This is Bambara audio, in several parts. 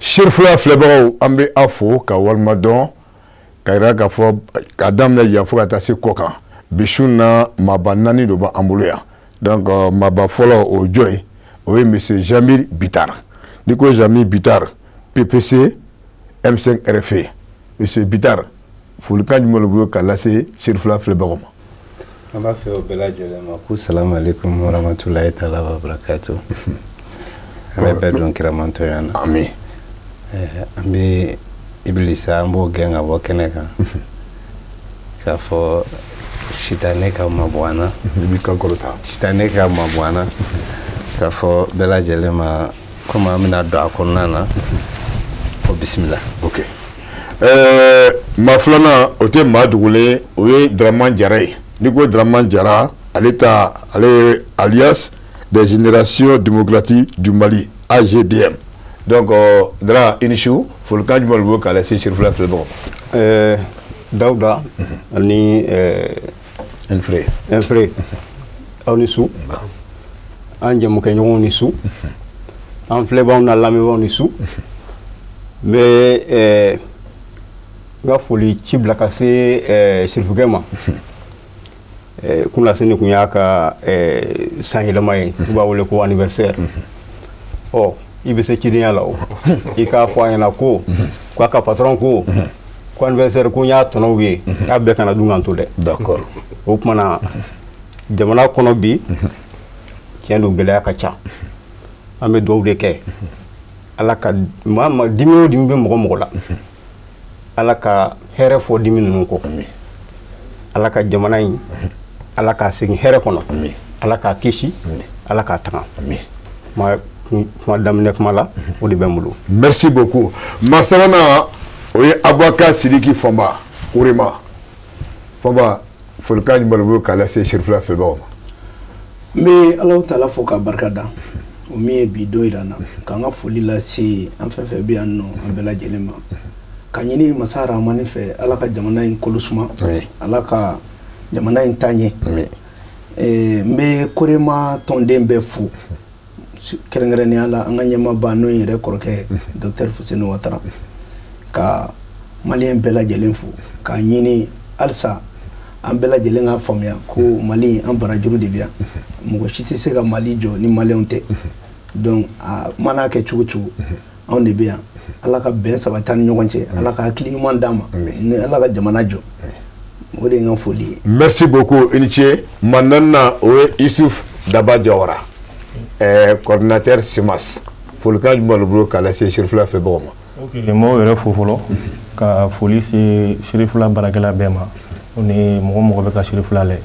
Serifula filɛbagaw, an bɛ aw fo ka walima dɔn ka jira k'a fɔ k'a daminɛ yan fo ka taa se kɔ kan. Bi su na, maaba naani de b'an bolo yan. Donc maaba fɔlɔ, o jɔn ye? O ye monsieur Jamil Bittar. N'i ko Jamil Bittar, PPC M5 RFP. Monsieur Bittar, folikan jumɛn de bolo ka lase Serifula filɛbagaw ma? An b'a fɛ o bɛɛ lajɛlen ma ko salamu aleykum warahmatulahi taala wa barakatu. An bɛ bɛɛ don kiramantɔya na. Ami. An bɛ Ibilisa, an b'o gɛn ka bɔ kɛnɛ kan, k'a fɔ sitanɛ ka mabɔ an na. I b'i kan kɔrɔta. Sitanɛ ka mabɔ an na, k'a fɔ bɛɛ lajɛlen ma komi an bɛna don a kɔnɔna na, ko bisimila. Ok, maa filanan, o tɛ maa dogolen, o ye Dramane Jara ye. N'i ko Dramane Jara, ale ta, ale ye Alliance des générations démocratiques du Mali, AGDM. Donc Dra, i ni su. Folikan jumɛn de bolo k'a lase Serifula filɛbagaw? Dawuda ani Nfré. Nfré, aw ni su, an jɛmukɛɲɔgɔnw ni su, an filɛbaw n'a lamɛnbaaw ni su. N bɛ n ka foli ci bila ka se Sirifukɛ ma. Kunasini kun y'a ka san yɛlɛma ye, u b'a wele ko anniversaire. Ɔ, i bɛ se cidenya la, o i k'a fɔ a ɲɛna ko k'a ka patron ko anniversaire ko n y'a tɔnɔw ye, k'a bɛɛ kana dun k'an to dɛ. O tuma na, jamana kɔnɔ bi, tiɲɛ don, gɛlɛya ka ca. An bɛ dugawu de kɛ Ala ka maa ma dimi o dimi bɛ mɔgɔ mɔgɔ la, Ala ka hɛrɛ fɔ dimi ninnu kɔ. Ala ka jamana in, Ala k'a segin hɛrɛ kɔnɔ, Ala k'a kisi, Ala k'a tanga. Kuma kuma daminɛ kuma la, o de bɛ n bolo. Merci beaucoup. Maa sabanan, o ye Abubakar Sidiki Fɔnba Korema. Fɔnba, folikan jumɛn de bolo k'a lase Serifula filɛbagaw ma? N bɛ Alahu Taala fo k'a barika da, o min ye bi don yira n na, k'an ka foli lase an fɛn fɛn bɛ yan nɔ, an bɛɛ lajɛlen ma, ka ɲini Masa Rahamani fɛ, Ala ka jamana in kolo suma, Ala ka jamana in taa ɲɛ. N bɛ Korema tɔnden bɛɛ fo, kɛrɛnkɛrɛnnenya la an ka ɲɛmaaba, n'o ye n yɛrɛ kɔrɔkɛ docteur Fuseni Watara, ka maliyɛn bɛɛ lajɛlen fo, k'a ɲini halisa an bɛɛ lajɛlen ka faamuya ko Mali, an barajuru de bɛ yan. Mɔgɔ si tɛ se ka Mali jɔ ni maliyɛnw tɛ. Donc a mana kɛ cogo cogo, anw de bɛ yan. Ala ka bɛn sabati an ni ɲɔgɔn cɛ, Ala ka hakili ɲuman d'an ma ni Ala ka jamana jɔ. O de ye n ka foli ye. Merci beaucoup, i ni ce. Maa naaninan, o ye Isuf Daba Jawara, coordinateur CMAS. Folikan jumɛn de bolo k'a lase Serifula filɛbagaw ma? Ok, n b'aw yɛrɛ fo fɔlɔ, ka foli se Serifula baarakɛla bɛɛ ma, o ni mɔgɔ mɔgɔ bɛ ka Serifula lajɛ.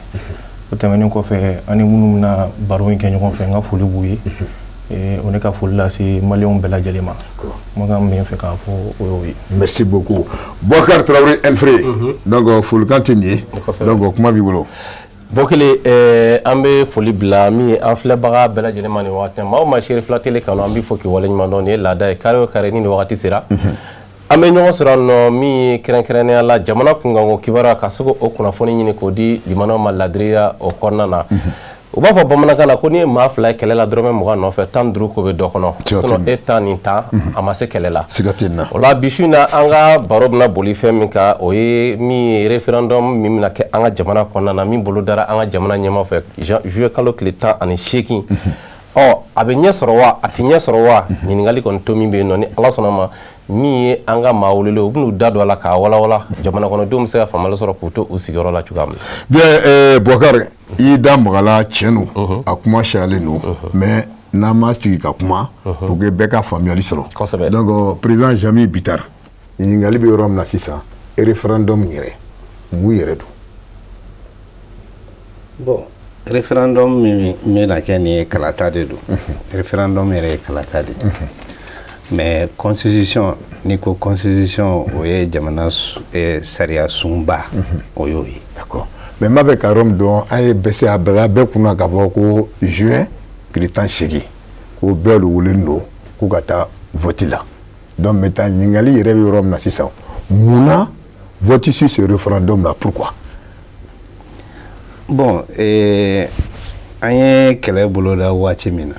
O tɛmɛnen kɔfɛ, ani minnu bɛna baro in kɛ ɲɔgɔn fɛ, n ka foli b'u ye. O ne ka foli lase maliyɛnw bɛɛ lajɛlen ma. Kumakan min bɛ n fɛ k'a fɔ, o y'o ye. Merci beaucoup. Boubacar Traoré Nfré, donc folikan tɛ nin ye, donc kuma b'i bolo. Bɔkele, an bɛ foli bila min ye an filɛbaga bɛɛ lajɛlen ma nin waati. Maa o maa Serifula Télé kanu, an bɛ fɔ k'i waleɲuman dɔn. Nin ye laada ye, kari o kari ni nin wagati sera, an bɛ ɲɔgɔn sɔrɔ nɔ min ye kɛrɛnkɛrɛnnenya la jamana kunkanko kibaruya, ka se k'o kunnafoni ɲini k'o di limanaw ma ladiriya o kɔnɔna na. U b'a fɔ bamanankan na ko n'i ye maa fila ye kɛlɛ la, dɔrɔmɛ 20 nɔfɛ, 15 ko bɛ dɔ kɔnɔ, sinon e ta nin ta a ma se kɛlɛ la. Siga tɛ nin na. O la, bi su in na, an ka baro bɛna boli fɛn min kan, o ye min ye référendum min bɛna kɛ an ka jamana kɔnɔna na, min bolo dara an ka jamana ɲɛmaa fɛ juillet kalo tile 18. Ɔ, a bɛ ɲɛ sɔrɔ wa, a tɛ ɲɛ sɔrɔ wa? Ɲininkali kɔni to min bɛ yen nɔ, ni Ala sɔnna ma, min ye an ka maa welelen, u bɛn'u da don a la k'a walawala, jamana kɔnɔdenw bɛ se ka faamuyali sɔrɔ k'u to u sigiyɔrɔ la cogoya min na. Bien, Boubacar, i da magala, tiɲɛ don, a kuma siyalen don, mais n'an ma sigi ka kuma pour que bɛɛ ka faamuyali sɔrɔ. Donc président Jami Bittar, ɲininkali bɛ yɔrɔ min na sisan, référendum yɛrɛ, mun yɛrɛ don? Bon, référendum min bɛna kɛ nin ye, kalata de don. Référendum yɛrɛ ye kalata de ye, mais constitution, n'i ko constitution, o ye jamana sariya sunba, o y'o ye. D'accord, mais n b'a fɛ ka yɔrɔ min dɔn, an ye bɛɛ se a bila bɛɛ kunna k'a fɔ ko juin tile 18, ko bɛɛ de welelen don k'u ka taa vote la. Donc maintenant, ɲininkali yɛrɛ bɛ yɔrɔ min na sisan, munna vote sur ce référendum là, pourquoi? Bon, an ye kɛlɛ boloda waati min na,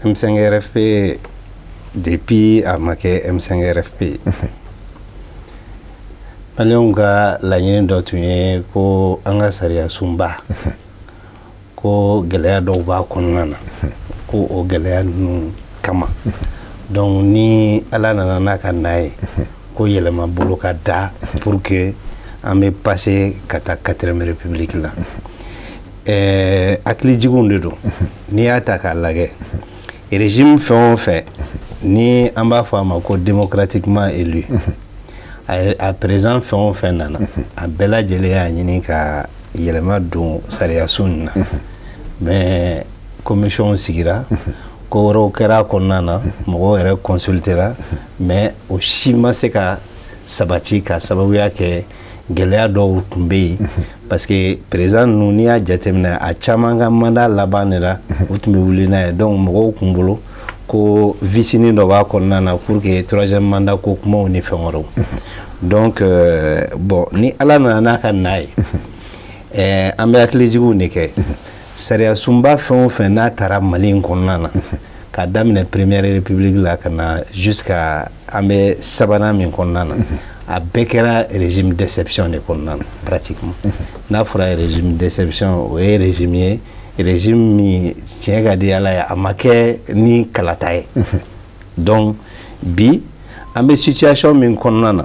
M5 RFP Depuis a ma kɛ M5 RFP ye, Maliyɛnw ka laɲini dɔ tun ye ko an ka sariya sunba, ko gɛlɛya dɔw b'a kɔnɔna na, ko o gɛlɛya ninnu kama, donc ni Ala nana n'a ka na ye, ko yɛlɛma bolo ka da pour que an bɛ passer ka taa quatrième république la. Hakilijiginw de don. N'i y'a ta k'a lajɛ, régime fɛn o fɛn ni an b'a fɔ a ma ko démocratiquement élu, a président fɛn o fɛn nana, a bɛɛ lajɛlen y'a ɲini ka yɛlɛma don sariya sun in na. Mais commission sigira, ko wɛrɛw kɛra a kɔnɔna na, mɔgɔw yɛrɛ consultera, mais o si ma se ka sabati ka sababuya kɛ gɛlɛya dɔw tun bɛ yen, parce que président ninnu, n'i y'a jateminɛ, a caman ka mandat laban de la u tun bɛ wuli n'a ye. Donc mɔgɔw kun bolo ko vicini dɔ b'a kɔnɔna na pour que troisième mandat ko kumaw ni fɛn wɛrɛw. Donc bon, ni Ala nana n'a ka na ye, an bɛ hakilijiginw de kɛ. Sariya sunba fɛn o fɛn n'a taara Mali in kɔnɔna na, k'a daminɛ première république la ka na jusqu'à an bɛ sabanan min kɔnɔna na, a bɛɛ kɛra régime d'exception de kɔnɔna na pratiquement. N'a fɔra régime d'exception, o ye régime ye, régime min tiɲɛ ka di Ala ye, a ma kɛ ni kalata ye. Donc bi an bɛ situation min kɔnɔna na,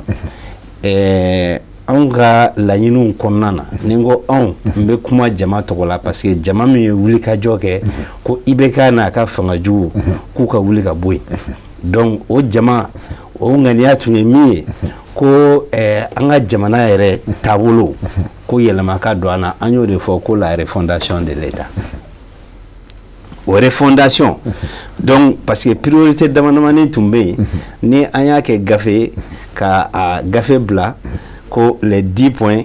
anw ka laɲiniw kɔnɔna na, ni n ko anw, n bɛ kuma jama tɔgɔ la, parce que jama min ye wulikajɔ kɛ ko IBK n'a ka fanga jugu k'u ka wuli ka bɔ yen, donc o jama o ŋaniya tun ye min ye, ko an ka jamana yɛrɛ taabolo ko yɛlɛma ka don an na. An y'o de fɔ ko la refondation de l'État. O refondation donc, parce que priorité dama damani tun bɛ yen, ni an y'a kɛ gafe ye, ka a gafe bila ko les 10 points,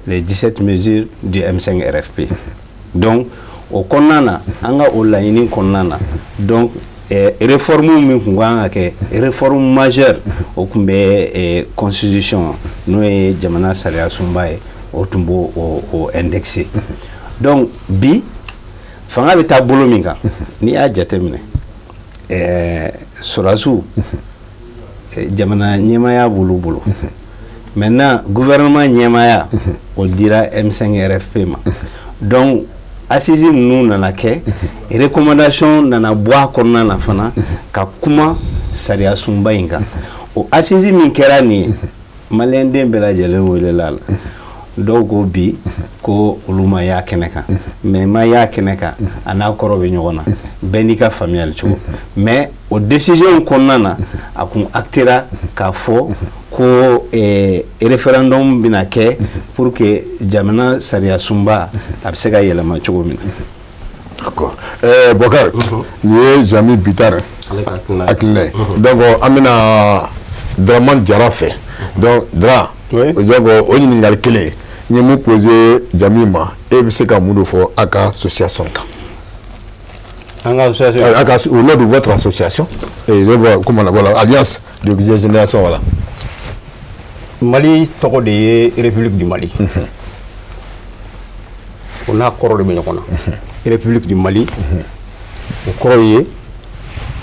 les 17 mesures du M5 RFP. Donc o kɔnɔna na, an ka o laɲini kɔnɔna na, donc réforme min tun kan ka kɛ, réforme majeure, o tun bɛ constitution, n'o ye jamana sariya sunba ye, o tun b'o o indexé. Donc bi fanga bɛ taa bolo min kan, n'i y'a jateminɛ, sɔrɔdasiw, jamana ɲɛmaaya b'olu bolo. Maintenant gouvernement ɲɛmaaya, o dira M5 RFP ma. Donc assise ninnu nana kɛ, recommandation nana bɔ a kɔnɔna na fana ka kuma sariya sunba in kan. O assise min kɛra nin ye, maliyɛnden bɛɛ lajɛlen welela a la. Dɔw ko bi ko olu ma y'a kɛnɛ kan, mais ma y'a kɛnɛ kan, a n'a kɔrɔ bɛ ɲɔgɔn na, bɛɛ n'i ka faamuyali cogo. Mais o décision in kɔnɔna na, a kun actera k'a fɔ ko référendum bɛna kɛ pour que jamana sariya sunba a bɛ se ka yɛlɛma cogo min na. D'accord. Bɔkari, nin ye Jami Bittar Ale ka hakilina ye. Hakilina ye. Donc an bɛna Dramane Jara fɛ. Donc Dra, Oui. donc o ɲininkali kelen n ye mun posé Jami ma, e bɛ se ka mun de fɔ a ka association kan? An ka association? A ka, au nom de votre association et je vois comment, voilà, alliance de génération, voilà. Mali tɔgɔ de ye République du Mali. O n'a kɔrɔ de bɛ ɲɔgɔn na. République du Mali, o kɔrɔ ye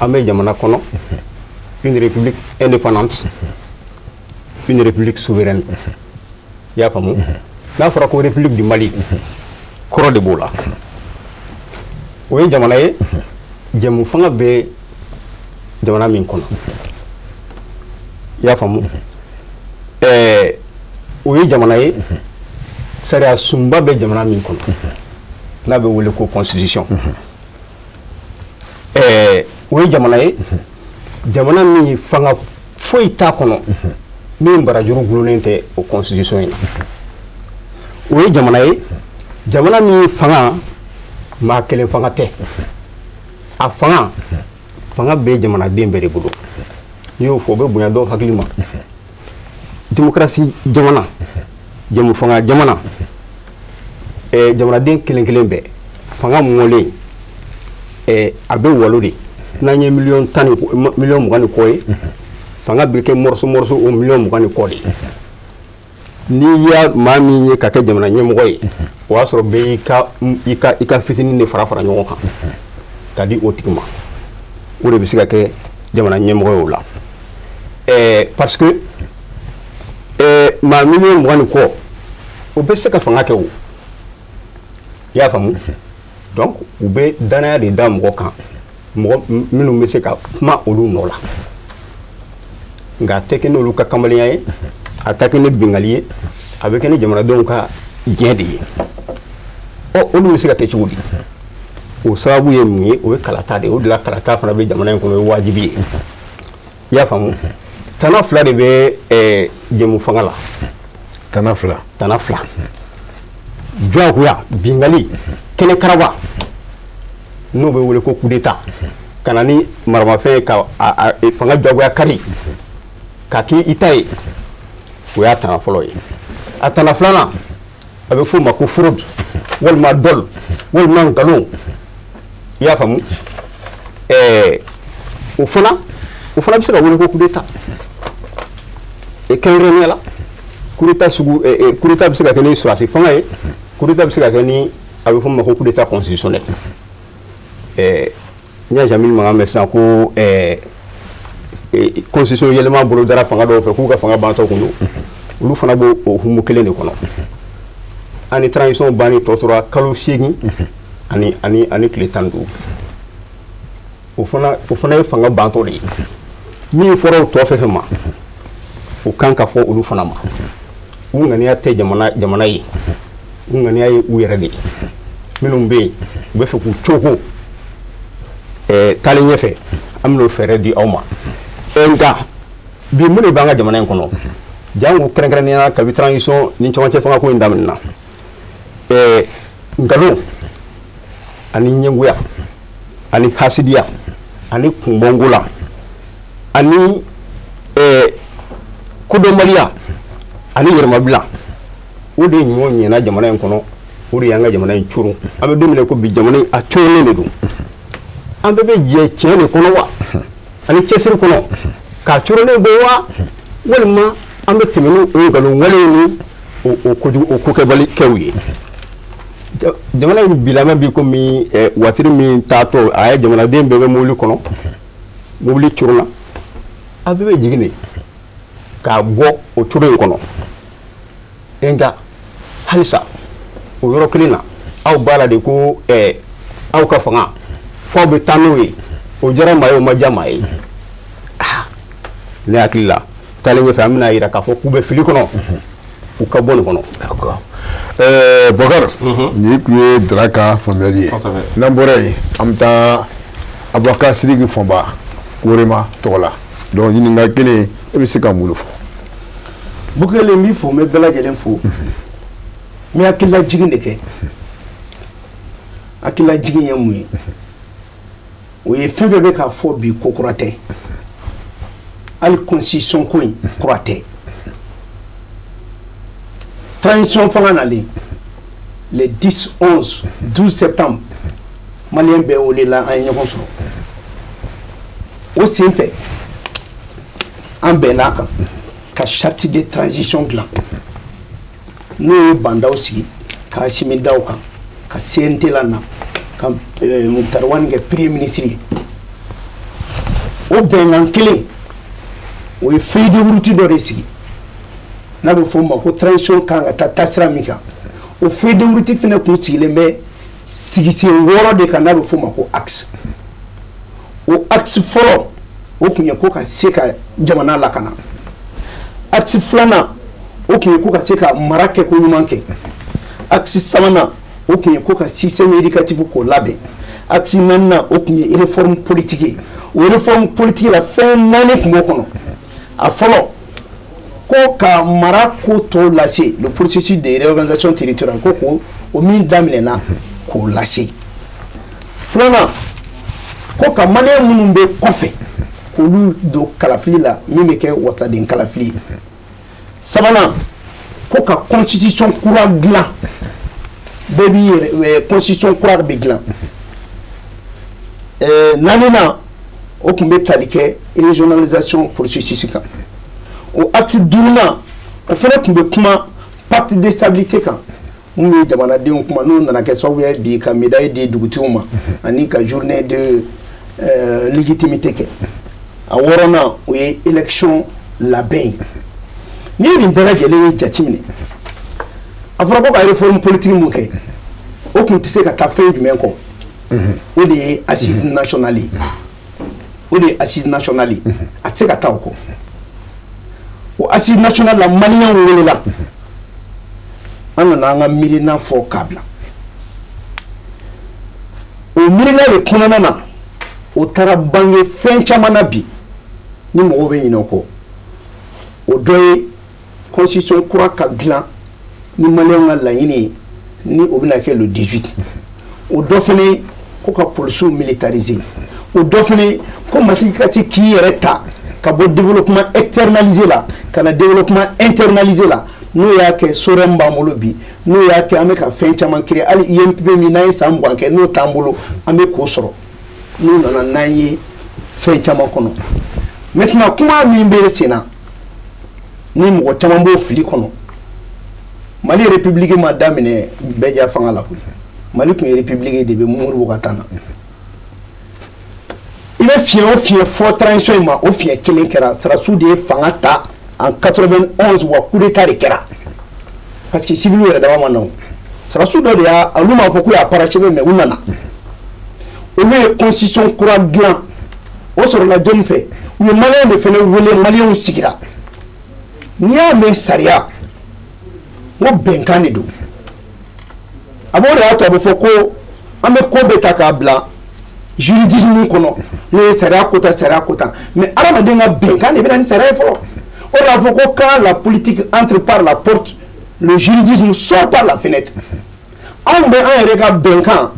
an bɛ jamana kɔnɔ, une république indépendante, une république souveraine. I y'a faamu? N'a fɔra ko République du Mali, kɔrɔ de b'o la. O ye jamana ye, jɛmu fanga bɛ jamana min kɔnɔ. I y'a faamu? O ye jamana ye, sariya sunba bɛ jamana min kɔnɔ, n'a bɛ wele ko constitution. O ye jamana ye, jamana min fanga foyi t'a kɔnɔ min barajuru gulonnen tɛ o constitution in na. O ye jamana ye, jamana min fanga maa kelen fanga tɛ. A fanga bɛ jamanaden bɛɛ de bolo. N'i y'o fɔ, o bɛ bonya dɔw hakili ma. Démocratie jamana, jɛmu fanga jamana, jamanaden kelen kelen bɛɛ fanga mɔlen, a bɛ walo de. N'an ye miliyɔn 10 ni miliyɔn 20 ni kɔ ye, fanga bɛ kɛ morceau morceau o miliyɔn 20 ni kɔ de. N'i y'a maa min ye ka kɛ jamana ɲɛmɔgɔ ye, o y'a sɔrɔ bɛɛ y'i ka i ka fitinin de fara fara ɲɔgɔn kan ka di o tigi ma. O de bɛ se ka kɛ Jamana ɲɛmɔgɔ ye o la, parce que maa 20 million ni kɔ, o bɛ se ka fanga kɛ o, i y'a faamu. Donc u bɛ danaya de da mɔgɔ kan, mɔgɔ minnu bɛ se ka kuma olu nɔ la. Nka a tɛ kɛ n'olu ka kamalenya ye, a tɛ kɛ ni bingali ye, a bɛ kɛ ni jamanadenw ka diɲɛ de ye. Ɔ, olu bɛ se ka kɛ cogo di? O sababu ye mun ye? O ye kalata de ye. O de la kalata fana bɛ jamana in kɔnɔ, o ye wajibi ye, i y'a faamu. Tana fila de bɛ jɛmu fanga la. Tana fila. Tana fila: diyagoya bingali, kɛnɛ karaba, n'o bɛ wele ko coup d'état, ka na ni maramafɛn ye ka fanga diyagoya kari ka k'i i ta ye, o y'a tana fɔlɔ ye. A tana filanan, a bɛ f'o ma ko fraude walima dɔl walima nkalon, i y'a faamu. O fana bɛ se ka wele ko coup d'état. Kɛrɛnkɛrɛnnenya la, coup d'état sugu, coup d'état bɛ se ka kɛ ni sɔrɔdasi fanga ye, coup d'état bɛ se ka kɛ ni a bɛ fɔ min ma ko coup d'état constitutionnel. N y'a Jamil mankan mɛn sisan ko constitution yɛlɛma bolo dara fanga dɔw fɛ k'u ka fanga bantɔ kun don. Olu fana b'o o hukumu kelen de kɔnɔ. An ni transition banni tɔ tora kalo 8 ani tile 15. O fana ye fanga bantɔ de ye. Min fɔra o tɔ fɛn fɛn ma, o kan ka fɔ olu fana ma. U ŋaniya tɛ jamana ye, u ŋaniya ye u yɛrɛ de ye. Minnu bɛ yen, u bɛ fɛ k'u coko taalen ɲɛfɛ, an bɛn'o fɛɛrɛ di aw ma. Nka bi, mun de b'an ka jamana in kɔnɔ, jango kɛrɛnkɛrɛnnenya la kabi transition ni cɛmancɛ fanga ko in daminɛna? Nkalon ani ɲɛngoya ani hasidiya ani kunbɔnko ani kodɔnbaliya ani yɛrɛmabila, o de ɲɔ ɲɛna jamana in kɔnɔ, o de y'an ka jamana in coron. An bɛ don min na ko bi, jamana in a coronnen de don. An bɛɛ bɛ jɛ tiɲɛ de kɔnɔ wa ani cɛsiri kɔnɔ k'a coronnen bɔ wa, walima an bɛ tɛmɛ n'o nkalon walew ni o kojugu, o kokɛbali kɛw ye? Jamana in bilama bi komi watiri min taatɔ, a ye jamanaden bɛɛ bɛ mobili kɔnɔ, mobili coronna, a bɛɛ bɛ jigin de k'a bɔ o cogo in kɔnɔ. Nka halisa o yɔrɔ kelen na, aw b'a la de ko aw ka fanga f'aw bɛ taa n'o ye. O diyara maa ye, o ma diya maa ye. Ne hakili la, taalen ɲɛfɛ, an bɛna yira k'a fɔ k'u bɛ fili kɔnɔ, u ka bɔ nin kɔnɔ. D'accord. Bɔkari, nin tun ye Dara ka faamuyali ye. N'an bɔra yen, an bɛ taa Abubakar Sidiki Fɔnba Worema tɔgɔ la. Donc ɲininkali kelen, e bɛ se ka mun de fɔ? Bukele, n b'i fo, n bɛ bɛɛ lajɛlen fo. N bɛ hakililajigin de kɛ. Hakililajigin ye mun ye? O ye fɛn fɛn bɛ k'a fɔ bi, ko kura tɛ. Hali constitution ko in, kura tɛ. Transition fanga nalen les 10, 11, 12 septembre, maliyɛn bɛɛ welela, an ye ɲɔgɔn sɔrɔ. O sen fɛ, an bɛnn'a kan ka charte de transition dilan, n'o ye Bah N'Daw sigi ka Assimi da o kan, ka CNT la na, ka Moctar Ouane kɛ premier ministre ye. O bɛnkan kelen o ye feuille de route dɔ de sigi, n'a bɛ fɔ o ma ko transition kan ka taa taasira min kan. O feuille de route fana kun sigilen bɛ sigisen 6 de kan, n'a bɛ fɔ o ma ko axe. O axe fɔlɔ, o tun ye ko ka se ka jamana lakana. Axe filanan, o tun ye ko ka se ka mara kɛ ko ɲuman kɛ. Axe sabanan, o tun ye ko ka système éducatif k'o labɛn. Axe naaninan, o tun ye réforme politique ye. O réforme politique la, fɛn naani tun b'o kɔnɔ. A fɔlɔ, ko ka mara ko tɔw lase, le processus de réorganisation territoriale, ko k'o o min daminɛna k'o lase. Filanan, ko ka maliyɛn minnu bɛ kɔfɛ, k'olu don kalafili la, min bɛ kɛ wasaden kalafili ye. Sabanan, ko ka constitution kura dilan, bɛɛ b'i yɛrɛ, constitution kura bɛ dilan. Naaninan, o tun bɛ tali kɛ régionalisation processus kan. O axe duurunan, o fana tun bɛ kuma pacte de stabilité kan, mun ye jamanadenw kuma, n'o nana kɛ sababu ye bi ka médaille di dugutigiw ma ani ka journée de légitimité kɛ. A wɔɔrɔnan, o ye élection labɛn ye. N'i ye nin bɛɛ lajɛlen jateminɛ, a fɔra ko ka réforme politique mun kɛ, o tun tɛ se ka taa fɛn jumɛn kɔ? O de ye assise nationale ye. O de ye assise nationale ye, a tɛ se ka taa o kɔ. O assise nationale la, maliyɛnw welela, an nana an ka miirina fɔ k'a bila. O miirina de kɔnɔna na, o taara bange fɛn caman na bi ni mɔgɔw bɛ ɲinɛ o kɔ. O dɔ ye constitution kura ka dilan ni maliyɛnw ka laɲini ye, ni o bɛna kɛ le 18. O dɔ fana ye ko ka polisiw militariser. O dɔ fana ye ko Mali ka se k'i yɛrɛ ta ka bɔ développement externalisé la ka na développement internalisé la. N'o y'a kɛ SOREM b'an bolo bi, n'o y'a kɛ an bɛ ka fɛn caman créer, hali INPP min n'an ye san 20 kɛ n'o t'an bolo, an bɛ k'o sɔrɔ n'o nana n'an ye fɛn caman kɔnɔ. Maintenant, kuma min bɛ sen na ni mɔgɔ caman b'o fili kɔnɔ, Mali république ma daminɛ bɛɛ fanga la koyi. Mali tun ye république de bɛ Modibo ka temps na. I bɛ fiɲɛ o fiɲɛ fɔ transition in ma, o fiɲɛ kelen kɛra, sɔrɔdasiw de ye fanga ta en 91, wa coup d'état de kɛra, parce que civil yɛrɛ dama ma na. O sɔrɔdasiw dɔ de y'a, olu m'a fɔ k'u y'a parachever, mais u nana, olu ye constitution kura dilan. O sɔrɔla jɔnni fɛ? U ye maliyɛnw de fana wele, maliyɛnw sigira. N'i y'a mɛn sariya, n ko bɛnkan de don. A b'o de y'a to a bɛ fɔ ko an bɛ ko bɛɛ ta k'a bila juridisme kɔnɔ, n'o ye sariya ko ta, sariya ko ta, mais adamaden ka bɛnkan de bɛ na ni sariya ye fɔlɔ. O de b'a fɔ ko quand la politique entre par la porte, le juridisme sort par la fenêtre. Anw bɛ an yɛrɛ ka bɛnkan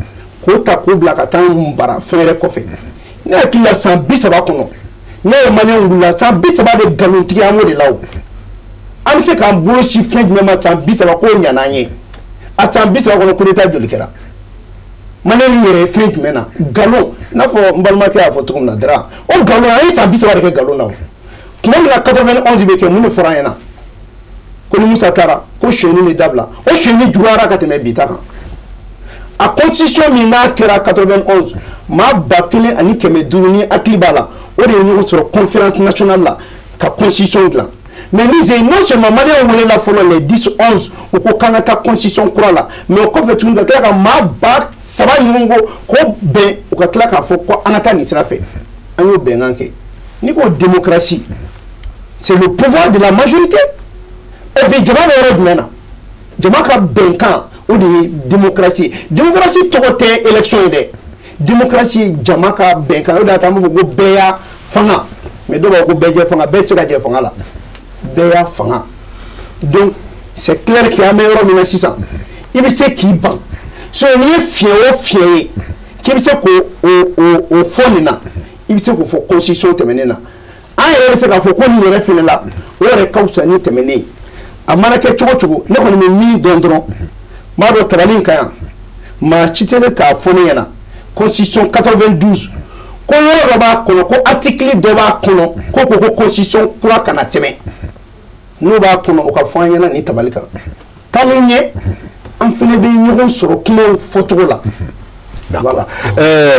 k'o ta k'o bila ka taa an bara fɛn wɛrɛ kɔfɛ. Ne hakili la, san 30 kɔnɔ, ne ye maliyɛnw wulila san 30 de nkalontigɛ, an b'o de la. O an bɛ se k'an bolo si fɛn jumɛn ma san 30 k'o ɲana an ye? A san 30 kɔnɔ, coup d'état joli kɛra? Maliyɛn yɛrɛ ye fɛn jumɛn na? Nkalon, i n'a fɔ n balimakɛ y'a fɔ cogo min na Dara, o nkalon, an ye san 30 de kɛ nkalon na. O tuma min na 91 bɛ kɛ, mun de fɔra an ɲɛna? Ko ni Musa taara, ko sonyɛni bɛ dabila. O sonyɛni juguyara ka tɛmɛ bi ta kan. A constitution min n'a kɛra 91, maa 1500, ni hakili b'a la, o de ye ɲɔgɔn sɔrɔ conférence nationale la ka constitution dilan. Mais ni ze, non seulement maliyɛnw welela fɔlɔ les 10 11, u ko k'an ka taa constitution kura la, mais o kɔfɛ tuguni ka tila ka maa 3000 ɲɔgɔn ko k'o bɛn, u ka tila k'a fɔ ko an ka taa nin sira fɛ. An y'o bɛnkan kɛ. N'i ko démocratie, c'est le pouvoir de la majorité. Et puis jama bɛ yɔrɔ jumɛn na? Jama ka bɛnkan, o de ye démocratie ye. Démocratie tɔgɔ tɛ élection ye dɛ. Démocratie ye jama ka bɛnkan. O de y'a to an b'a fɔ ko bɛɛ y'a fanga, mais dɔw b'a fɔ ko bɛɛ jɛ fanga. Bɛɛ tɛ se ka jɛ fanga la, bɛɛ y'a fanga. Donc c'est clair que an bɛ yɔrɔ min na sisan, i bɛ se k'i ban. Sinon n'i ye fiɲɛ o fiɲɛ ye k'i bɛ se k'o o fɔ nin na, i bɛ se k'o fɔ constitution tɛmɛnen na. An yɛrɛ bɛ se k'a fɔ ko nin yɛrɛ fɛnɛ la, o yɛrɛ ka fisa ni tɛmɛnen ye. A mana kɛ cogo cogo, ne kɔni bɛ min dɔn dɔrɔn, n b'a dɔn tabali in ka yan, maa si tɛ se k'a fɔ ne ɲɛna constitution 92 ko yɔrɔ dɔ b'a kɔnɔ, ko article dɔ b'a kɔnɔ ko constitution kura kana tɛmɛ. N'o b'a kɔnɔ, o ka fɔ an ɲɛna nin tabali kan. Taalen ɲɛ, an fɛnɛ bɛ ɲɔgɔn sɔrɔ kumaw fɔcogo la. Voilà.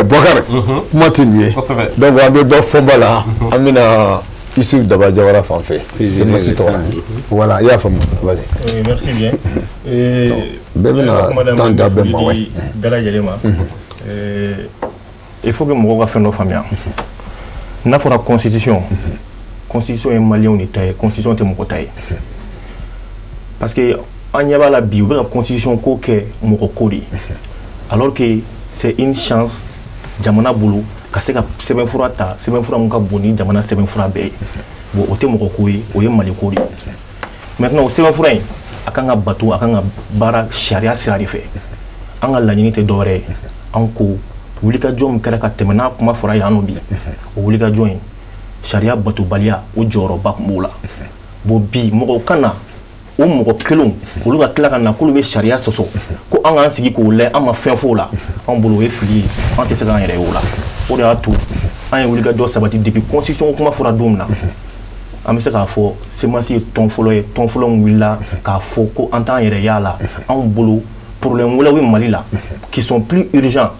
Bɔkari, kuma tɛ nin ye. Donc an bɛ bɔ fɔnba la, an bɛna Youssouf Daba Diawara fan fɛ, CMAS tɔgɔ la. Voilà, i y'a faamu, vas-y. Oui, merci bien. Bɛɛ bɛna temps d'a bɛɛ ma, ouais. Bɛɛ lajɛlen ma. Il faut que mɔgɔw ka fɛn dɔ faamuya. N'a fɔra constitution, constitution ye maliyɛnw de ta ye, constitution tɛ mɔgɔ ta ye. Parce que an ɲɛ b'a la bi, u bɛ ka constitution ko kɛ mɔgɔ ko de ye. Alors que c'est une chance jamana bolo ka se ka sɛbɛnfura ta, sɛbɛnfura mun ka bon ni jamana sɛbɛnfura bɛɛ ye. Bon, o tɛ mɔgɔ ko ye, o ye Mali ko de ye. Maintenant, o sɛbɛnfura in, a kan ka bato, a kan ka baara sariya sira de fɛ. An ka laɲini tɛ dɔwɛrɛ ye. An ko wulikajɔ min kɛra ka tɛmɛ, n'a kuma fɔra yan nɔ bi, o wulikajɔ in, sariya batobaliya, o jɔyɔrɔba tun b'o la. Bon, bi mɔgɔw ka na, o mɔgɔ kelenw olu ka tila ka na k'olu bɛ sariya sɔsɔ, ko an k'an sigi k'o lajɛ, an ma fɛn f'o la, anw bolo o ye fili ye. An tɛ se k'an yɛrɛ ye o la. O de y'a to an ye wulikajɔ sabati depuis constitution kuma fɔra don min na. An bɛ se k'a fɔ CMAS ye tɔn fɔlɔ ye, tɔn fɔlɔ min wulila k'a fɔ ko an t'an yɛrɛ y'a la. Anw bolo, problème wɛrɛw bɛ Mali la qui sont plus urgents,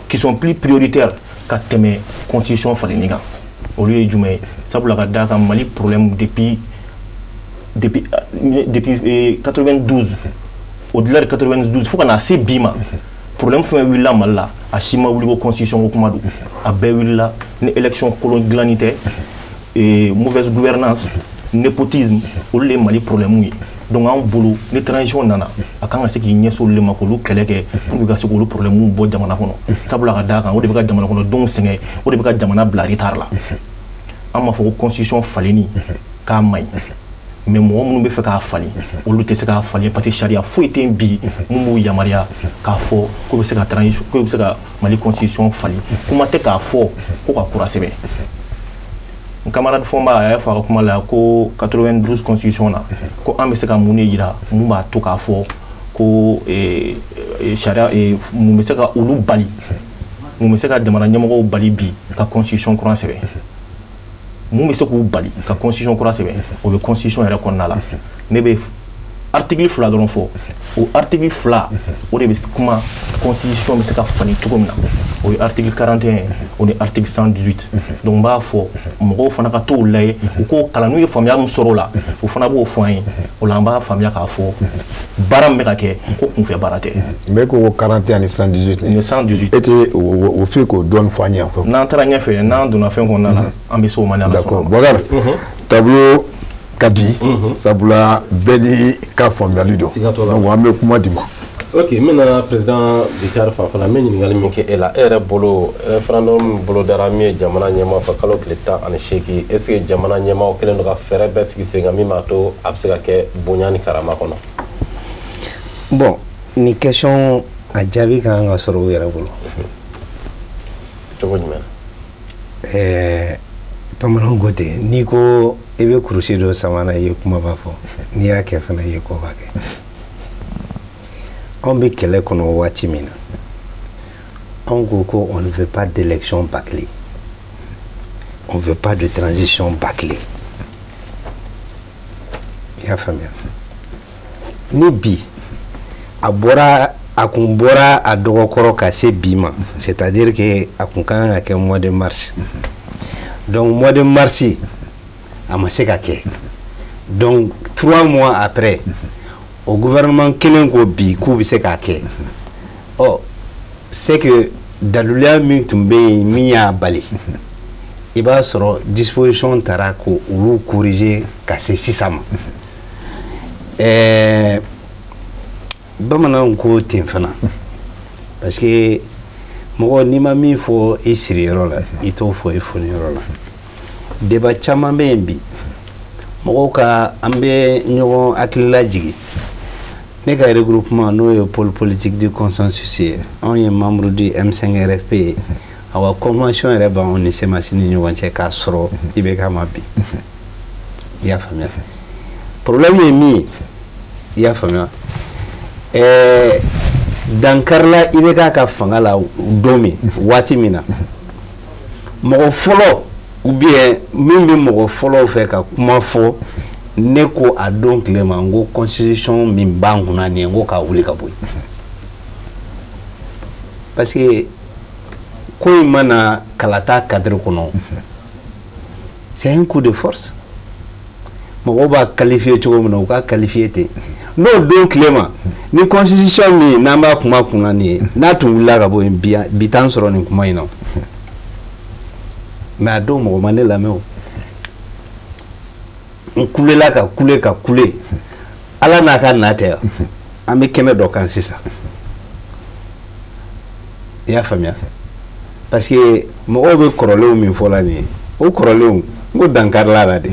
qui sont plus prioritaires ka tɛmɛ constitution falenni kan. Olu ye jumɛn ye? Sabula ka d'a kan, Mali problème depuis 92, au-delà de 92 fo ka na se bi ma, problème fɛn fɛn wulila Mali la, a si ma wuli ko constitution ko kuma don. A bɛɛ wulila ni élection kolon dilanni tɛ, mauvaise gouvernance, népotisme, olu de ye Mali problème ye. Donc an bolo, ni transition nana, a kan ka se k'i ɲɛsin olu de ma, k'olu kɛlɛ kɛ pour que ka se k'olu problème bɔ jamana kɔnɔ. Sabula ka d'a kan, o de bɛ ka jamana kɔnɔdenw sɛgɛn, o de bɛ ka jamana bila retard la. An b'a fɔ ko constitution falenni k'a man ɲi, mais mɔgɔ minnu bɛ fɛ k'a falen, olu tɛ se k'a falen, parce que sariya foyi tɛ yen bi mun b'u yamaruya k'a fɔ k'u bɛ se ka transition, k'u bɛ se ka Mali constitution falen. Kuma tɛ k'a fɔ ko ka kura sɛbɛn. N camarade Fɔnba, a y'a fɔ a ka kuma la ko 92 constitution na, ko an bɛ se ka mun de yira mun b'a to k'a fɔ ko sariya mun bɛ se ka olu bali, mun bɛ se ka jamana ɲɛmɔgɔw bali bi ka constitution kura sɛbɛn? Mun bɛ se k'u bali ka constitution kura sɛbɛn? O bɛ constitution yɛrɛ kɔnɔna la. Ne bɛ article fila dɔrɔn fɔ. O article fila, o de bɛ kuma constitution bɛ se ka falen cogo min na. O ye article 41, o ni article 118. Donc n b'a fɔ mɔgɔw fana ka t'o lajɛ, u k'o kalan. N'u ye faamuya min sɔrɔ o la, o fana b'o fɔ an ye. O la, an b'a faamuya k'a fɔ baara min bɛ ka kɛ, ko kunfɛ baara tɛ. Mais ko 41 ni 118. Ni 118. E tɛ o f'i k'o dɔɔni fɔ an ye. N'an taara ɲɛfɛ, n'an donna fɛn kɔnɔna la, an bɛ se o ma ni Ala sɔnna. D'accord, Boubacar, tableau ka di, sabula bɛɛ ni ka faamuyali don. Siga t'o la. Donc an bɛ kuma di ma. Ok, n bɛna président Bittar fanfɛla. N bɛ ɲininkali min kɛ e la, e yɛrɛ bolo, référendum bolodara min ye jamana ɲɛmaa fɛ kalo tile 18, est ce que jamana ɲɛmaaw kɛlen don ka fɛɛrɛ bɛɛ sigi sen kan min b'a to a bɛ se ka kɛ bonya ni karama kɔnɔ? Bon, nin question a jaabi ka kan ka sɔrɔ u yɛrɛ bolo. Cogo jumɛn? Bamananw ko ten, n'i ko i bɛ kurusi dɔ sama na, i ye kumaba fɔ, n'i y'a kɛ fana, i ye koba kɛ. Anw bɛ kɛlɛ kɔnɔ waati min na, anw ko ko on ne veut pas d'élection bâclée, on veut pas de transition bâclée. I y'a faamuya? Ni bi a bɔra, a kun bɔra a dɔgɔkɔrɔ ka se bi ma, c'est-à-dire que a kun ka kan ka kɛ mois de mars. Donc mois de mars a ma se ka kɛ, donc 3 mois après, o gouvernement kelen ko bi k'u bɛ se k'a kɛ. Ɔ, c'est que daluya min tun bɛ yen min y'a bali, i b'a sɔrɔ disposition taara ko olu corriger ka se sisan ma. Bamananw ko ten fana, parce que mɔgɔ n'i ma min fɔ i siriyɔrɔ la, i t'o fɔ i foniyɔrɔ la. Débat caman bɛ yen bi, mɔgɔw ka an bɛ ɲɔgɔn hakilila jigin. Ne ka regroupement, n'o ye pôle politique du consensus ye, anw ye membre du M5 RFP ye. Awa, convention yɛrɛ b'anw ni CMAS ni ɲɔgɔn cɛ k'a sɔrɔ IBK ma bi. I y'a faamuya? Problème ye min ye, i y'a faamuya, dankarila IBK ka fanga la don min, waati min na, mɔgɔ fɔlɔ ou bien min bɛ mɔgɔ fɔlɔw fɛ ka kuma fɔ, ne ko a don tile ma, n ko constitution min b'an kunna nin ye, n ko k'a wuli ka bɔ yen, parce que ko in ma na kalata cadre kɔnɔ, c'est un coup de force. Mɔgɔw b'a qualifier cogo min na, u k'a qualifier ten. N'o don tile ma, ni constitution min n'an b'a kuma kunna nin ye, n'a tun wulila ka bɔ yen bi, bi t'an sɔrɔ nin kuma in na. Mais a don, mɔgɔ ma ne lamɛn. O n kulela ka kule ka kule, Ala n'a ka na tɛ, an bɛ kɛnɛ dɔ kan sisan. I y'a faamuya? Parce que mɔgɔw bɛ kɔrɔlenw min fɔla nin ye, o kɔrɔlenw, n ko dankarila la de,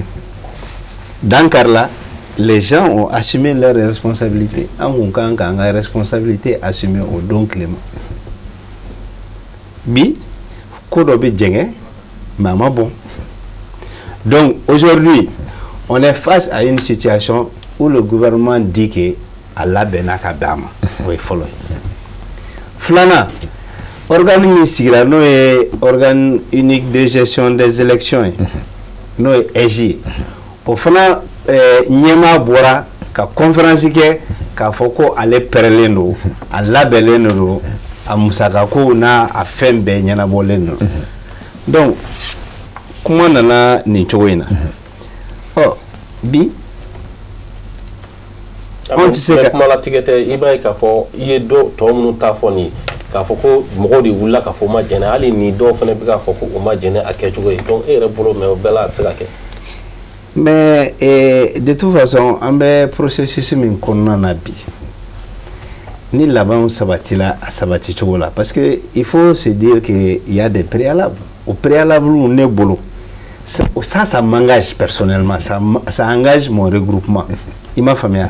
dankarila. Les gens ont assumé leur responsabilité. An kun kan k'an ka responsabilité assumer o don tile ma. Bi ko dɔ bɛ jɛngɛ, mais a ma bon. Donc aujourd'hui, on est face à une situation où le gouvernement dit que a labɛnna ka bɛn a ma. O ye fɔlɔ ye. Filanan, organe min sigira, n'o ye organe unique de gestion des élections ye, n'o ye AIGE ye, o fana ɲɛmaa bɔra ka conférence kɛ k'a fɔ ko ale pɛrɛlen don, a labɛnlen de don, a musakakow n'a a fɛn bɛɛ ɲɛnabɔlen don. Donc Kuma nana nin cogo in na. Ɔ bi anw tɛ se ka kuma latigɛ tɛ. I b'a ye k'a fɔ i ye dɔ tɔ minnu ta fɔ nin ye, k'a fɔ ko mɔgɔw de wulila k'a fɔ u ma jɛn, hali ni dɔw fana bɛ k'a fɔ ko u ma jɛn a kɛcogo ye. Donc e yɛrɛ bolo, mais o bɛɛ la a bɛ se ka kɛ? Mais de toute façon, an bɛ processus min kɔnɔna na bi, ni labanw sabatila a sabati cogo la, parce que il faut se dire que il y a des préalables. O préalable, ne bolo, ça m'engage personnellement, ça engage mon regroupement. I m'a faamuya?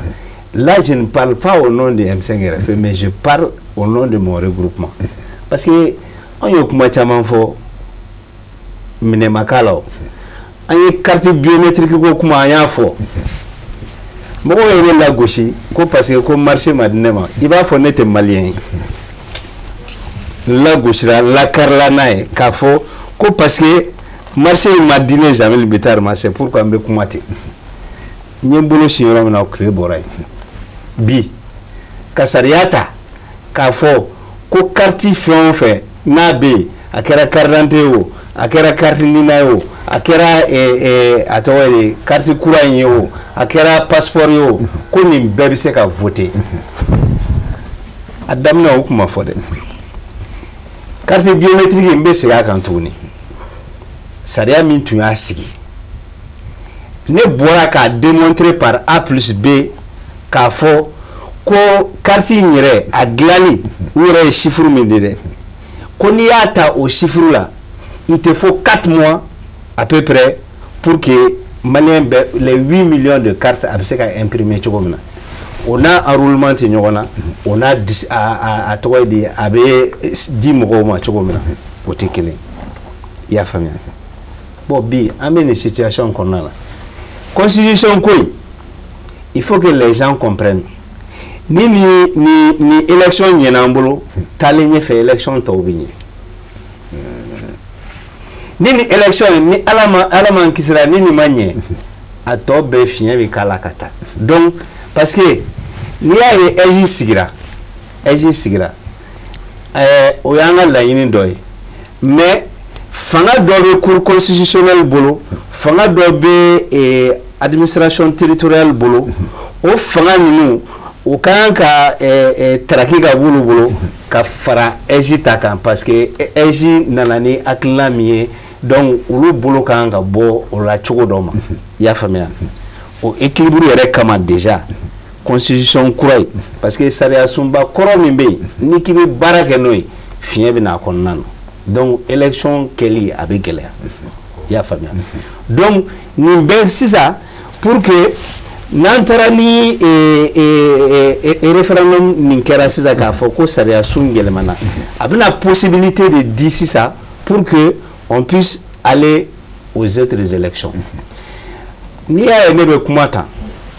Là, je ne parle pas au nom du M5 RFP, mais je parle au nom de mon regroupement, parce que an ye kuma caman fɔ, minɛ ma k'a la. O an ye carte biométrique ko kuma, an y'a fɔ, mɔgɔw ye ne lagosi ko parce que ko marché ma di ne ma. I b'a fɔ ne tɛ malien ye. N lagosira, n lakarila n'a ye k'a fɔ ko parce que marché in ma di ne Jeamille Bittar ma, c'est pourquoi n bɛ kuma ten. N ye n bolo sin yɔrɔ min na, tile bɔra yen. Bi ka sariya ta k'a fɔ ko carte fɛn o fɛn n'a bɛ yen, a kɛra carte d'identité ye o, a kɛra carte NINA ye o, a kɛra a tɔgɔ ye carte kura in ye o, a kɛra passeport ye o, ko nin bɛɛ bɛ se ka voter. A daminɛ, o kuma fɔ dɛ. Carte biométrique, n bɛ segin a kan tuguni, sariya min tun y'a sigi, ne bɔra k'a démontrer par A plus B k'a fɔ ko carte in yɛrɛ a dilanni, u yɛrɛ ye chiffre min di dɛ, ko n'i y'a ta o chiffre la, il te faut 4 mois à peu près pour que malien bɛɛ, les 8 millions de cartes, a bɛ se ka imprimer cogo min na. O n'a enrôlement tɛ ɲɔgɔn na, o n'a a tɔgɔ ye di, a bɛ di mɔgɔw ma cogo min na, o tɛ kelen. I y'a faamuya? Bon, bi an bɛ nin situation kɔnɔna la, constitution ko in, il faut que les gens comprennent, ni élection ɲɛna an bolo, taalen ɲɛfɛ élection tɔw bɛ ɲɛ. Ni élection, ni Ala m'an kisira, ni nin ma ɲɛ, a tɔ bɛɛ fiɲɛ bɛ k'a la ka taa. Donc parce que n'i y'a ye AIGE sigira, AIGE sigira, o y'an ka laɲini dɔ ye, mais fanga dɔ bɛ cour constitutionnelle bolo, fanga dɔ bɛ administration territoriale bolo. O fanga ninnu, o ka kan ka taraki ka b'olu bolo ka fara AIGE ta kan, parce que AIGE nana ni hakilina min ye, donc olu bolo ka kan ka bɔ o la cogo dɔ ma. I y'a faamuya? O équilibre yɛrɛ kama déjà, constitution kura ye, parce que sariya sunba kɔrɔ min bɛ yen, n'i k'i bɛ baara kɛ n'o ye, fiɲɛ bɛ n'a kɔnɔna na. Donc élection kɛli a bɛ gɛlɛya. I y'a faamuya? Donc nin bɛɛ sisan, pour que n'an taara ni référendum nin kɛra sisan, k'a fɔ ko sariya sun yɛlɛmana, a bɛna possibilité de di sisan pour que on puisse aller aux autres élections. N'i y'a ye ne bɛ kuma tan,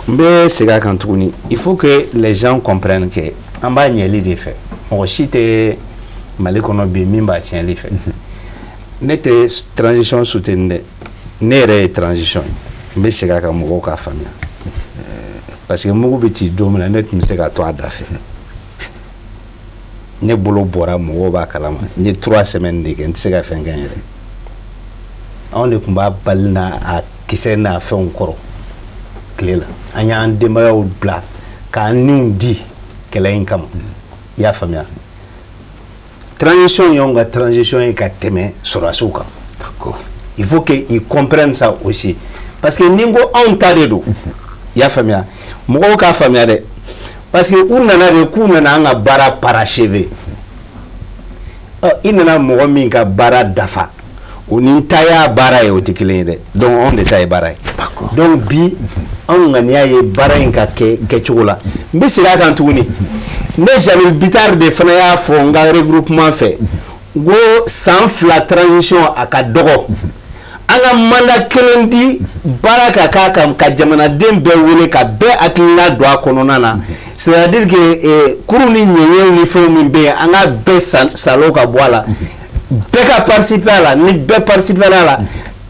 n bɛ segin a kan tuguni, il faut que les gens comprennent que an b'a ɲɛli de fɛ. Mɔgɔ si tɛ Mali kɔnɔ bi min b'a tiɲɛli fɛ. Ne tɛ transition soutenir dɛ, ne yɛrɛ ye transition ye. N bɛ segin a kan mɔgɔw k'a faamuya, parce que mugu bɛ ci don min na, ne tun bɛ se ka to a da fɛ. Ne bolo bɔra, mɔgɔw b'a kalama, n ye 3 semaines de kɛ, n tɛ se ka fɛn kɛ n yɛrɛ. Anw de tun b'a bali n'a a kisɛ n'a fɛnw kɔrɔ tile la. An y'an denbayaw bila k'an niw di kɛlɛ in kama. I y'a faamuya? Transition y'anw ka transition ye ka tɛmɛ sɔrɔdasiw kan. Il faut que ils comprennent ça aussi, parce que ni n ko anw ta de don, i y'a faamuya, mɔgɔw k'a faamuya dɛ, parce que u nana de k'u nana an ka baara parachever. Ɔ, i nana mɔgɔ min ka baara dafa, o ni n ta y'a baara ye, o tɛ kelen ye dɛ. Donc anw de ta ye baara ye. Donc bi anw ŋaniya ye baara in ka kɛ kɛcogo la. N bɛ segin a kan tuguni, ne Jeamille Bittar de fana y'a fɔ n ka regroupement fɛ, n ko san 2 transition a ka dɔgɔ, an ka mandat kelen di, baara ka k'a kan, ka jamanaden bɛɛ wele ka bɛɛ hakilina don a kɔnɔna na. C'est à dire que kuru ni ɲɛɲɛw ni fɛnw min bɛ yen, an ka bɛɛ salo ka bɔ a la, bɛɛ ka participer a la. Ni bɛɛ participer a la,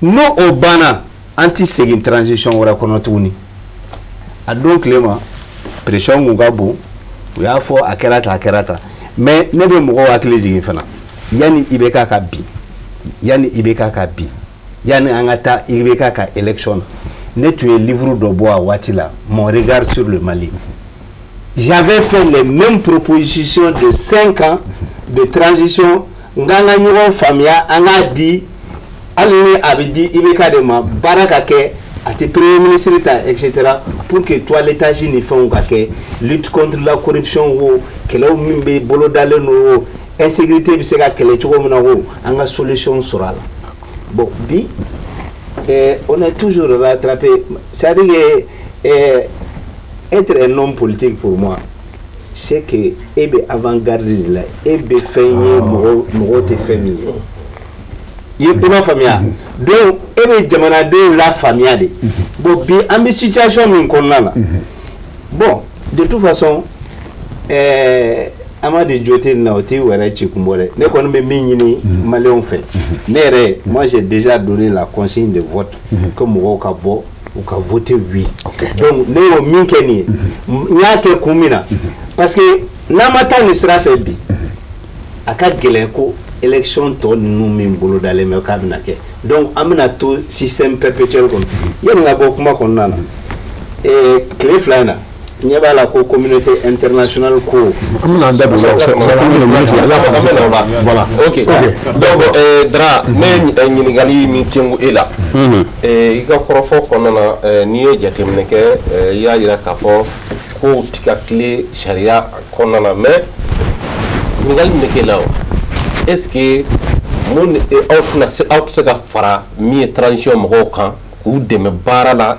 n'o o banna, an ti segin transition wɛrɛ kɔnɔ tuguni. A don tile ma, pression kun ka bon, u y'a fɔ a kɛra tan, a kɛra tan. Mais ne bɛ mɔgɔw hakili jigin fana, yanni IBK ka bin, yanni IBK ka bin. Yanni an ka taa IBK ka élection na, ne tun ye livre dɔ bɔ a waati la, Mon regard sur le Mali. J'avais fait les mêmes propositions de 5 ans de transition. N k'an ka ɲɔgɔn faamuya, an k'a di, hali ni a bɛ di IBK de ma, baara ka kɛ, a tɛ premier ministre ta, et cetera, pour que toilettage ni fɛnw ka kɛ, lutte contre la corruption, wo kɛlɛw min bɛ bolodalen don, wo insécurité bɛ se ka kɛlɛ cogo min na, wo an ka solution sɔrɔ a la. Bon, bi on est toujours rattrapé. C'est-à-dire que être un homme politique, pour moi, c'est que e bɛ avant-garde de la, e bɛ fɛn ye mɔgɔw mɔgɔw tɛ fɛn min ye. I m'a faamuya? Donc e bɛ jamanadenw la faamuya de. Bon, bi an bɛ situation min kɔnɔna na, bon, de toute façon, Amadi jo tɛ nin na, o t'i wɛrɛ ci kun bɔ dɛ. Ne kɔni bɛ min ɲini maliyɛnw fɛ, ne yɛrɛ, moi j'ai déjà donné la consigne de vote que mɔgɔw ka bɔ u ka voter oui. Donc ne y'o min kɛ nin ye, n y'a kɛ kun min na, parce que n'an ma taa nin sira fɛ bi, a ka gɛlɛn ko élection tɔ ninnu min bolodalen bɛ k'a bɛna kɛ. Donc an bɛna to système perpétuel kɔnɔ. Yanni ka bɔ kuma kɔnɔna na, tile 2 in na, ɲɛ b'a la ko communauté internationale ko An bɛna an da don o la, voilà. Ok, donc Dra, n bɛ ɲininkali min tengu e la, i ka kɔrɔfɔ kɔnɔna na, n'i ye jateminɛ kɛ, i y'a yira k'a fɔ kow ti ka tile sariya kɔnɔna na. Mais ɲininkali min bɛ k'e la, o est ce que mun aw tɛna se, aw tɛ se ka fara min ye transition mɔgɔw kan k'u dɛmɛ baara la,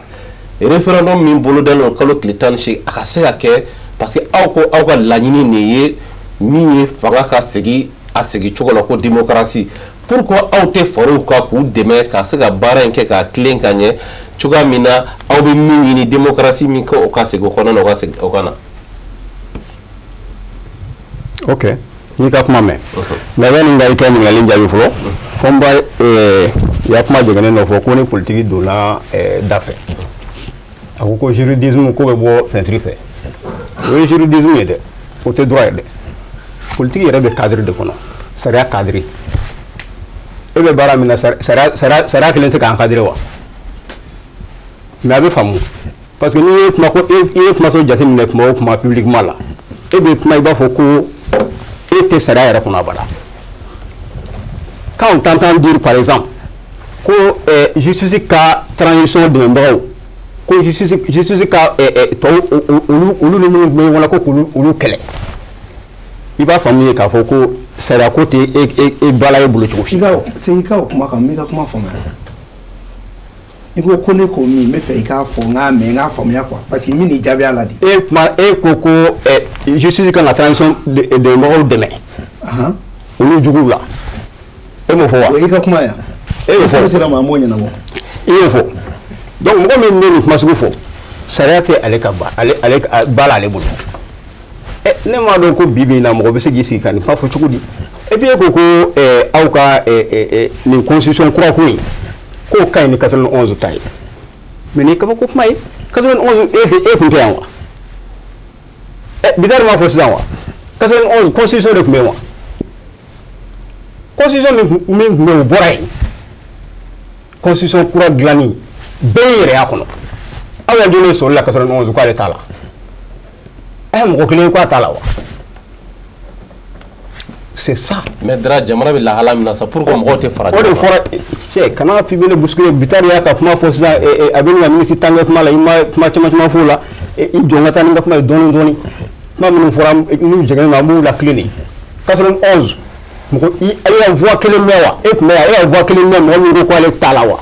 référendum min bolodalen don kalo tile 18, a ka se ka kɛ? Parce que aw ko aw ka laɲini de ye min ye, fanga ka segin a segin cogo la, ko démocratie. Pourquoi aw tɛ far'u kan k'u dɛmɛ ka se ka baara in kɛ k'a tilen ka ɲɛ cogoya min na, aw bɛ min ɲini, démocratie min kɛ, o ka segin o kɔnɔna na, o ka segin o ka na? Ok, n'i ka kuma mɛn, nka yanni n ka i ka ɲininkali jaabi fɔlɔ, fo n ba i ya kuma jɛngɛnen dɔ fɔ ko ni politiki donna da fɛ, a ko ko juridisme ko bɛ bɔ fenêtre fɛ. O ye juridisme ye dɛ, o tɛ droit ye dɛ. Politiki yɛrɛ bɛ cadre de kɔnɔ, sariya cadre. E bɛ baara min na, sariya kelen tɛ k'an cadre wa? Mais a bɛ faamu, parce que n'i ye kuma ko i ye kumaso jateminɛ, kuma o kuma publiquement la, e bɛ kuma i b'a fɔ ko e tɛ sariya yɛrɛ kɔnɔ abada. Quand on t'entend dire par exemple ko justice ka transition dɛmɛbagaw, ko justice ka tɔw, olu ni minnu tun bɛ ɲɔgɔn na, ko k'olu olu kɛlɛ, i b'a faamu ye k'a fɔ ko sariya ko tɛ e ba la e bolo cogo si. I ka o kuma kan, n b'i ka kuma faamuya. I ko ko ne ko min, n bɛ fɛ i k'a fɔ n k'a mɛn, n k'a faamuya quoi, parce que n bɛ n'i jaabi a la de. E kuma, e ko ko justice kan ka transition dɛmɛbagaw dɛmɛ olu juguw la, e m'o fɔ wa? O y'i ka kuma yan. E y'o fɔ. Sera ma, an b'o ɲɛnabɔ. I y'o fɔ. Donc mɔgɔ min bɛ nin kuma sugu fɔ, sariya tɛ ale ka ba ale ale ba la ale bolo. Ɛ, ne m'a dɔn ko bi bi in na, mɔgɔ bɛ se k'i sigi ka nin kuma fɔ cogo di? Et puis e ko ko aw ka nin constitution kura ko in, k'o ka ɲi ni 91 ta ye. Mais nin ye kabako kuma ye. 91, est ce que e tun tɛ yan wa? Ɛ, Bitari m'a fɔ sisan wa? 91 constitution de tun bɛ yen wa? Constitution min tun bɛ yen, o bɔra yen. Constitution kura dilanni, bɛɛ y'i yɛrɛ y'a kɔnɔ. Aw y'a jɔn sɔrɔ la 91 k'ale t'a la? A ye mɔgɔ kelen k'a t'a la wa? C'est ça. Mais Dra, jamana bɛ lahala min na sa, pourquoi mɔgɔw tɛ fara O de ɲɔgɔn kan? fɔra cɛ, kana f'i bɛ ne bousculer. Bitari y'a ka kuma fɔ sisan, a bɛ ka ministre tan kɛ kuma la, i ma kuma caman caman f'o la. I jɔ n ka taa ni n ka kuma ye dɔɔni dɔɔni. Kuma minnu fɔra n'u jɛngɛnnen don, an b'u latilen de. 91, mɔgɔ i e y'a voix kelen mɛn wa? E tun bɛ yan, e y'a voix kelen mɛn mɔgɔ min ko k'ale t'a la wa?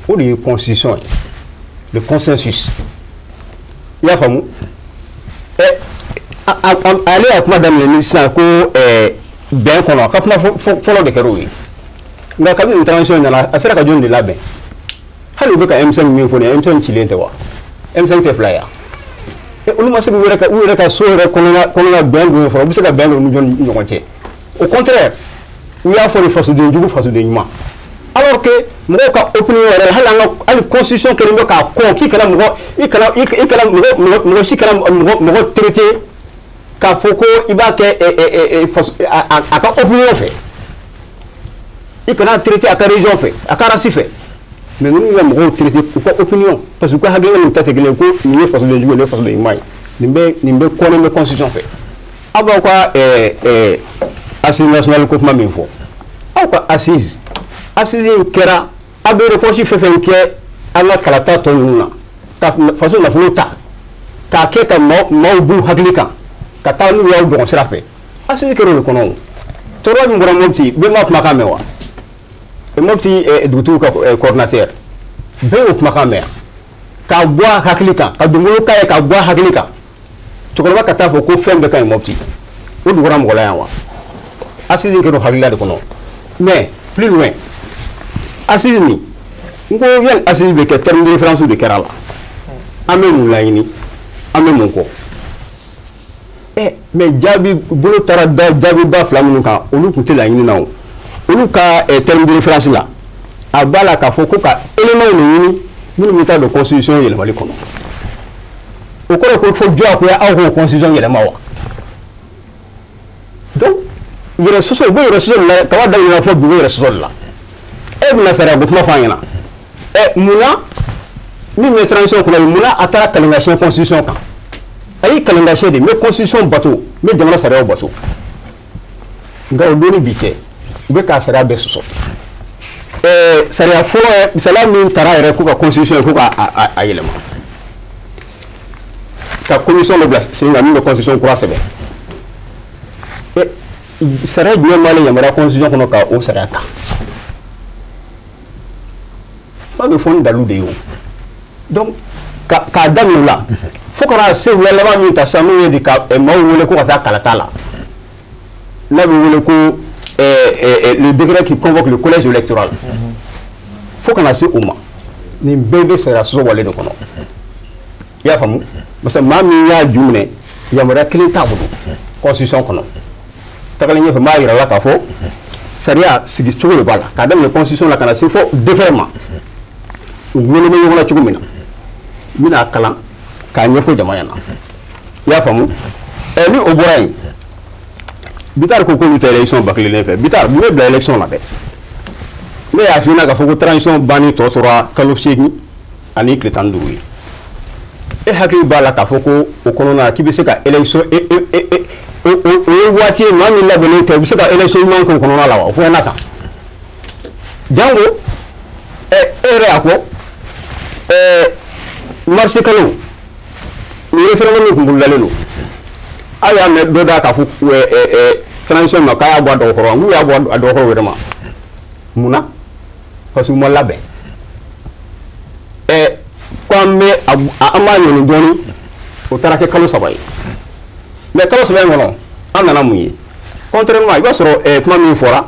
O de ye constitution ye, le consensus, i y'a faamu? Ɛ, ale y'a kuma daminɛ ni sisan ko bɛn kɔnɔ, a ka kuma fɔlɔ de kɛra o ye. Nka kabini nin transition nana, a sera ka jɔn de labɛn? Hali u bɛ ka M5 min fɔ nin ye, M5 cilen tɛ wa? M5 tɛ fila ye wa? Olu ma se k'u yɛrɛ ka u yɛrɛ ka so yɛrɛ kɔnɔna bɛn don fɔlɔ, u bɛ se ka bɛn don u ni jɔn ni ɲɔgɔn cɛ? Au contraire, u y'a fɔ de fasoden jugu, fasoden ɲuman, alors que mɔgɔw ka opinion yɛrɛ, hali an ka hali constitution kɛlen bɛ k'a kɔn k'i kana mɔgɔ i kana i kana mɔgɔ mɔgɔ si kana mɔgɔ mɔgɔ traiter k'a fɔ ko i b'a kɛ faso a ka opinion fɛ. I kana traiter a ka région fɛ, a ka race fɛ. Mais ninnu ka mɔgɔw traiter u ka opinion, parce que u ka hakilina n'u ta tɛ kelen ye, ko nin ye fasoden jugu ye, nin ye fasoden ɲuman ye, nin bɛ kɔnnen bɛ constitution fɛ. Aw b'aw ka assise nationale ko kuma min fɔ, aw ka assise in kɛra, aw bɛ reproche fɛn fɛn kɛ an ka kalata tɔ ninnu na, ka faso nafolo ta k'a kɛ ka maaw b'u hakili kan ka taa n'u y'aw dɔgɔn sira fɛ, assise kɛra o de kɔnɔ. O tɔɔrɔ min bɔra Mopti, bɛɛ m'a kumakan mɛn wa? Mopti dugutigiw ka coordinateur, bɛɛ y'o kumakan mɛn, k'a bɔ a hakili kan, ka dungolo k'a ye, k'a bɔ a hakili kan. Cɛkɔrɔba ka taa fɔ ko fɛn bɛɛ ka ɲi Mopti, o dugura mɔgɔ la yan wa? Assise kɛra o hakilila de kɔnɔ. Mais plus loin, assise nin, n ko yanni assise bɛ kɛ, terme de référence de kɛra a la. An bɛ mun laɲini? An bɛ mun kɔ? Mais jaabi bolo taara da jaabiba fila minnu kan, olu tun tɛ laɲini na. O olu ka terme de référence la, a b'a la k'a fɔ ko ka éléments de ɲini minnu bɛ taa don constitution yɛlɛmali kɔnɔ. O kɔrɔ ko fo diyagoya aw k'o constitution yɛlɛma wa? Donc yɛrɛ sɔsɔ, u bɛ yɛrɛ sɔsɔ de la. Kaba daminɛna fɔ bi, u bɛ yɛrɛ sɔsɔ de la. E bɛna sariya ko kuma fɔ an ɲɛna. Munna min bɛ transition kɔnɔ, munna a taara kalenkasiyɛn constitution kan? A y'i kalenkasiyɛn de, n bɛ constitution bato, n bɛ jamana sariyaw bato. Nka o don ni bi cɛ, u bɛ k'a sariya bɛɛ sɔsɔ. Sariya fɔlɔ, sariya min taara yɛrɛ ko ka constitution ko ka a yɛlɛma, ka commission dɔ bila sen kan min bɛ constitution kura sɛbɛn, sariya jumɛn b'ale yamaruya constitution kɔnɔ ka o sariya ta? Fa bɛ fɔ ni dalu de ye o. Donc k'a daminɛ o la fo ka na se u ye laban min ta sisan, n'o ye de ka maaw wele ko ka taa kalata la, n'a bɛ wele ko le décret qui convoque le collège électoral, fo ka na se o ma, nin bɛɛ bɛ sariya sɔsɔ wale de kɔnɔ. I y'a faamu? Parce que maa min y'a ju minɛ, yamaruya kelen t'a bolo constitution kɔnɔ. Tagalen ɲɛfɛ, n b'a yira la k'a fɔ sariya sigi cogo de b'a la, k'a daminɛ constitution la ka na se fo décret ma, u gulonnen bɛ ɲɔgɔn na cogo min na. N bɛna a kalan k'a ɲɛfɔ jama ɲɛna. I y'a faamu? Ni o bɔra yen, Bittar ko k'olu tɛ élection bâclélen fɛ. Bittar, mun bɛ bila élection na dɛ? Ne y'a f'i ɲɛna k'a fɔ ko transition banni tɔ tora kalo 8 ani tile 15 ye. E hakili b'a la k'a fɔ ko o kɔnɔna na k'i bɛ se ka élection, o ye waati ye, maa min labɛnnen tɛ, u bɛ se ka élection ɲuman k'o kɔnɔna la wa? O fɔ ɲɛna tan. Jango e yɛrɛ y'a fɔ marisi kalo ni référendum min kun bolodalen don, aw y'a mɛn dɔ da k'a fɔ transition ma k'a y'a bɔ a dɔgɔkɔrɔ. N k'u y'a bɔ a dɔgɔkɔrɔ yɛrɛ ma. Mun na? Parce que u ma labɛn. Ko an bɛ an b'a ɲɔni dɔɔni, o taara kɛ kalo 3 ye. Mais kalo 3 in kɔnɔ, an nana mun ye? Contrairement, i b'a sɔrɔ kuma min fɔra,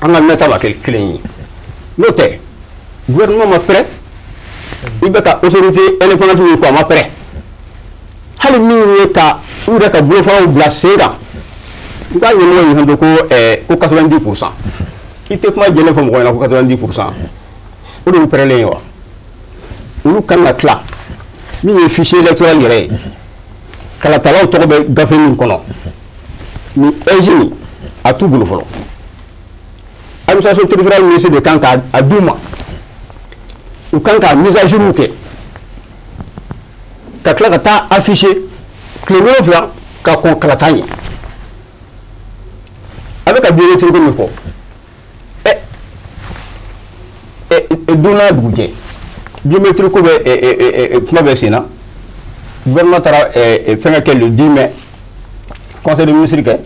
an ka mɛnta ma kɛ kelen ye. N'o tɛ, gouvernement ma prêt. I bɛ ka autorité indépendante min fɔ, a ma prêt. Hali min ye ka u yɛrɛ ka bolofaraw bila sen kan, n ka ɲɛmɔgɔ y'i kanto ko 90%. I tɛ kuma jɛlen fɔ mɔgɔ ɲɛna ko 90%, o de y'u pɛrɛlen ye wa? Olu kan ka tila min ye fichier électoral yɛrɛ ye, kalatalaw tɔgɔ bɛ gafe min kɔnɔ, ni AIGE nin, a t'u bolo fɔlɔ. Administration territoriale ministre de kan k'a d'u ma. U kan ka mise à jour kɛ, ka tila ka taa afficher tile 7 ka kɔn kalata ɲɛ. A bɛ ka biométrique min fɔ, ɛ don n'a dugujɛ, biométrique ko bɛ kuma bɛ sen na. Gouvernement taara fɛnkɛ kɛ le 10 mai, conseil des ministres kɛ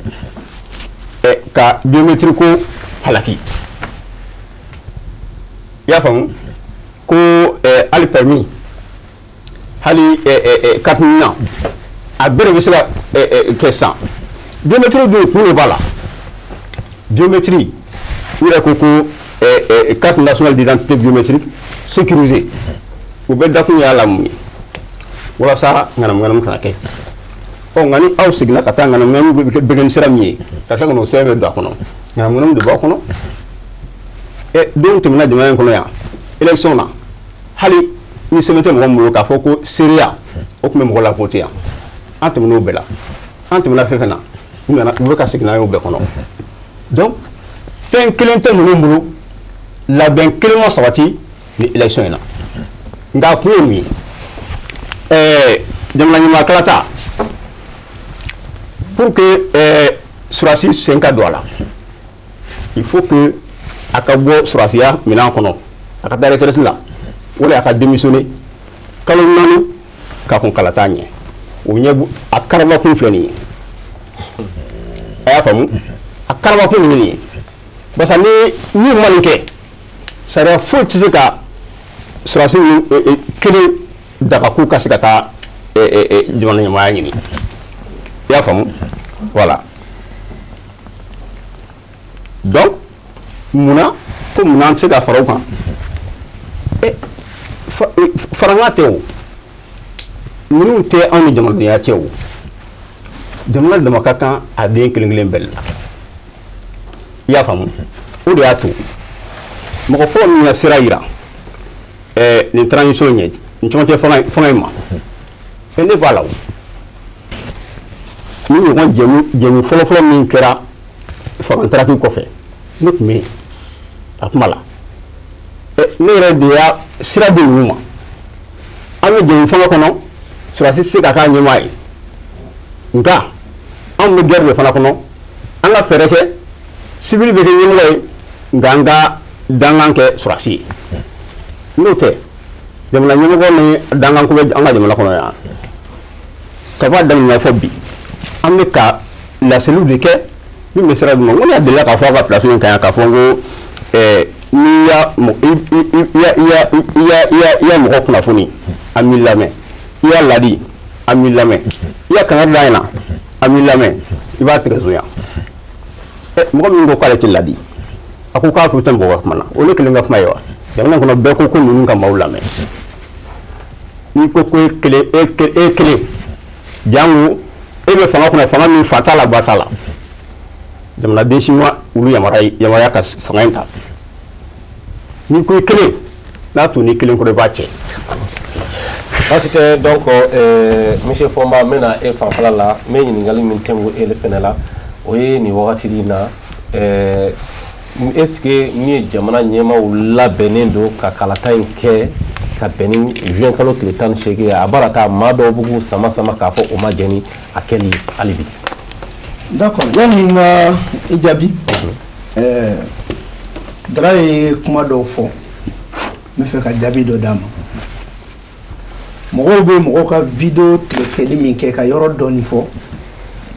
ka biométrique ko halaki. I y'a faamu ko hali permis, hali carte NINA, a bɛɛ de bɛ se ka kɛ sisan. Biométrie dun, kun de b'a la. Biométrie, u yɛrɛ ko carte nationale d'identité biométrique sécurisée, u bɛ dakun y'a la mun ye? Walasa ŋanamu ŋanamu kana kɛ. Ɔ, nka ni aw seginna ka taa, ŋanamu ŋanamu bɛ kɛ ni sira min ye, ka tila ka n'o sɛbɛn bɛ don a kɔnɔ, ŋanamu ŋanamu de b'a kɔnɔ. Don tɛmɛna jamana in kɔnɔ yan, élection na, hali ni sɛbɛn tɛ mɔgɔ min bolo k'a fɔ ko seereya, o tun bɛ mɔgɔ la voter yan. An tɛmɛn'o bɛɛ la. An tɛmɛna fɛn fɛn na, u nana, u bɛ ka segin n'an ye o bɛɛ kɔnɔ. Donc Fɛn kelen tɛ ninnu bolo, labɛn kelen ma sabati ni élection in na. Nka a kun ye mun ye? Jamana ɲɛmaa kalata, pour que sɔrɔdasi sen ka don a la, il faut que a ka bɔ sɔrɔdasiya minɛn kɔnɔ, a ka taa retraite la, wala a ka démissionner kalo 4 ka kɔn kalata ɲɛ. O ɲɛ a karabakun filɛ nin ye. A y'a faamu, a karabakun ye nin ye, barisa ni min ma nin kɛ, sariya foyi tɛ se ka sɔrɔdasi kelen daga k'u ka se ka taa jamana ɲɛmaaya ɲini. I y'a faamu? Voilà. Donc munna ko munna an tɛ se ka fara o kan? Farankan tɛ o, ninnu tɛ anw ni jamanadenya cɛ o. Jamana dama ka kan a den kelen kelen bɛɛ la. I y'a faamu? O de y'a to mɔgɔ fɔlɔ min ka sira yira nin transition ɲɛ, nin cɛmancɛ fanga in ma, ne b'a la. O ni ɲɔgɔn jɛmu fɔlɔfɔlɔ min kɛra fanga taraki kɔfɛ, ne tun bɛ yen a kuma la. Ne yɛrɛ de y'a sira di ninnu ma. An bɛ jɛmu fanga kɔnɔ, sɔrɔdasi tɛ se ka k'a ɲɛmaa ye, nka anw bɛ guerre de fana kɔnɔ. An ka fɛɛrɛ kɛ, civil bɛ kɛ ɲɛmɔgɔ ye, nka an ka dangan kɛ sɔrɔdasi ye. N'o tɛ, jamana ɲɛmɔgɔ ni danganko bɛ an ka jamana kɔnɔ yan ka bɔ a daminɛ fɔ bi. An bɛ ka laseliw de kɛ min bɛ sira d'u ma. N ko ne y'a delila k'a fɔ aw ka plateau in kan yan k'a fɔ n ko n'i y'a i ya mɔgɔ kunnafoni, an b'i lamɛn. I y'a ladi, an b'i lamɛn. I y'a kangari da ɲɛna, an b'i lamɛn. I b'a tigɛ zonya. Mɔgɔ min ko k'ale tɛ ladi, a ko k'a tɛ mɔgɔ ka kuma na, o ne kelen ka kuma ye wa? Jamana kɔnɔ bɛɛ ko ko ninnu ka maaw lamɛn. N'i ko ko e kelen, e kelen, jango e bɛ fanga kɔnɔ, fanga min fa t'a la ba t'a la, jamanaden si ma olu yamaruya ka fanga in ta. N'i ko i kelen, n'a to ni kelen kɔrɔ, i b'a cɛ. Baasi tɛ. Donc monsieur Fɔnba, n bɛna e fanfɛla la. N bɛ ɲininkali min tɛnku e fɛnɛ la, o ye nin wagati in na, est ce que min ye jamana ɲɛmaaw labɛnnen don ka kalata in kɛ ka bɛn ni juin kalo tile 18 ye? A baara ta, maa dɔw b'u k'u sama sama k'a fɔ o ma jɛn ni a kɛli ye hali bi. D'accord. Yanni n ka i jaabi, Dara ye kuma dɔw fɔ, n bɛ fɛ ka jaabi dɔ d'a ma. Mɔgɔw bɛ mɔgɔw ka vidéo tigɛtigɛli min kɛ ka yɔrɔ dɔɔni fɔ,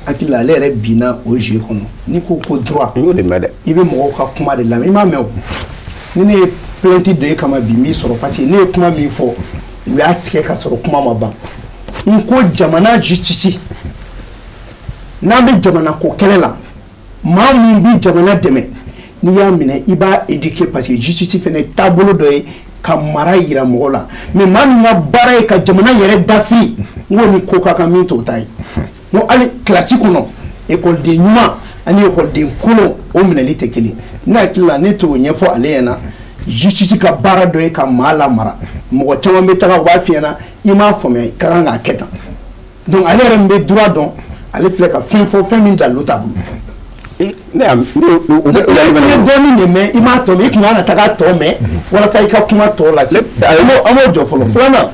hakili la ale yɛrɛ binna o jeu kɔnɔ. N'i ko ko droit, N y'o de mɛn dɛ. i bɛ mɔgɔw ka kuma de lamɛn. I m'a mɛn o. Ni ne ye plainte don e kama bi, n b'i sɔrɔ, parce que ne ye kuma min fɔ, u y'a tigɛ ka sɔrɔ kuma ma ban. N ko jamana justice, n'an bɛ jamana ko kɛlɛ la, maa min bɛ jamana dɛmɛ, n'i y'a minɛ, i b'a éduquer, parce que justice fana ye taabolo dɔ ye ka mara yira mɔgɔ la. Mais maa min ka baara ye ka jamana yɛrɛ dafiri, n ko ni ko ka kan min t'o ta ye. N ko hali kilasi kɔnɔ, ekɔliden ɲuman ani ekɔliden kolon, o minɛli tɛ kelen. Ne hakili la, ne t'o ɲɛfɔ ale ɲɛna. Justice ka baara dɔ ye ka maa lamara. Mɔgɔ caman bɛ taga, u b'a f'i ɲɛna i m'a faamuya, i ka kan k'a kɛ tan. Donc ale yɛrɛ min bɛ droit dɔn, ale filɛ ka fɛn fɔ, fɛn min dalilu t'a bolo. Ne y'a ne o bɛ I ye dɔɔnin de mɛn, i m'a tɔ mɛn. I tun kan ka taga tɔ mɛn walasa i ka kuma tɔ lase. An b'o jɔ fɔlɔ. Filanan,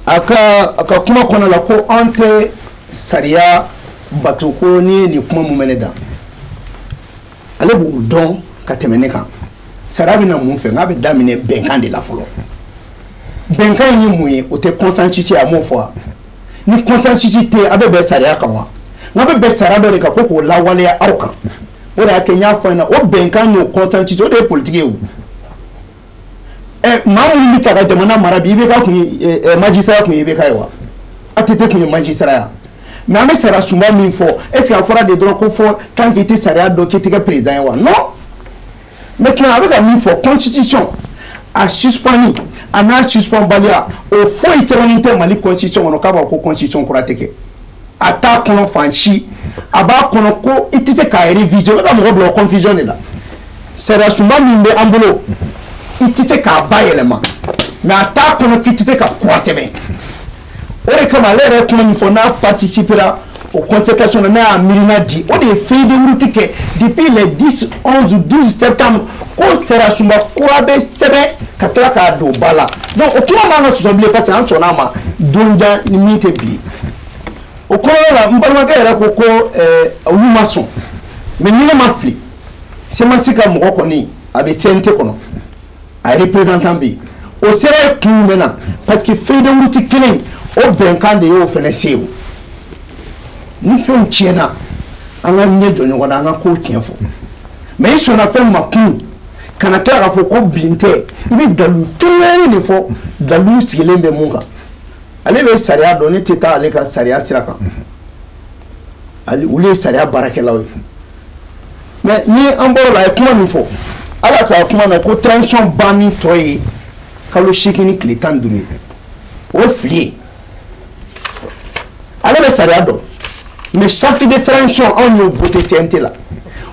a ka kuma kɔnɔ la ko an tɛ sariya bato, ko n'i ye nin kuma mun mɛn ne da, ale b'o dɔn ka tɛmɛ ne kan. Sariya bɛ na mun fɛ? N'a bɛ daminɛ bɛnkan de la fɔlɔ. Bɛnkan ye mun ye? O tɛ consensus ye, a m'o fɔ wa? Ni consensus tɛ yen, a bɛ bɛn sariya kan wa? N'a bɛ bɛn sariya dɔ de kan ko k'o lawaleya aw kan, o de y'a kɛ n y'a fɔ a ɲɛna, o bɛnkan n'o consensus, o de ye politique ye. O maa minnu bɛ ta ka jamana mara bi, IBK kun ye magistrat, kun ye IBK ye wa? ATT kun ye magistrat ya. Mais an bɛ sariya sunba min fɔ, est ce que a fɔra de dɔrɔn ko fɔ tant que i tɛ sariya dɔn k'i tɛ kɛ président ye wa? Non. Maintenant, a bɛ ka min fɔ, constitution a suspend a n'a suspendbaliya, o foyi sɛbɛnnen tɛ Mali constitution kɔnɔ k'a b'a ko constitution kura tɛ kɛ. A t'a kɔnɔ fan si. A b'a kɔnɔ ko i tɛ se k'a réviser. O bɛ ka mɔgɔ bila o confusion de la. Sariya sunba min bɛ an bolo, i tɛ se k'a bayɛlɛma, mais a t'a kɔnɔ k'i tɛ se ka kura sɛbɛn. O de kama ale yɛrɛ ye kuma min fɔ, n'a participera O concertation na, n'a y'a miirina di, o de ye feuille de route kɛ depuis les 10, 11, 12 septembre ko sariyasunba kura bɛ sɛbɛn ka tila k'a don ba la. Donc o kuma man ka sɔsɔ bilen, parce que an sɔnna a ma donjan ni min tɛ bi ye. O kɔnɔna la, n balimakɛ yɛrɛ ko olu ma sɔn, mais ni ne ma fili, CMAS ka mɔgɔ kɔni a bɛ CNT kɔnɔ, a représentant bɛ yen. O sera ye kun jumɛn na? Parce que feuille de route kelen, o bɛnkan de y'o fɛnɛ se. O ni fɛnw tiɲɛna, an ka ɲɛ jɔ ɲɔgɔn na, an ka kow tiɲɛ fɔ. Mais i sɔnna fɛn ma kun, kana tila k'a fɔ ko bin tɛ. I bɛ dalu kelen de fɔ, dalu sigilen bɛ mun kan? Ale bɛ sariya dɔn, ne tɛ taa ale ka sariya sira kan. Olu ye sariya baarakɛlaw ye. Mais ni an bɔr'o la, a ye kuma min fɔ, ala ka kuma na ko transition banni tɔ ye kalo 8 ni tile 15 ye, o ye fili ye. Ale bɛ sariya dɔn, mais charte de transition, anw y'o voté CNT la.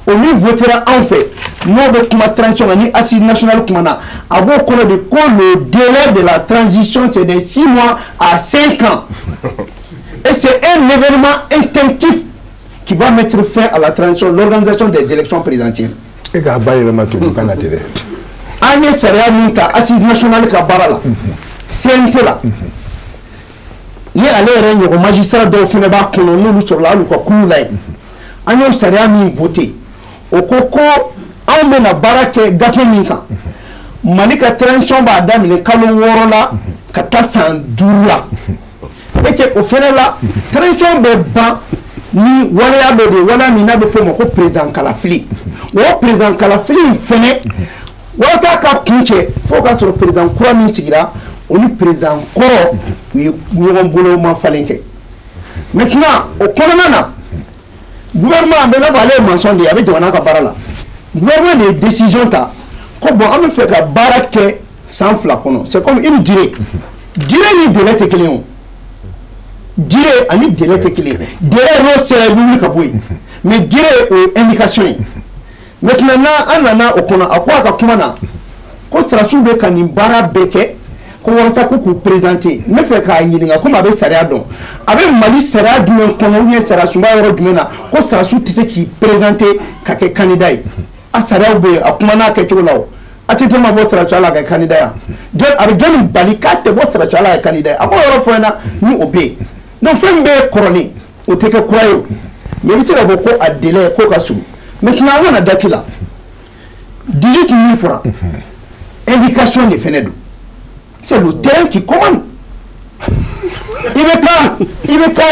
O min votera anw fɛ, n'o bɛ kuma transition kan, ni assise nationale kumana, a b'o kɔnɔ de ko le délai de la transition, c'est de 6 mois à 5 ans, et c'est un événement instinctif qui va mettre fin à la transition, l'organisation des élections présidentielles. E k'a bayɛlɛma tubabukan na ten dɛ. An ye sariya min ta assise nationale ka baara la CNT la, ni ale yɛrɛ ɲɔgɔn magistrat dɔw fana b'a kɔnɔ, n'olu sɔrɔla hali u ka kulu la yen, an y'o sariya min voté, o ko ko anw bɛna baara kɛ gafe min kan, Mali ka transition b'a daminɛ kalo 6 la ka taa san 5 la, et que o fana la, transition bɛ ban ni waleya dɔ de ye, waleya min n'a bɛ f'o ma ko président kalafili. O président kalafili in fɛnɛ, walasa ka kun cɛ, fo k'a sɔrɔ président kura min sigira, o ni président kɔrɔ u ye ɲɔgɔn bolo ma falen kɛ. Maintenant, o kɔnɔna na, gouvernement bɛ n'a fɔ ale ye maçon de ye, a bɛ jamana ka baara la. Gouvernement de ye décision ta ko bon, an bɛ fɛ ka baara kɛ san 2 kɔnɔ. C'est comme une durée. Durée ni délai tɛ kelen ye. O durée ani délai tɛ kelen ye. Délai, n'o sera, i bɛ wuli ka bɔ yen, mais durée, o ye indication ye. Maintenant, n'a an nana o kɔnɔ, a ko a ka kuma na ko sɔrɔdasiw bɛ ka nin baara bɛɛ kɛ ko walasa ko k'u présenter. N bɛ fɛ k'a ɲininka, komi a bɛ sariya dɔn, a bɛ Mali sariya jumɛn kɔnɔ ou bien sariya sunba yɔrɔ jumɛn na ko sɔrɔdasiw tɛ se k'i présenter ka kɛ candidat ye? A sariyaw bɛ yen, a kuma n'a kɛcogo la. O ATT ma bɔ sɔrɔdasiya la ka kɛ candidat ye, a bɛ jɔnni bali k'a tɛ bɔ sɔrɔdasiya la ka kɛ candidat ye? A b'o yɔrɔ fɔ n ɲɛna ni o bɛ yen. Donc fɛn min bɛ kɔrɔlen, o tɛ kɛ kura ye o, mais i bɛ se k'a fɔ ko a délai k'o ka surun. Maintenant, an ka na date la, 18 min fɔra, indication de fɛnɛ don. C'est le terrain qui commande. I bɛ k'a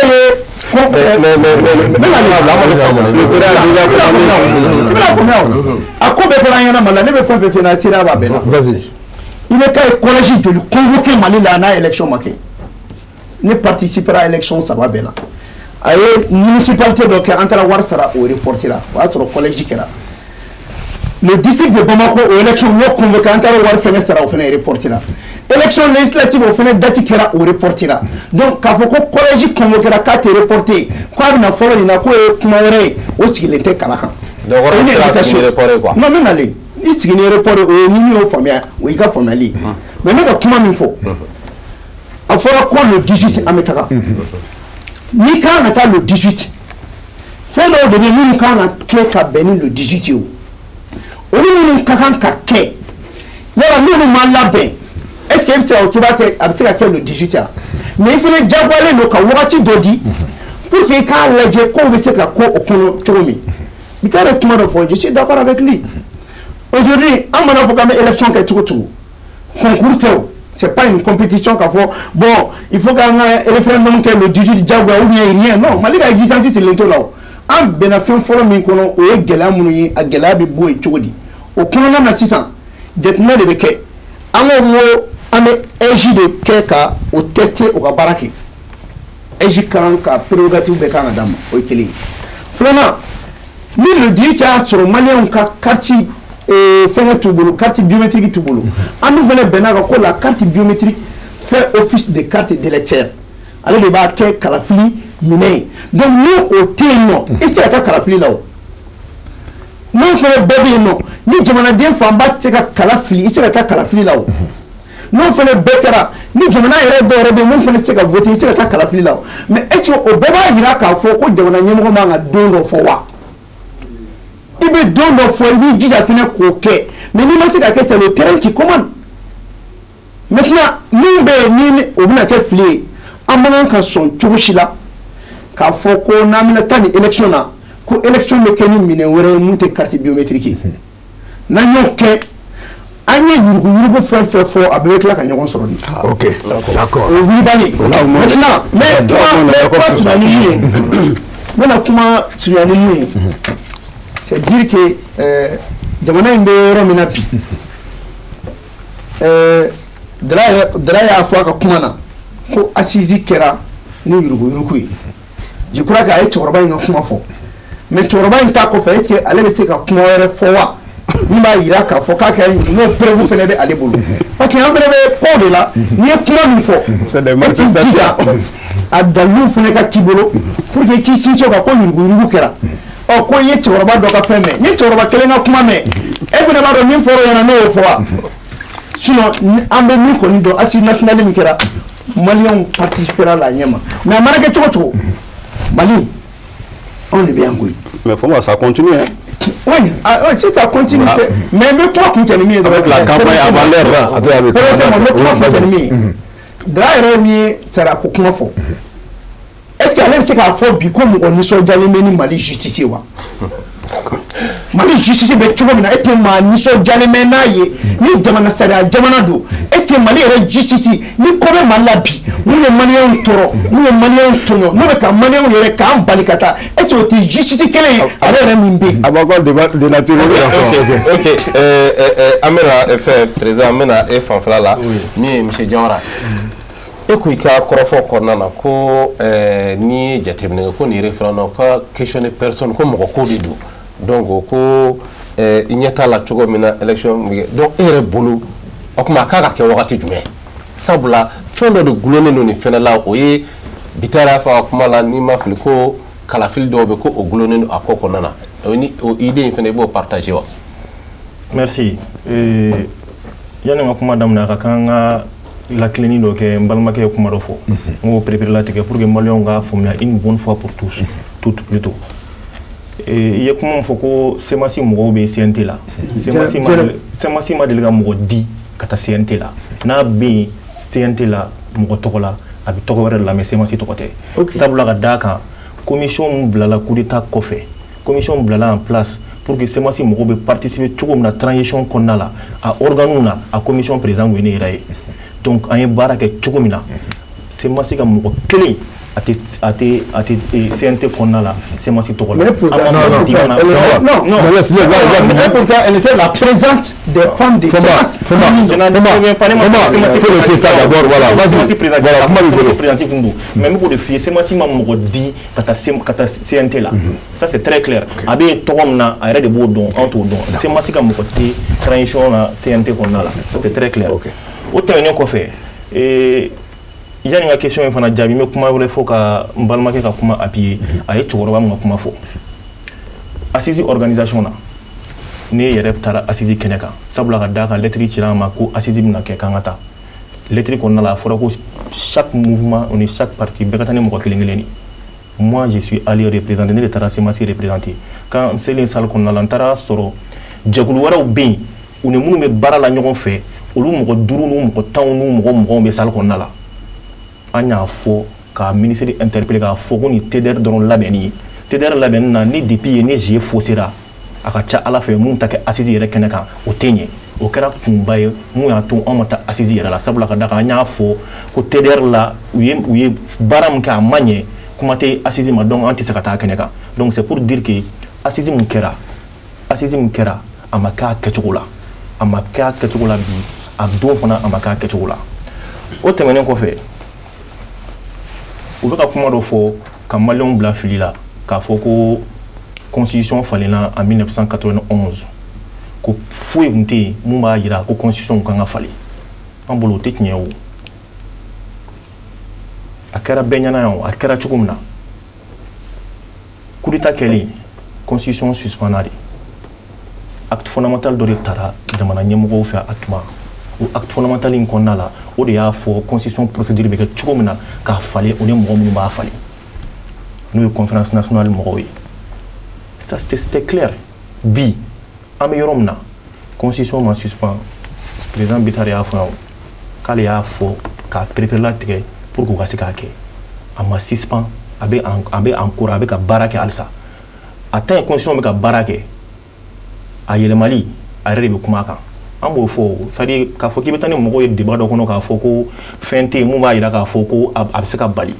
ye ko Mais n bɛna i bɛna faamuya o. A ko bɛɛ kɛra an ɲɛna Mali la. Ne bɛ fɛn fɛn f'i ɲɛna, seereya b'a bɛɛ la. Vas-y. I bɛ k'a ye collège joli convoqué Mali la n'a élection ma kɛ? Ne participera élection saba bɛɛ la. A ye municipalité dɔ kɛ, an taara wari sara, o reporté la, o y'a sɔrɔ collège kɛra. Le district de Bamako, o élection, u y'o convoqué, an taara wari fɛnɛ sara, o fɛnɛ reporté la. Élection législative, o fɛnɛ date kɛra, o reporté la. Donc k'a fɔ ko collège convoqué la k'a tɛ reporté, k'a bɛna fɔlɔ nin na, k'o ye kuma wɛrɛ ye, o sigilen tɛ kala kan. Donc, C'est une o kɔrɔ invitation. sigi reporté quoi. Non, n bɛ nalen. I sigi ni report, o ye ni min y'o faamuya, o y'i ka faamuyali ye. Mais n bɛ ka kuma min fɔ, a fɔra ko le 18 an bɛ taga. N'i kan ka taa le 18, fɛn dɔw de bɛ yen minnu kan ka kɛ ka bɛn ni le 18 ye. O olu minnu ka kan ka kɛ, yala n'olu ma labɛn, est ce que e bɛ se ka o cogoya kɛ, a bɛ se ka kɛ le 18 ya? Mais i fana diyagoyalen don ka wagati dɔ di pour que i k'a lajɛ kow bɛ se ka ko o kɔnɔ cogo min. I t'a dɔn, kuma dɔ fɔ, je suis d'accord avec lui. Aujourd'hui, an mana fɔ k'an bɛ élection kɛ cogo cogo, concours tɛ o, c'est pas une compétition k'a fɔ bon, il faut k'an ka référendum kɛ le 18 diyagoya ou bien rien. Non, Mali ka existence sirilen t'o la. O an bɛnna fɛn fɔlɔ min kɔnɔ, o ye gɛlɛya minnu ye, a gɛlɛya bɛ bɔ yen cogo di? O kɔnɔna na sisan, jateminɛ de bɛ kɛ. An ko ko an bɛ AIGE de kɛ ka o tester, o ka baara kɛ. AIGE kan ka prérogative bɛɛ kan ka d'a ma, o ye kelen ye. Filanan, ni le 18 y'a sɔrɔ maliyɛnw ka carte fɛngɛ t'u bolo, carte biométrique t'u bolo, an dun fana bɛnna kan ko la carte biométrique fait office de carte d'électeur, ale de b'a kɛ kalafili minɛ ye. Donc ni o tɛ yen nɔ, i tɛ se ka taa kalafili la. O n'o fana bɛɛ bɛ yen nɔ, ni jamanaden fanba tɛ se ka kala fili, i tɛ se ka taa kalafili la. O N'o fana bɛɛ kɛra, ni jamana yɛrɛ dɔw yɛrɛ bɛ yen mun fana tɛ se ka voter, i tɛ se ka taa kalafili la o. Mais est ce que o bɛɛ b'a jira k'a fɔ ko jamana ɲɛmɔgɔ man ka don dɔ fɔ wa? I bɛ don dɔ fɔ, i b'i jija fana k'o kɛ, mais n'i ma se ka kɛ, c'est le terrain qui commande. Maintenant, min bɛ yen ni o bɛna kɛ fili ye, an man kan ka sɔn cogo si la k'a fɔ ko n'an bɛna taa nin élection na, ko élection bɛ kɛ ni minɛn wɛrɛ ye mun tɛ carte biométrique ye. N'an y'o kɛ, an ye yuruguyurugu fɛn fɛn fɔ, a bɛɛ bɛ tila ka ɲɔgɔn sɔrɔ de. Ok, d'accord. O ye wulibali. Maintenant, mais kuma surunya ni mun ye, n bɛna kuma surunya ni mun ye, c'est dire que jamana in bɛ yɔrɔ min na bi, Dara yɛrɛ, Dara y'a fɔ a ka kuma na ko assise kɛra ni yuruguyurugu ye. Je crois que a ye cɛkɔrɔba in ka kuma fɔ, mais cɛkɔrɔba in ta kɔfɛ, est ce que ale bɛ se ka kuma wɛrɛ fɔ wa, min b'a jira k'a fɔ k'a kɛra n'o preuve fana bɛ ale bolo? Parce que an fana bɛ kow de la, n'i ye kuma min fɔ, C'est des e k'i jija a dalilu fana ka k'i bolo pour que k'i sinsin o kan ko yuruguyurugu kɛra. Ɔ, ko i ye cɛkɔrɔba dɔ ka fɛn mɛn, n ye cɛkɔrɔba kelen ka kuma mɛn, e fana b'a dɔn min fɔra o ɲɛna, n'o y'o fɔ wa? Sinon, an bɛ min kɔni dɔn, assise nationale min kɛra, maliyɛnw participera la a ɲɛ ma. Mais a mana kɛ cogo cogo, Mali, anw de bɛ yan koyi. Mais faut moi, ça continue, hein. Oui, ah, oui, si ça continue, mais n bɛ kuma kuncɛ ni min ye dɔrɔn. Avec la campagne avant l'heure, là. Attends, avec- Permettez-moi, n bɛ kuma kuncɛ ni min ye. Dara yɛrɛ min ye sariyako kuma fɔ, est ce que ale bɛ se k'a fɔ bi ko mɔgɔ nisɔndiyalen bɛ ni Mali justice ye wa? Mali justice bɛ cogo min na, est ce que maa nisɔndiyalen bɛ n'a ye? Ni jamana sariya jamana don, est ce que Mali yɛrɛ justice, ni ko bɛ Mali la bi, mun ye maliyɛnw tɔɔrɔ, mun ye maliyɛnw tɔɲɔ, n'o bɛ ka maliyɛnw yɛrɛ k'an bali ka taa, est ce que o tɛ justice kelen ye, ale yɛrɛ min bɛ yen? A b'a ka débat dénaturé. Ok, an bɛna fɛn, président, an bɛna e fanfɛla la, min ye monsieur Jawara. E ko i ka kɔrɔfɔ kɔnɔna na ko n'i ye jateminɛ kɛ ko nin référendum ka question de personne, ko mɔgɔ ko de don, donc ko i ɲɛ t'a la cogo min na élection bɛ kɛ. Donc e yɛrɛ bolo, o tuma a kan ka kɛ wagati jumɛn? Sabula fɛn dɔ de gulonnen don nin fɛnɛ la, o ye Bitara y'a fɔ a ka kuma la, n'i ma fili, ko kalafili dɔw bɛ ko o gulonnen don a ko kɔnɔna na. O ni o idée in fɛnɛ, i b'o partager wa? Merci. Yani n ka kuma daminɛ, a ka kan n ka lakilenni dɔ kɛ. N balimakɛ ye kuma dɔ fɔ, n k'o perepere latigɛ pour que maliyɛnw k'a faamuya une bonne fois pour tous, toutes plutôt. I ye kuma min fɔ ko CMAS mɔgɔw bɛ CNT la, CMAS ma deli ka mɔgɔ di ka taa CNT la. N'a bɛ yen CNT la mɔgɔ tɔgɔ la, a bɛ tɔgɔ wɛrɛ de la, mais CMAS tɔgɔ tɛ. Sabula ka d'a kan, commission min bilala coup d'état kɔfɛ, commission bilala en place pour que CMAS mɔgɔw bɛ participer cogo min na transition kɔnɔna la, a organes na, a commission président kun ye ne yɛrɛ ye. Donc an ye baara kɛ cogo min na, CMAS ka mɔgɔ kelen a tɛ CNT kɔnɔna la CMAS tɔgɔ la. Mais pourtant, An ma non, mɔgɔ di fana. non, non, Mais laisse-le, va, va, mais pourtant, elle était la présidente des femmes de Foma, CMAS. Foma, Je n'en Foma, souviens pas, ne ma Foma, CMAS faut laisser ça d'abord, voilà, vas-y. CMAS président, Voilà, kuma b'i bolo. CMAS président kun don. Mais n bɛ k'o de f'i ye, CMAS ma mɔgɔ di ka taa CNT la. Ça, c'est très clair. A bɛ yen tɔgɔ min na, a yɛrɛ de b'o dɔn, anw t'o dɔn. CMAS ka mɔgɔ tɛ transition na CNT kɔnɔna la. Ça, c'est très clair. O tɛmɛnen kɔfɛ, yanni n ka question in fana jaabi, n bɛ kuma wɛrɛ fɔ ka n balimakɛ ka kuma appuyer. A ye cɛkɔrɔba min ka kuma fɔ assise organisation na, ne yɛrɛ taara assise kɛnɛ kan, sabula ka d'a kan, lettre cira an ma ko assise bɛna kɛ, k'an ka taa. Lettre kɔnɔna la, a fɔra ko chaque mouvement, on est chaque parti, bɛɛ ka taa ni mɔgɔ kelen kelen de. Moi, je suis allé représenter, ne de taara CMAS représenter. Quand n selen salle kɔnɔna la, n taara sɔrɔ jɛkulu wɛrɛw bɛ yen, u ni minnu bɛ baara la ɲɔgɔn fɛ, olu mɔgɔ 5 n'u mɔgɔ 10 n'u mɔgɔ 20 bɛ salle kɔnɔna la. An y'a fɔ ka ministre interpeller k'a fɔ ko nin TDR dɔrɔn labɛnni ye, TDR labɛnni na ni depuis yen ni je faussera, a ka ca ala fɛ mun ta kɛ assise yɛrɛ kɛnɛ kan, o tɛ ɲɛ. O kɛra kunba ye mun y'a to anw ma taa assise yɛrɛ la, sabula ka da kan, an y'a fɔ ko TDR la, u ye baara min kɛ, a ma ɲɛ, kuma tɛ assise ma, donc an tɛ se ka taa kɛnɛ kan. Donc c'est pour dire que assise min kɛra, a ma kɛ a kɛcogo la, a ma kɛ a kɛcogo la bi, a don fana a ma kɛ a kɛcogo la. O tɛmɛnen kɔfɛ, u bɛ ka kuma dɔ fɔ ka maliyɛnw bila fili la, k'a fɔ ko constitution falenna en 1991, ko foyi tun tɛ yen mun b'a jira ko constitution kan ka falen. An bolo, o tɛ tiɲɛ ye. O a kɛra bɛɛ ɲɛna yan. O a kɛra cogo min na, coup d'état kɛlen, constitution suspendra de. Acte fondamental dɔ de tara jamana ɲɛmɔgɔw fɛ a tuma. O acte fondamental in kɔnɔna la, o de y'a fɔ constitution procédure bɛ kɛ cogo min na k'a falen, o ni mɔgɔ minnu b'a falen, n'o ye Conférence nationale mɔgɔw ye. Ça, c'était clair. Bi an bɛ yɔrɔ min na, constitution ma suspend. Président Bittar y'a fɔ yan k'ale y'a fɔ k'a pereperelatigɛ pour que u ka se k'a kɛ. A ma suspend, a bɛ en cours, a bɛ ka baara kɛ halisa. A tant que constitution bɛ ka baara kɛ, a yɛlɛmali, a yɛrɛ de bɛ kuma a kan. An b'o fɔ, c'est à dire k'a fɔ k'i bɛ taa ni mɔgɔw ye débat dɔ kɔnɔ, k'a fɔ ko fɛn tɛ yen mun b'a jira k'a fɔ ko a bɛ se ka bali,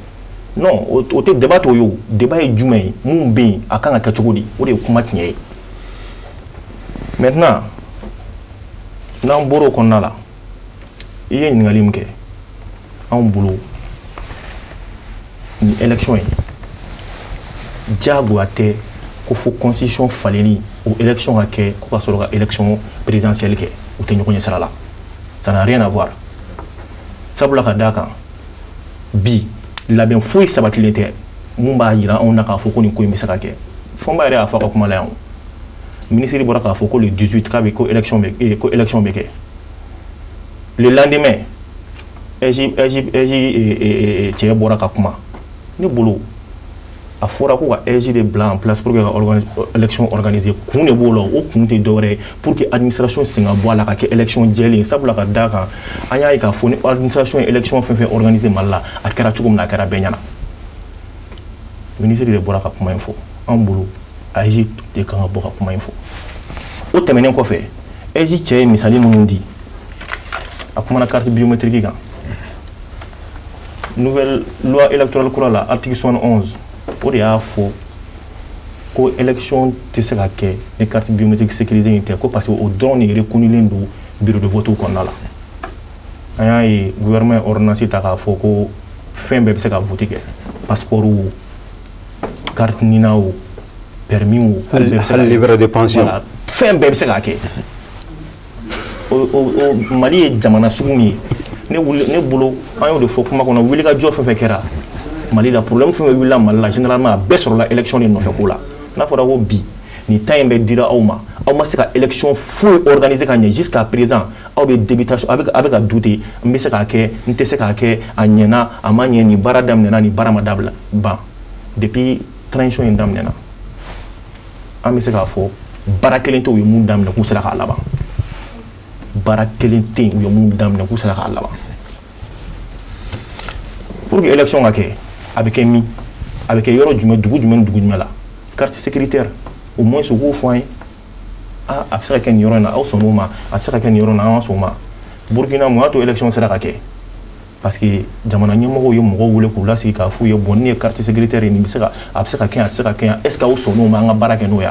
non, o tɛ débat t'o ye. O débat ye jumɛn ye? Mun bɛ yen, a kan ka kɛ cogo di? O de ye kuma tiɲɛ ye. Maintenant, n'an bɔra o kɔnɔna la, i ye ɲininkali min kɛ, anw bolo, nin élection ye, diyagoya tɛ ko fo constitution falenni, o élection ka kɛ ko ka sɔrɔ ka élection présidentielle kɛ. U tɛ ɲɔgɔn ɲɛ sira la, ça n'a rien à voir. Sabula ka d'a kan, bi labɛn foyi sabatilen tɛ mun b'a jira anw na k'a fɔ ko nin ko in bɛ se ka kɛ. Fɔnba yɛrɛ y'a fɔ a ka kuma la yan, ministre bɔra k'a fɔ ko le 18 k'a bɛ ko élection bɛ kɛ. Le lendemain, AIGE cɛ bɔra ka kuma. Ne bolo, a fɔra ko ka AIGE de bila en place pour que ka élection organiser. Kun de b'o la. O kun tɛ dɔwɛrɛ ye pour que administration sen ka bɔ a la, ka kɛ élection jɛlen. Sabula ka d'a kan, an y'a ye k'a fɔ ni administration ye élection fɛn fɛn organiser Mali la, a kɛra cogo min na, a kɛra bɛɛ ɲɛna. Ministre de bɔra ka kuma in fɔ. Anw bolo, AIGE de kan ka bɔ ka kuma in fɔ. O tɛmɛnen kɔfɛ, AIGE cɛ ye misali minnu di, a kumana carte biométrique kan. Nouvelle loi électorale kura la, article 71, o de y'a fɔ ko élection tɛ se ka kɛ ni carte biométrique sécurisée in tɛ, ko parce que o dɔrɔn de reconnulen don bureau de vote kɔnɔna la. An y'a ye, gouvernement ye ordonnance ta k'a fɔ ko fɛn bɛɛ bɛ se ka vote kɛ, passeport o, carte NINA o, permis o. Hali livret de pension. Voilà, fɛn bɛɛ bɛ se k'a kɛ. O Mali ye jamana sugu min ye, ne wuli, ne bolo, an y'o de fɔ kuma kɔnɔ, wulikajɔ fɛn fɛn kɛra Mali la, problème fɛn fɛn wulila Mali la, généralement a bɛɛ sɔrɔla élection de nɔfɛ ko la. N'a fɔra ko bi nin temps in bɛ dira aw ma, aw ma se ka élection foyi organiser ka ɲɛ jusqu'à présent, aw bɛ débitation, a bɛ ka douter, n bɛ se k'a kɛ, n tɛ se k'a kɛ, a ɲɛna, a ma ɲɛ, nin baara daminɛna, nin baara ma dabila ban. Depuis transition in daminɛna, an bɛ se k'a fɔ baara kelen tɛ u ye mun daminɛ k'u sera k'a laban. Baara kelen tɛ yen u ye mun daminɛ k'u sera k'a laban. Pour que élection ka kɛ, a bɛ kɛ min, a bɛ kɛ yɔrɔ jumɛn, dugu jumɛn ni dugu jumɛn la, carte sécuritaire, au moins u k'o fɔ an ye. Ah, a bɛ se ka kɛ nin yɔrɔ in na, aw sɔnn'o ma. A tɛ se ka kɛ nin yɔrɔ in na, an sɔn o ma. Burukina, mun y'a to élection sera ka kɛ? Parce que jamana ɲɛmɔgɔw ye mɔgɔw wele k'u lasigi k'a f'u ye: bon, nin ye carte sécuritaire ye, nin bɛ se ka, a bɛ se ka kɛ yan, a tɛ se ka kɛ yan, est ce que aw sɔnn'o ma, an ka baara kɛ n'o ye?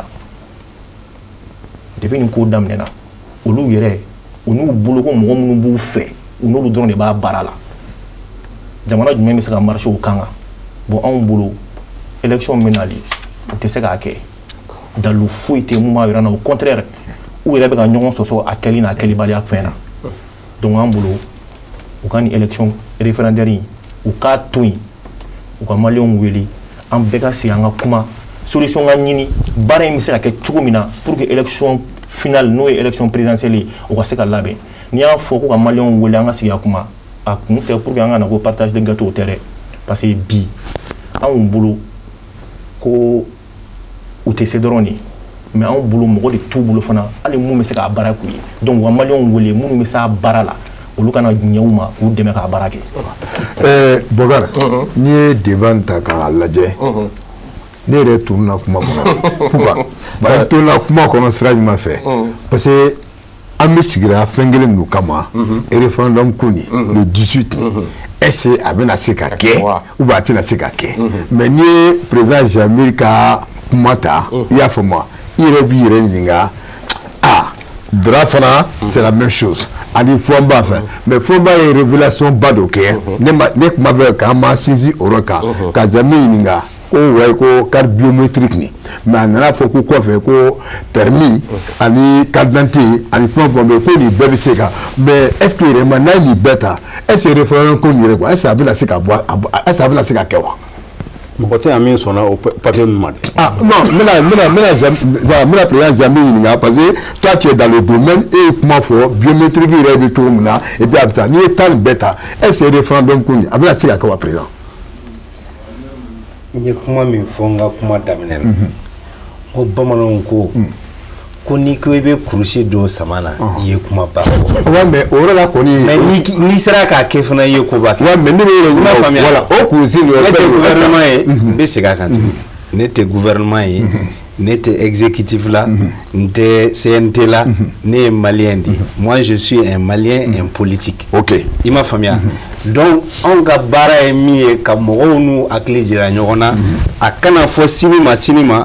Depuis nin ko daminɛna, olu yɛrɛ, u n'u bolo ko mɔgɔ minnu b'u fɛ, u n'olu dɔrɔn de b'a baara la. Jamana jumɛn bɛ se ka marcher o kan kan? Bon, anw bolo, élection bɛ nali, u tɛ se k'a kɛ. Dalu foyi tɛ mun b'a yira n na. Au contraire, u yɛrɛ bɛ ka ɲɔgɔn sɔsɔ a kɛli n'a kɛlibaliya fɛn na. Donc an bolo, u ka nin élection référendaire in, u k'a to yen, u ka Maliyɛnw wele, an bɛɛ ka sigi, an ka kuma, solution ka ɲini, baara in bɛ se ka kɛ cogo min na pour que élection finale, n'o ye élection présidentielle ye, o ka se ka labɛn. N'i y'a fɔ ko ka Maliyɛnw wele, an ka sigi ka kuma, a kun tɛ pour que an ka na ko partage de gâteau, tɛ dɛ. Parce que bi anw bolo ko u tɛ se dɔrɔn de, mais anw bolo, mɔgɔ de t'u bolo fana hali mun bɛ se k'a baara k'u ye. Donc u ka Maliyɛnw wele, minnu bɛ s'a baara la, olu kana ɲɛ u ma k'u dɛmɛ k'a baara kɛ. Bɔkari, n'i ye débat in ta k'a lajɛ, ne yɛrɛ tununa kuma kɔnɔ. Pourquoi? Bari n tununa kuma kɔnɔ sira jumɛn fɛ? Parce que an bɛ sigira fɛn kelen ninnu kama, référendum ko nin, le 18 nin, est ce que a bɛna se ka kɛ ou bien a tɛna se ka kɛ? Mais n'i ye président Jamil ka kuma ta, i y'a faamu, i yɛrɛ b'i yɛrɛ ɲininka. Ah, Dra fana, c'est la même chose ani Fɔnba fɛ. Mais Fɔnba ye révélation ba dɔ kɛ. Ne ma, ne kuma bɛ k'an ma sinsin o yɔrɔ kan ka Jamil ɲininka ko ouais, ko carte biométrique nin, mais a nana fɔ ko kɔfɛ ko permis ani carte d'identité ani fɛn o fɛn bɛ yen, ko nin bɛɛ bɛ se ka. Mais est ce que réellement, n'a ye nin bɛɛ ta, est ce que référendum ko nin yɛrɛ quoi, est ce que a bɛna se ka bɔ, est ce que a bɛna se ka kɛ wa? Mɔgɔ tɛ yan min sɔnna o papier ninnu ma dɛ. Ah non, n bɛna président Jambi ɲininka, parce que toi, tu es dans le domaine. E ye kuma fɔ biométrique yɛrɛ bɛ cogo min na, et puis a bɛ taa, n'i ye taa nin bɛɛ ta, est ce que référendum ko nin, a bɛna se ka kɛ wa, président? N ye kuma min fɔ n ka kuma daminɛ na, ko bamananw ko n'i ko i bɛ kurusi don sama na, i ye kumaba fɔ. Ouais, mais o yɔrɔ la kɔni. Mais n'i sera k'a kɛ fana, i ye koba kɛ. Ouais, mais ne bɛ yɛrɛ I m'a faamuya. Voilà, o kurusi nin, o Ne tɛ fɛn gouvernement ye, n bɛ segin a kan tuguni, ne tɛ gouvernement ye, ne tɛ exécutif la, n tɛ CNT la, ne ye malien de ye. Moi, je suis un Malien, un politique. I m'a faamuya? Donc anw ka baara ye min ye, ka mɔgɔw n'u hakili jira ɲɔgɔn na, a kana fɔ sini ma, sini ma,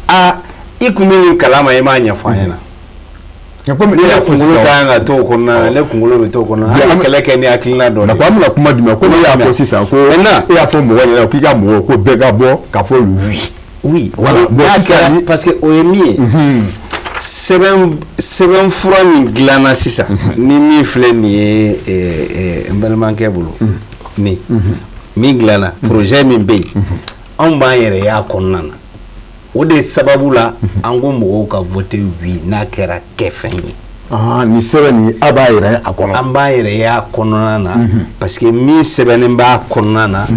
a i kun bɛ nin kalama, i m'a ɲɛfɔ an ɲɛna. Komi Ne e y'a fɔ kunkolo sisan ka kan ka to o kɔnɔna na, ne kunkolo bɛ to o kɔnɔna na, an bɛ kɛlɛ kɛ ni hakilina dɔ de ye. D'accord, an bɛna kuma jumɛn? Komi e y'a fɔ sisan ko Maintenant e y'a fɔ mɔgɔ ɲɛna k'i ka mɔgɔw ko bɛɛ ka bɔ k'a fɔ le oui. Oui. Voilà. Bon, n'a sisan kɛra parce que o ye min ye, sɛbɛn fura min dilanna sisan, ni min filɛ nin ye n balimakɛ bolo, nin min dilanna, projet min bɛ yen, anw b'an yɛrɛ y'a kɔnɔna na. O de sababu la an ko mɔgɔw ka voter oui, n'a kɛra kɛfɛn ye. Ah, nin sɛbɛn nin, a b'a yɛrɛ ye a kɔnɔ. An b'an yɛrɛ y'a kɔnɔna na, parce que min sɛbɛnnen b'a kɔnɔna na,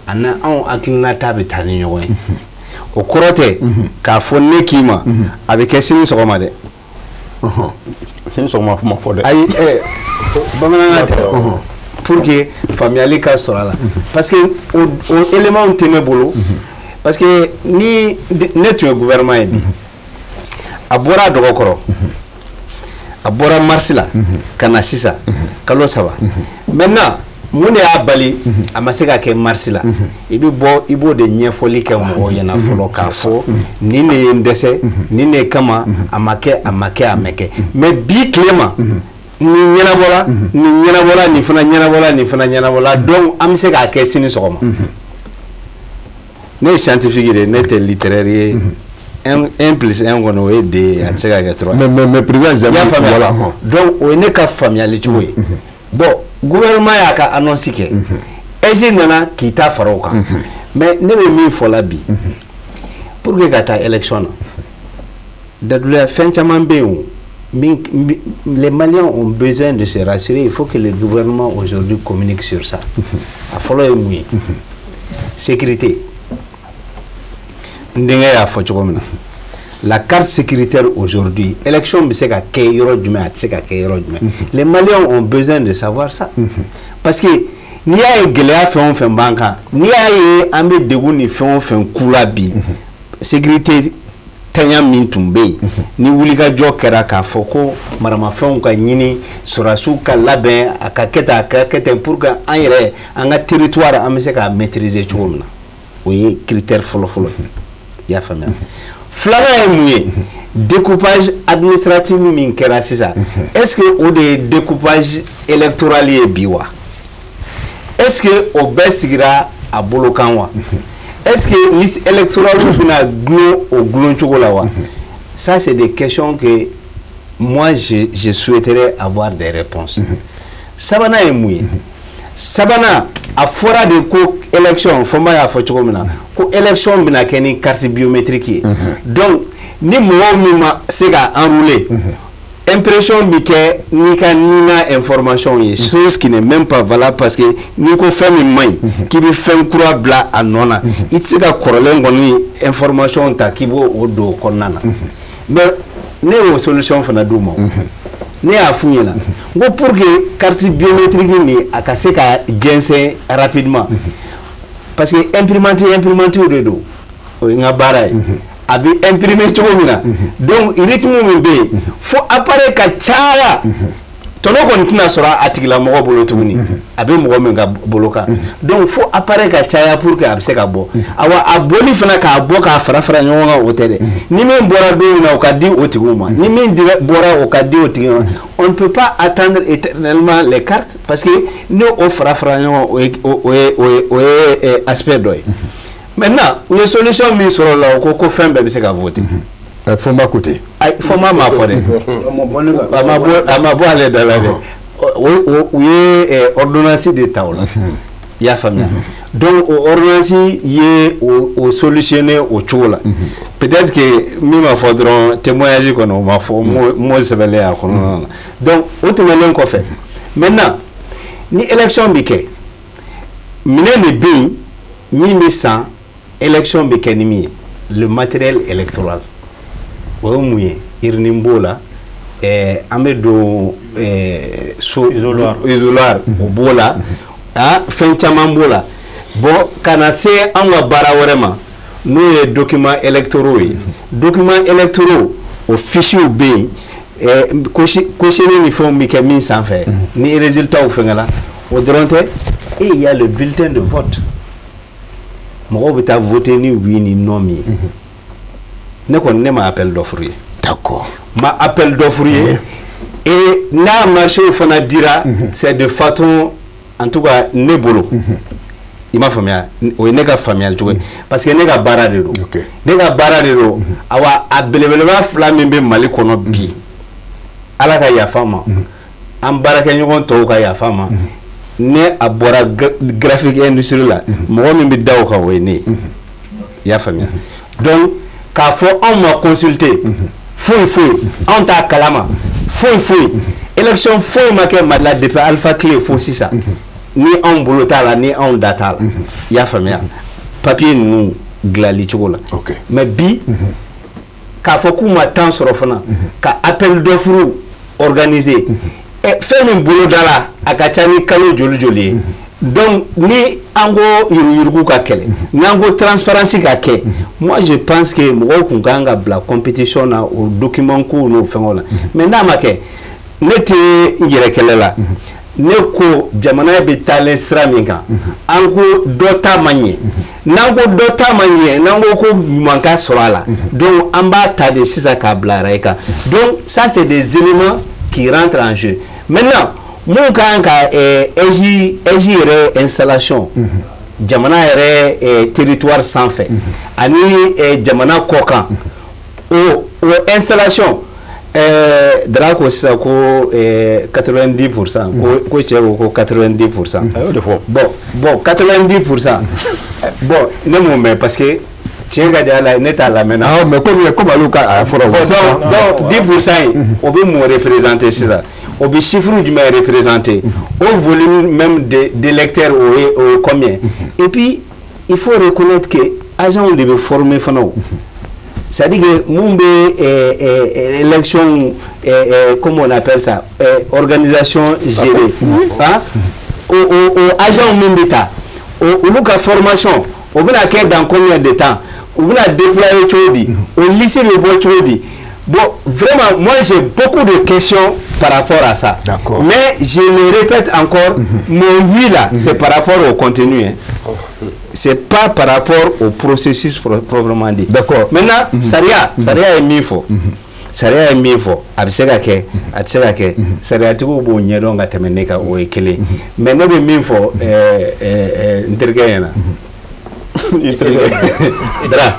ani anw hakilinata bɛ taa ni ɲɔgɔn ye. O kɔrɔ tɛ k'a fɔ ne k'i ma a bɛ kɛ sini sɔgɔma dɛ. Sini sɔgɔma ma fɔ dɛ. Ayi, bamanankan tɛ, pour que faamuyali ka sɔrɔ a la, parce que o élément tɛ ne bolo, parce que ni ne tun ye gouvernement ye bi, a bɔra a dɔgɔkɔrɔ, a bɔra mars la ka na sisan kalo 3. Maintenant, mun de y'a bali a ma se ka kɛ mars la? I bɛ bɔ, i b'o de ɲɛfɔli kɛ mɔgɔw ɲɛna fɔlɔ, k'a fɔ nin de ye n dɛsɛ, nin de kama a ma kɛ, a ma kɛ, a ma kɛ. Mais bi tile ma, nin ɲɛnabɔla, nin ɲɛnabɔla, nin fana ɲɛnabɔla, nin fana ɲɛnabɔla, donc an bɛ se k'a kɛ sini sɔgɔma. Ne ye scientifique de ye, ne tɛ littéraire ye. Un plus un kɔni, o ye deux ye, a tɛ se ka kɛ trois. Mais président I Jambi y'a faamuya? Voilà. Donc o ye ne ka faamuyali cogo ye. Bon, gouvernement y'a ka annonce kɛ, AIGE nana k'i ta fara o kan. Mais ne bɛ min fɔ la bi, pour que ka taa élection na, daduloya fɛn caman bɛ yen, o min les Maliens ont besoin de se rassurer. Il faut que le gouvernement aujourd'hui communique sur ça. A fɔlɔ ye mun ye? Sécurité. N denkɛ y'a fɔ cogo min na, la carte sécuritaire aujourd'hui, élection bɛ se ka kɛ yɔrɔ jumɛn, a tɛ se ka kɛ yɔrɔ jumɛn? Les Maliens ont besoin de savoir ça, parce que n'i y'a ye gɛlɛya fɛn o fɛn b'an kan, n'i y'a ye an bɛ degun ni fɛn o fɛn ku la bi, sécurité tanya min tun bɛ yen, ni wulikajɔ kɛra k'a fɔ ko maramafɛnw ka ɲini, sɔrɔdasiw ka labɛn, a ka kɛ tan, a ka kɛ ten, pour que an yɛrɛ an ka territoire an bɛ se k'a maîtriser cogo min na, o ye critère fɔlɔ-fɔlɔ ye. I y'a faamuya? Filanan ye mun ye? Découpage administratif min kɛra sisan, est ce que o de ye découpage électoral ye bi wa? Est ce que o bɛɛ sigira a bolo kan wa? Est ce que liste électorale bɛna gulon o gulon cogo la wa? Ça, c'est des questions que moi je souhaiterais avoir des réponses. Sabanan ye mun ye? Sabanan, a fɔra de ko élection, Fɔnba y'a fɔ cogo min na, ko élection bɛna kɛ ni carte biométrique ye. Donc ni mɔgɔw min ma se ka enrôler, impression bi kɛ n'i ka NINA information ye, chose qui n'est même pas valable, parce que n'i ko fɛn min man ɲi, k'i bɛ fɛn kura bila a nɔ na, i tɛ se ka kɔrɔlen kɔni information ta k'i b'o o don o kɔnɔna na. Mais ne y'o solution fana d'u ma. Ne y'a f'u ɲɛna n ko pour que carte biométrique nin a ka se ka jɛnsɛn rapidement, parce que imprimante de don, o ye n ka baara ye, a bɛ imprimer cogo min na, donc rythme min bɛ yen, fo appareil ka caya, tɔnɔ kɔni tɛna sɔrɔ a tigilamɔgɔ bolo tuguni, a bɛ mɔgɔ min ka bolo kan. Donc fo appareil ka caya pour que a bɛ se ka bɔ. Awa, a bɔli fana, k'a bɔ k'a fara fara ɲɔgɔn kan, o tɛ dɛ. Ni min bɔra don min na, o ka di o tigiw ma, ni min bɔra, o ka di o tigi ma. On ne peut pas attendre éternellement les cartes, parce que ni o fara fara ɲɔgɔn kan, o ye aspect dɔ ye. Maintenant, u ye solution min sɔrɔ o la, o ko ko fɛn bɛɛ bɛ se ka voter. Fɔnba ko ten. Ayi, Fɔnba m'a fɔ dɛ. A ma bɔ ne kan. A ma bɔ ale da la dɛ. O u ye ordonnance de ta o la. I y'a faamuya? Donc o ordonnance ye o solutionner o cogo la. Peut-être que min ma fɔ dɔrɔn témoignage kɔnɔ, o ma fɔ, mot sɛbɛnlen a kɔnɔna na. Donc o tɛmɛnen kɔfɛ, maintenant ni élection bɛ kɛ, minɛn de bɛ yen min bɛ san, élection bɛ kɛ ni min ye, le matériel électoral. O ye mun ye? Urne b'o la, an bɛ don so Isoloir. Isoloir, o b'o la. Ah, fɛn caman b'o la. Bon, ka na se an ka baara wɛrɛ ma, n'o ye documents électoraux ye. Documents électoraux, o fichiers bɛ yen, coché ni fɛnw bɛ kɛ min sanfɛ ni résultats fɛngɛ la. O dɔrɔn tɛ, et il y a le bulletin de vote. Mɔgɔw bɛ taa voter ni oui ni non min ye. Ne kɔni, ne ma appel d'offre ye. Ma appel d'offre ye, et n'a marché fana dira, c'est de façon, en tout cas ne bolo, i m'a faamuya, o ye ne ka faamuyali cogo ye, parce que ne ka baara de don. Ne ka baara de don. Awa, a belebeleba fila min bɛ Mali kɔnɔ bi, Ala ka yafa n ma, an baarakɛɲɔgɔn tɔw ka yafa n ma, ne a bɔra graphique industrie la, mɔgɔ min bɛ da o kan, o ye ne ye. I y'a faamuya? Donc k'a fɔ anw ma consulter, foyi foyi anw t'a kalama, foyi foyi, élection foyi ma kɛ Mali la depuis Alpha tile fo sisan ni anw bolo t'a la, ni anw da t'a la. I y'a faamuya? Papier ninnu dilanli cogo la. Mais bi, k'a fɔ k'u ma temps sɔrɔ fana ka appel d'offre organiser, fɛn min bolo da la, a ka ca ni kalo joli joli ye. Donc ni an ko yuruguyurugu ka kɛlɛ, n'an ko transparence ka kɛ, moi je pense que mɔgɔw kun kan ka bila compétition na o document ko n'o fɛngɛw la. Mais n'a ma kɛ, ne tɛ n yɛrɛ kɛlɛ la. Ne ko jamana bɛ taalen sira min kan, an ko dɔ ta ma ɲɛ. N'an ko dɔ ta ma ɲɛ, n'an ko ko ɲuman ka sɔrɔ a la, donc an b'a ta de sisan k'a bila rail kan. Donc ça, c'est des éléments qui rentrent en jeu. Maintenant, mun kan ka AIGE, AIGE yɛrɛ installation jamana yɛrɛ territoire sanfɛ ani jamana kɔ kan, o installation, Dara ko sisan ko 90%, ko cɛ ko 90%. A y'o de fɔ. Bon, 90%, bon, ne m'o mɛn, parce que tiɲɛ ka di Ala ye, ne t'a lamɛn na. Ah, mais comme olu ka a fɔra. Bon, donc 10% in, o bɛ mun représenter sisan? O bɛ chiffre jumɛn représenter? O volume même de d'électeurs, o ye combien? Et puis il faut reconnaître que agents de bɛ former fana o. C'est-à-dire que mun bɛ élection, comment on appelle ça, organisation gérée, hein, o agent min bɛ ta, o olu ka formation, o bɛna kɛ dans combien de temps? U bɛna déployer cogo di? O liste bɛ bɔ cogo di? Bon, vraiment, moi j'ai beaucoup de questions par rapport à ça. Mais je le répète encore, mon oui là, c'est par rapport au contenu, hein. C'est pas par rapport au processus proprement dit. Maintenant, sariya, sariya ye min fɔ, sariya ye min fɔ, a bɛ se ka kɛ, a tɛ se ka kɛ, sariyatigiw b'o ɲɛdɔn ka tɛmɛ ne kan, o ye kelen. Mais ne bɛ min fɔ n terikɛ ɲɛna, i terikɛ Dra,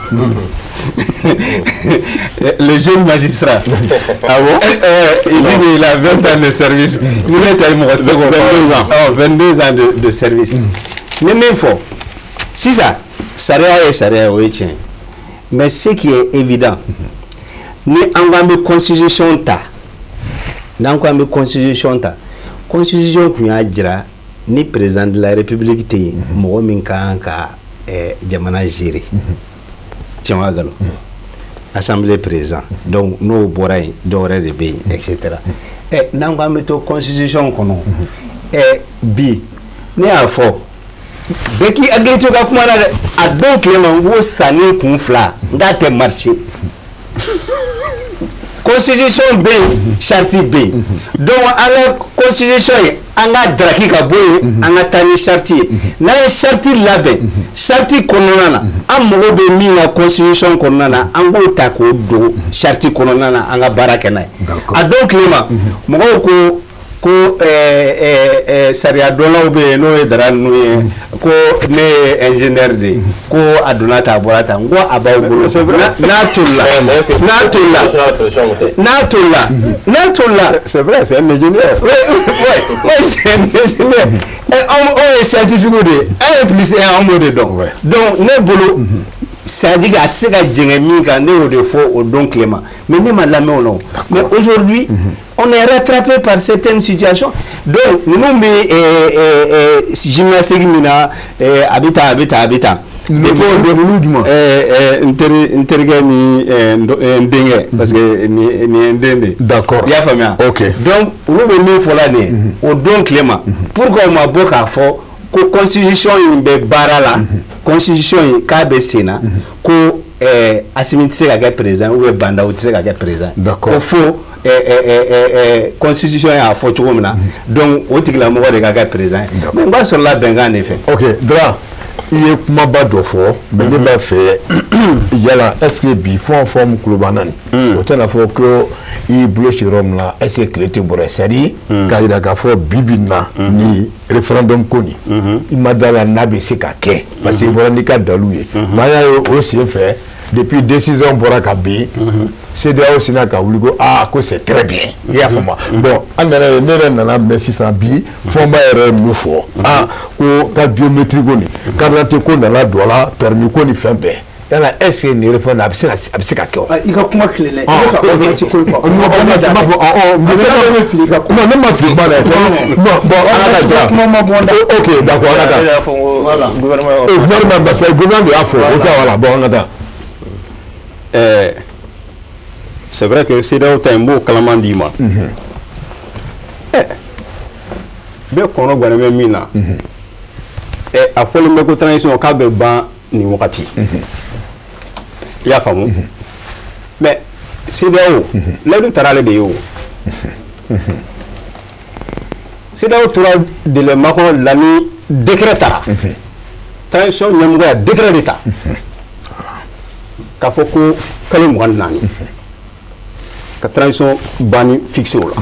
le jeune magistrat. Ah bon? Il dit qu'il a 20 ans de service. Ni ne tɛ, mɔgɔ tɛ se k'o fɔ. 22 ans. Oh, 22 ans de service. Ni min fɔ sisan, sariya ye sariya ye, o ye tiɲɛ ye. Mais ce qui est évident, ni an ko an bɛ constitution ta, n'an ko an bɛ constitution ta, constitution tun y'a jira ni président de la République tɛ yen, mɔgɔ min ka kan ka jamana gérer, tiɲɛ wa nkalon? Assemblée président. Donc n'o bɔra yen, dɔwɛrɛ de bɛ yen, et cetera. N'an ko an bɛ to constitution kɔnɔ, bi ne y'a fɔ bɛɛ k'i hakili to i ka kuma na dɛ. A don tile ma, n ko sanni kun fila, n k'a tɛ marcher. Constitution bɛ yen, charte bɛ yen. Donc an ka constitution ye, an ka daraki ka bɔ yen, an ka taa ni charte ye. N'an ye charte labɛn, charte kɔnɔna na, an mago bɛ min na constitution kɔnɔna na, an k'o ta k'o don charte kɔnɔna na, an ka baara kɛ n'a ye. A don tile ma, mɔgɔw ko Ko sariya dɔnnaw bɛ yen, n'o ye Dara ninnu ye, ko ne ye ingénieur de ye, ko a donna tan, a bɔra tan. N ko a b'aw bolo, n'a tolila, n'a tolila, n'a tolila, n'a tolila. C'est vrai, c'est un ingénieur. Oui, oui, c'est un ingénieur. Anw ye scientifique de ye, 1 plus 1, anw b'o de dɔn. Donc ne bolo, c'est à dire que a tɛ se ka jɛngɛ min kan, ne y'o de fɔ o don tilema, mais ne ma lamɛn o la. Mais aujourd'hui, on est rattrapé par certaines situations. Donc ninnu bɛ gymnastique min na, a bɛ tan, a bɛ tan, a bɛ tan. Depuis o don, ninnu jumɛn? N teri, n terikɛ ni n denkɛ, parce que nin ye n den de ye. D'accord. I y'a faamuya? Ok. Donc olu bɛ min fɔ la nin ye, o don tilema, pourquoi u ma bɔ k'a fɔ ko constitution in bɛ baara la, constitution in k'a bɛ sen na, ko Assimi tɛ se ka kɛ président ou bien Bah N'Daw tɛ se ka kɛ président? D'accord. Ko fo constitution y'a fɔ cogo min na, donc o tigilamɔgɔ de ka kɛ président ye. Mais n b'a sɔrɔla bɛnkan de fɛ. Ok, Dra, i ye kumaba dɔ fɔ, mais ne b'a fɛ yala, est ce que bi fɛn o fɛn min tulo b'an na nin, o tɛna fɔ ko i y'i bolo si yɔrɔ min na, est ce que tile tɛ bɔrɛ? C'est à dire k'a jira k'a fɔ bi bi in na, ni référendum ko nin, i ma da la n'a bɛ se ka kɛ, parce que i bɔra n'i ka dalu ye. Mais an y'a ye o sen fɛ, depuis décision bɔra ka bin, CEDEAO sinna ka wuli ko aa, ko c'est très bien. I y'a faamu? Bon, an nana ye, ne yɛrɛ nana mɛn sisan bi, Fɔnba yɛrɛ ye mun fɔ? Aa, ko ka biométrique ko nin, carte d'identité ko nana don a la, permis ko ni fɛn bɛɛ. Yala, est ce que nin référendum a bɛ se ka kɛ wa? I ka kuma tilennen, i bɛ ka ordonnance ko in fɔ. N b'a fɔ ɔ n bɛ fili i ka kuma. Non, ne ma fili kuma la. Bon, an ka taa. Kuma ma bɔ n da. Ok, d'accord, an ka taa. Voilà. Gouvernement. Gouvernement, parce que gouvernement de y'a fɔ o tɛ. Voilà, bon, an ka taa. C'est vrai que CEDEAO ta in, n b'o kalaman d'i ma. Bɛɛ kɔnɔ gannen bɛ min na, a fɔlen bɛ ko transition k'a bɛ ban nin wagati. I y'a faamu? Mais CEDEAO layidu taara ale de ye o. CEDEAO tora délai makɔnɔ la ni décret taara. Transition ɲɛmɔgɔ ya décret de ta k'a fɔ ko kalo 24 ka transition banni fixé o la.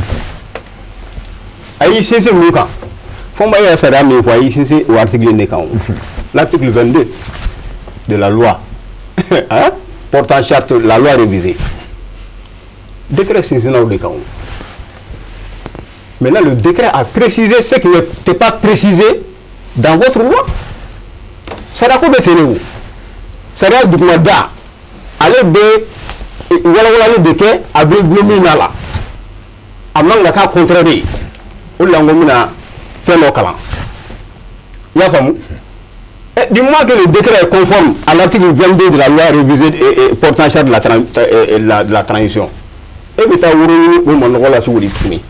A y'i sinsin mun kan? Fɔnba y'a sariya min fɔ, a y'i sinsin o article in de kan o, l'article 22 de la loi, hein, portant charte, la loi révisée. Décret sinsinna o de kan o. Maintenant, le décret a précisé ce qui n'était pas précisé dans votre loi. Sariya ko bɛ ten de o. Sariya duguma da, ale bɛ walawalali de kɛ, a bɛ gulon min na la, a man ka k'a contraire ye. O de la n ko n bɛna fɛn dɔ kalan, i y'a faamu? Du moment que le décret est conforme à l'article 22 de la loi révisée et portant charte de la transition, e bɛ taa woro ɲini o manɔgɔ la cogo di tuguni?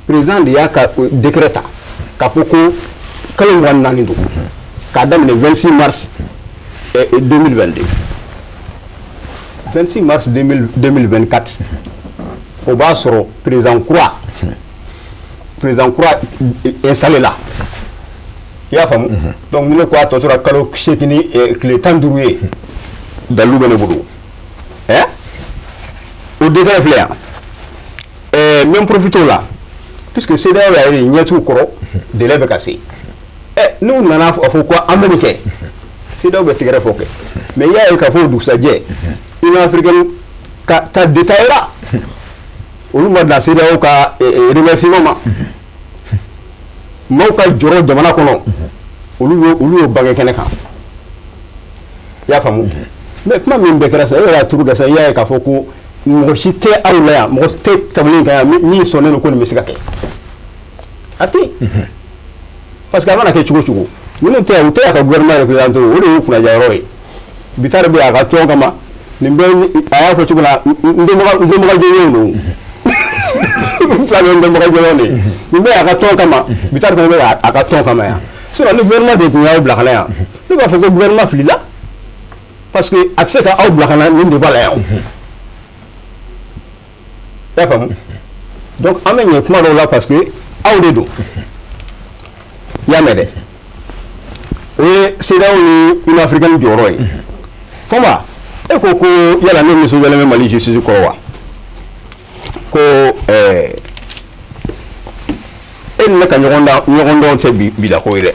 Président de y'a ka décret ta k'a fɔ ko kalo 24 don, k'a daminɛ 26 mars 2022. 26 mars 2024, o b'a sɔrɔ président kura installé la. I y'a faamu? Donc ni ne ko a tɔ tora kalo 8 ni tile 15 ye, dalilu bɛ ne bolo. O décret filɛ yan. N bɛ n profiter o la, puisque CEDEAO yɛrɛ de ɲɛ t'u kɔrɔ, délai bɛ ka se. N'u nana a fɔ ko an bɛ nin kɛ, CEDEAO bɛ tigɛrɛ fɔ kɛ. Mais i y'a ye k'a fɔ o dugusajɛ, Union africaine ka ta détaillera. Olu ma dan CEDEAO ka remerciement ma. Maaw ka jɔrɔ jamana kɔnɔ, olu y'o bange kɛnɛ kan. I y'a faamu? Mais kuma min bɛɛ kɛra sisan, e yɛrɛ y'a turu kɛ sisan, i y'a ye k'a fɔ ko mɔgɔ si tɛ aw la yan, mɔgɔ tɛ tabali in kan yan min sɔnnen don ko nin bɛ se ka kɛ. A tɛ yen, parce que a mana kɛ cogo o cogo, ninnu tɛ yan, u tɛ yan ka gouvernement représenté. O de y'u kunnajayɔrɔ ye. Bittar bɛ a ka tɔn kama, nin bɛɛ a y'a fɔ cogo la, n dɔnbaga jɔnjɔnw don, n fila bɛ n dɔnbaga jɔnjɔn de ye. Nin bɛɛ a ka tɔn kama, Bittar fana bɛ a ka tɔn kama yan. Sinon ni gouvernement de tun y'aw bila ka na yan, ne b'a fɔ ko gouvernement filila, parce que a tɛ se ka aw bila ka na nin débat la yan o. I y'a faamu? Donc an bɛ ɲɛ kuma dɔw la, parce que aw de don. I y'a mɛn dɛ? O ye CEDEAO ni Union africaine jɔyɔrɔ ye. Fɔnba, e ko ko yala ne nisɔndiyalen bɛ Mali justice kɔrɔ wa? Ko ni ne ka ɲɔgɔn dɔn tɛ bi la ko ye dɛ.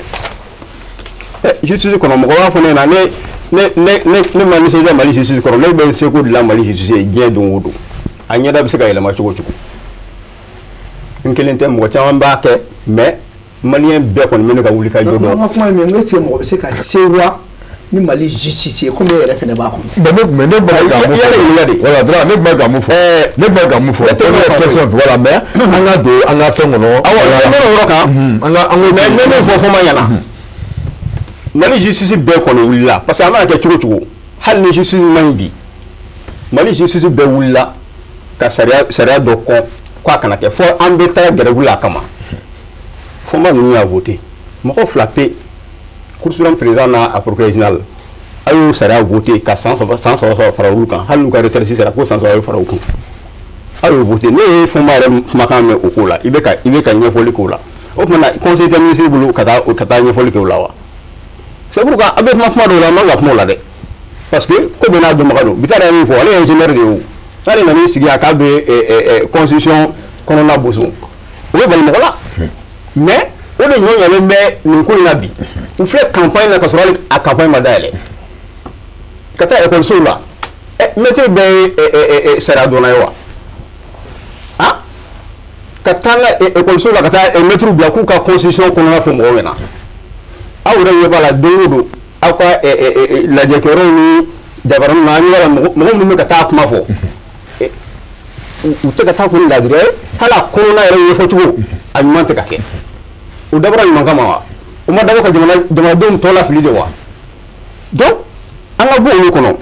Justice kɔnɔ, mɔgɔ b'a fɔ ne ɲɛna, ne ma nisɔndiya Mali justice kɔrɔ. Ne bɛ n seko de la Mali justice ye diɲɛ don o don. A ɲɛda bɛ se ka yɛlɛma cogo o cogo, n kelen tɛ, mɔgɔ caman b'a kɛ, mais malien bɛɛ kɔni bɛ ne ka wuli ka jɔ dɔn. An ka kuma ye min ye, est-ce que mɔgɔ bɛ se ka sewa ni Mali justice ye, komi e yɛrɛ fɛnɛ b'a kɔnɔ? Mais ne bɛ ka mun fɔ, voilà, Dra, ne bɛ ka mun fɔ, ne bɛ ka mun fɔ, question, voilà, mais an ka don an ka fɛn kɔnɔ. Awɔ, n bɛ o yɔrɔ kan. An ka an ko. Mais n bɛ min fɔ Fɔnba ɲɛna, Mali justice bɛɛ kɔni wulila, parce que a mana kɛ cogo o cogo, hali ni justice man ɲi bi, Mali justice bɛɛ wulila ka sariya dɔ kɔn k'a kana kɛ, fo an bɛ taa grève la a kama. Fɔnba ninnu y'a voté, mɔgɔ fila pe, Cour suprême président n'a a procureur général, a y'o sariya voté ka san 3, san 3 fara olu kan. Hali n'u ka retraite sera, ko san 3 bɛ fara u kun, aw y'o voté. Ne ye Fɔnba yɛrɛ kumakan mɛn o ko la, i bɛ ka ɲɛfɔli k'o la. O tuma na, conseil des ministres bolo ka taa ɲɛfɔli kɛ o la wa? C'est pourquoi a bɛ kuma dɔw la, an man ka kuma o la dɛ, parce que ko bɛɛ n'a dɔnbaga don. Bittar ye min fɔ, ale ye ingénieur de ye o. N'ale nan'i sigi a k'a bɛ constitution kɔnɔna boson, o bɛ bali mɔgɔ la. Mais o de ɲɔ ɲalen bɛ nin ko in na bi. U filɛ campagne na, ka sɔrɔ hali a campagne ma dayɛlɛ, ka taa ekɔlisow la. Maître bɛɛ ye sariya dɔnna ye wa? Ah, ka taa n ka ekɔliso la, ka taa maître bila k'u ka constitution kɔnɔna fɔ mɔgɔw ɲɛna. Aw yɛrɛ ɲɛ b'a la, don o don, aw ka lajɛkɛyɔrɔw ni jabaraninw na, an ɲɛ b'a la, mɔgɔ minnu bɛ ka taa kuma fɔ, u tɛ ka taa ko ni laadiriya ye. Hali a kɔnɔna yɛrɛ ɲɛfɔcogo a ɲuman tɛ ka kɛ. O dabɔra ɲuman kama wa? O ma dabɔ ka jamanadenw tɔ lafili de wa? Donc an ka bɔ olu kɔnɔ.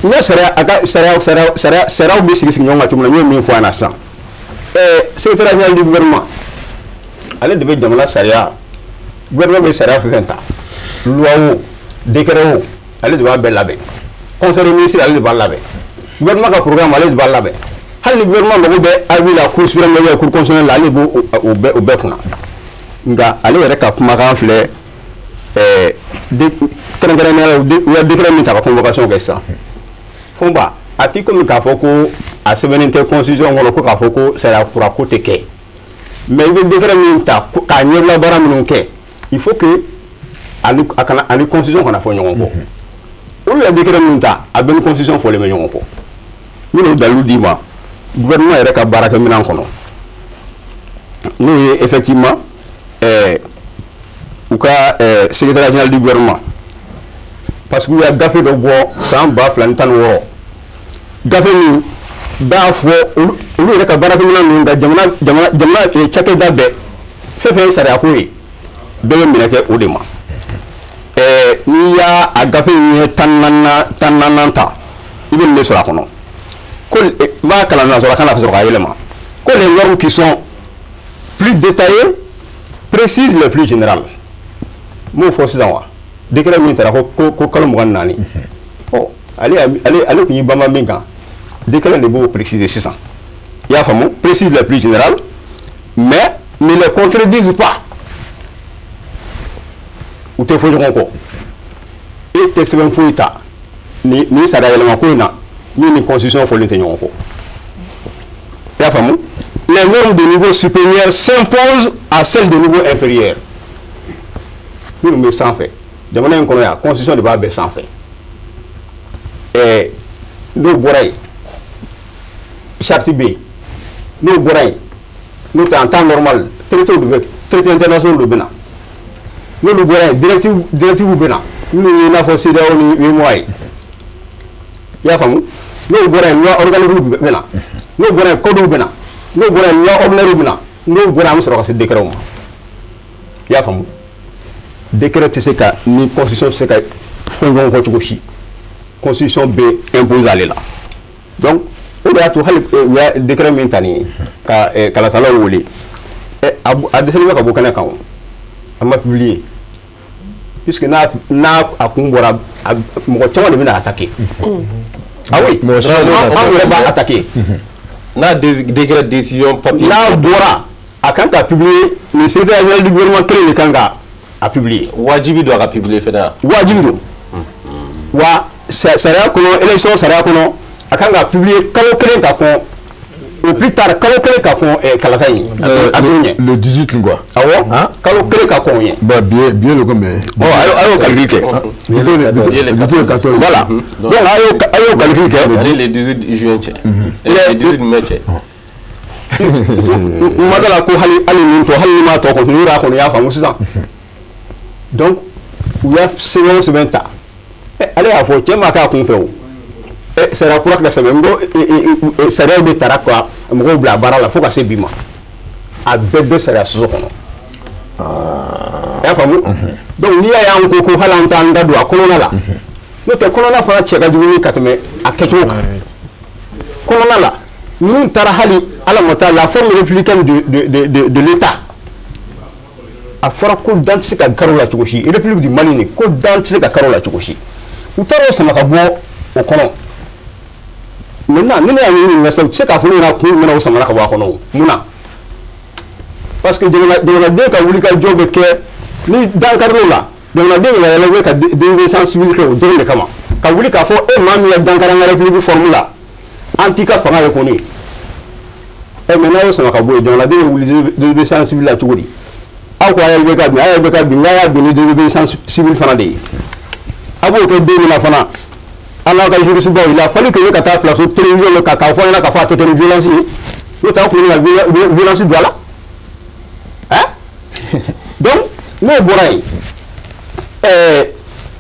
N ye sariya, a ka sariyaw bɛ sigi sigi ɲɔgɔn kan cogo min na, n y'o min fɔ a ɲɛna sisan. Secrétaire général du gouvernement, ale de bɛ jamana sariya, gouvernement bɛ sariya fɛn fɛn ta, loi o, décret o, ale de b'a bɛɛ labɛn. Conseil des ministres, ale de b'a labɛn. Gouvernement ka programme, ale de b'a labɛn. Hali ni gouvernement mago bɛ avis la Cour suprême ou Cour constitutionnelle la, ale b'o o bɛɛ kunna. Nka ale yɛrɛ ka kumakan filɛ, kɛrɛnkɛrɛnnenya la, u ye décret min ta ka convocation kɛ sisan, Fɔnba, a ti komi k'a fɔ ko a sɛbɛnnen tɛ constitution kɔnɔ ko k'a fɔ ko sariya kura ko tɛ kɛ. Mais i bɛ décret min ta k'a ɲɛbila baara minnu kɛ, il faut que ani a kana ani constitution kana fɔ ɲɔgɔn kɔ. Olu ye décret minnu ta, a bɛɛ ni constitution fɔlen bɛ ɲɔgɔn kɔ. N bɛn'o dalilu d'i ma gouvernement yɛrɛ ka baarakɛminɛn kɔnɔ, n'o ye effectivement u ka secrétaire général du gouvernement, parce que u ye gafe dɔ bɔ san 2016, gafe min b'a fɔ olu yɛrɛ ka baarakɛminɛn ninnu ka jamana cakɛda bɛɛ, fɛn fɛn ye sariyako ye, bɛɛ bɛ minɛ kɛ o de ma. N'i y'a a gafe in ɲɛ 14nan ta, i bɛ nin de sɔrɔ a kɔnɔ ko, n b'a kalan nansara kan na ka sɔrɔ k'a yɛlɛma, ko les normes qui sont plus détaillées précisent les plus générales. N m'o fɔ sisan wa? Décret min taara ko kalo 24, ɔ, ale tun y'i banba min kan, décret de b'o préciser sisan. I y'a faamu? Précise les plus générales mais ne les contredisent pas. U tɛ fɔ ɲɔgɔn kɔ. E tɛ sɛbɛn foyi ta ni sariya yɛlɛma ko in na min ni constitution fɔlen tɛ ɲɔgɔn kɔ. I y'a faamu? Les normes de niveau supérieur s'imposent à celles de niveau inférieur. Minnu bɛ sanfɛ jamana in kɔnɔ yan, constitution de b'a bɛɛ sanfɛ. N'o bɔra yen, charte bɛ yen. N'o bɔra yen, n'o tɛ, en temps normal, traité de bɛ, traité international de bɛ na. N'olu bɔra yen, directive bɛ na, minnu ye i n'a fɔ CEDEAO ni UEMOA ye. I y'a faamu? N'o bɔra yen, loi organique bɛ na. N'o bɔra yen, code bɛ na. N'o bɔra yen, loi ordinaire bɛ na. N'o bɔra yen, an bɛ sɔrɔ ka se décret ma. I y'a faamu? Décret tɛ se ka ni constitution tɛ se ka fɔ ɲɔgɔn kɔ cogo si. Constitution bɛ imposer ale la. Donc o de y'a to hali u y'a décret min ta nin ye ka kalatalaw wele, a dɛsɛlen bɛ ka bɔ kɛnɛ kan, o a ma publier, puisque n'a a kun bɔra, mɔgɔ caman de bɛna attaquer. Ah oui, anw yɛrɛ b'a attaquer. N'a décret, décision papier. N'a bɔra, a kan ka publier. Nin secrétaire général du gouvernement kelen de kan ka a publier. Wajibi don a ka publier fɛnɛ. Wajibi don wa. Sariya kɔnɔ, élection sariya kɔnɔ, a kan ka publier kalo 1 ka kɔn. Au plus tard kalo 1 ka kɔn kalata in a don ɲɛ. Le 18 quoi. Awɔ, kalo 1 ka kɔn o ɲɛ. Bon, bi le combien? Ɔ, a y'o calcul kɛ. Bi le 14. Voilà, donc a y'o calcul kɛ. Ani le 18 juin cɛ, le 18 mai cɛ. N ma da la ko hali nin tɔ, hali ni m'a tɔ kɔni yɛrɛ kɔni y'a faamu sisan. Donc u y'a sɛbɛn o sɛbɛn ta, ale y'a fɔ cɛ ma k'a kun fɛ o sariya kura ka sɛbɛn. N ko sariyaw de tara ka mɔgɔw bila baara la fo ka se bi ma, a bɛɛ bɛ sariya sɔsɔ kɔnɔ. I y'a faamu? Donc n'i y'a ye an ko hali an t'an da don a kɔnɔna la, n'o tɛ kɔnɔna fana cɛ ka jugu ka tɛmɛ a kɛcogo kan. Kɔnɔna la, ninnu taara hali ala ma taa la forme républicaine de l'État. A fɔra ko dan tɛ se ka kari o la cogo si. République du Mali nin, ko dan tɛ se ka kari o la cogo si, u taara o sama ka bɔ o kɔnɔ. Maintenant, ni ne y'a ɲini sisan, u tɛ se k'a fɔ ne ɲɛna kun jumɛn na o samara ka bɔ a kɔnɔ. O mun na? Parce que jamanaden ka wuli ka jɔ bɛ kɛ ni dankarilo la. Jamanaden yɛrɛ yɛlɛ ka désobéissance civile kɛ o dɔrɔn de kama, ka wuli k'a fɔ e maa min ye dankari an ka république forme la, an t'i ka fanga reconnu. Ɛ, mais n'a y'o sama ka bɔ yen, jamanaden bɛ wuli désobéissance civile la cogo di? Aw ko a y'aw bɛ ka bin, a y'aw bɛ ka bin, n'a y'a bin ni désobéissance civile fana de ye, a b'o kɛ don min na fana, an n'aw ka juriste baw, il a fallu que ne ka taa plateau télévision la k'a fɔ an ɲɛna k'a fɔ a tɛ kɛ ni violence ye, n'o tɛ aw tun bɛ na violence don a la, hein. Donc n'o bɔra yen,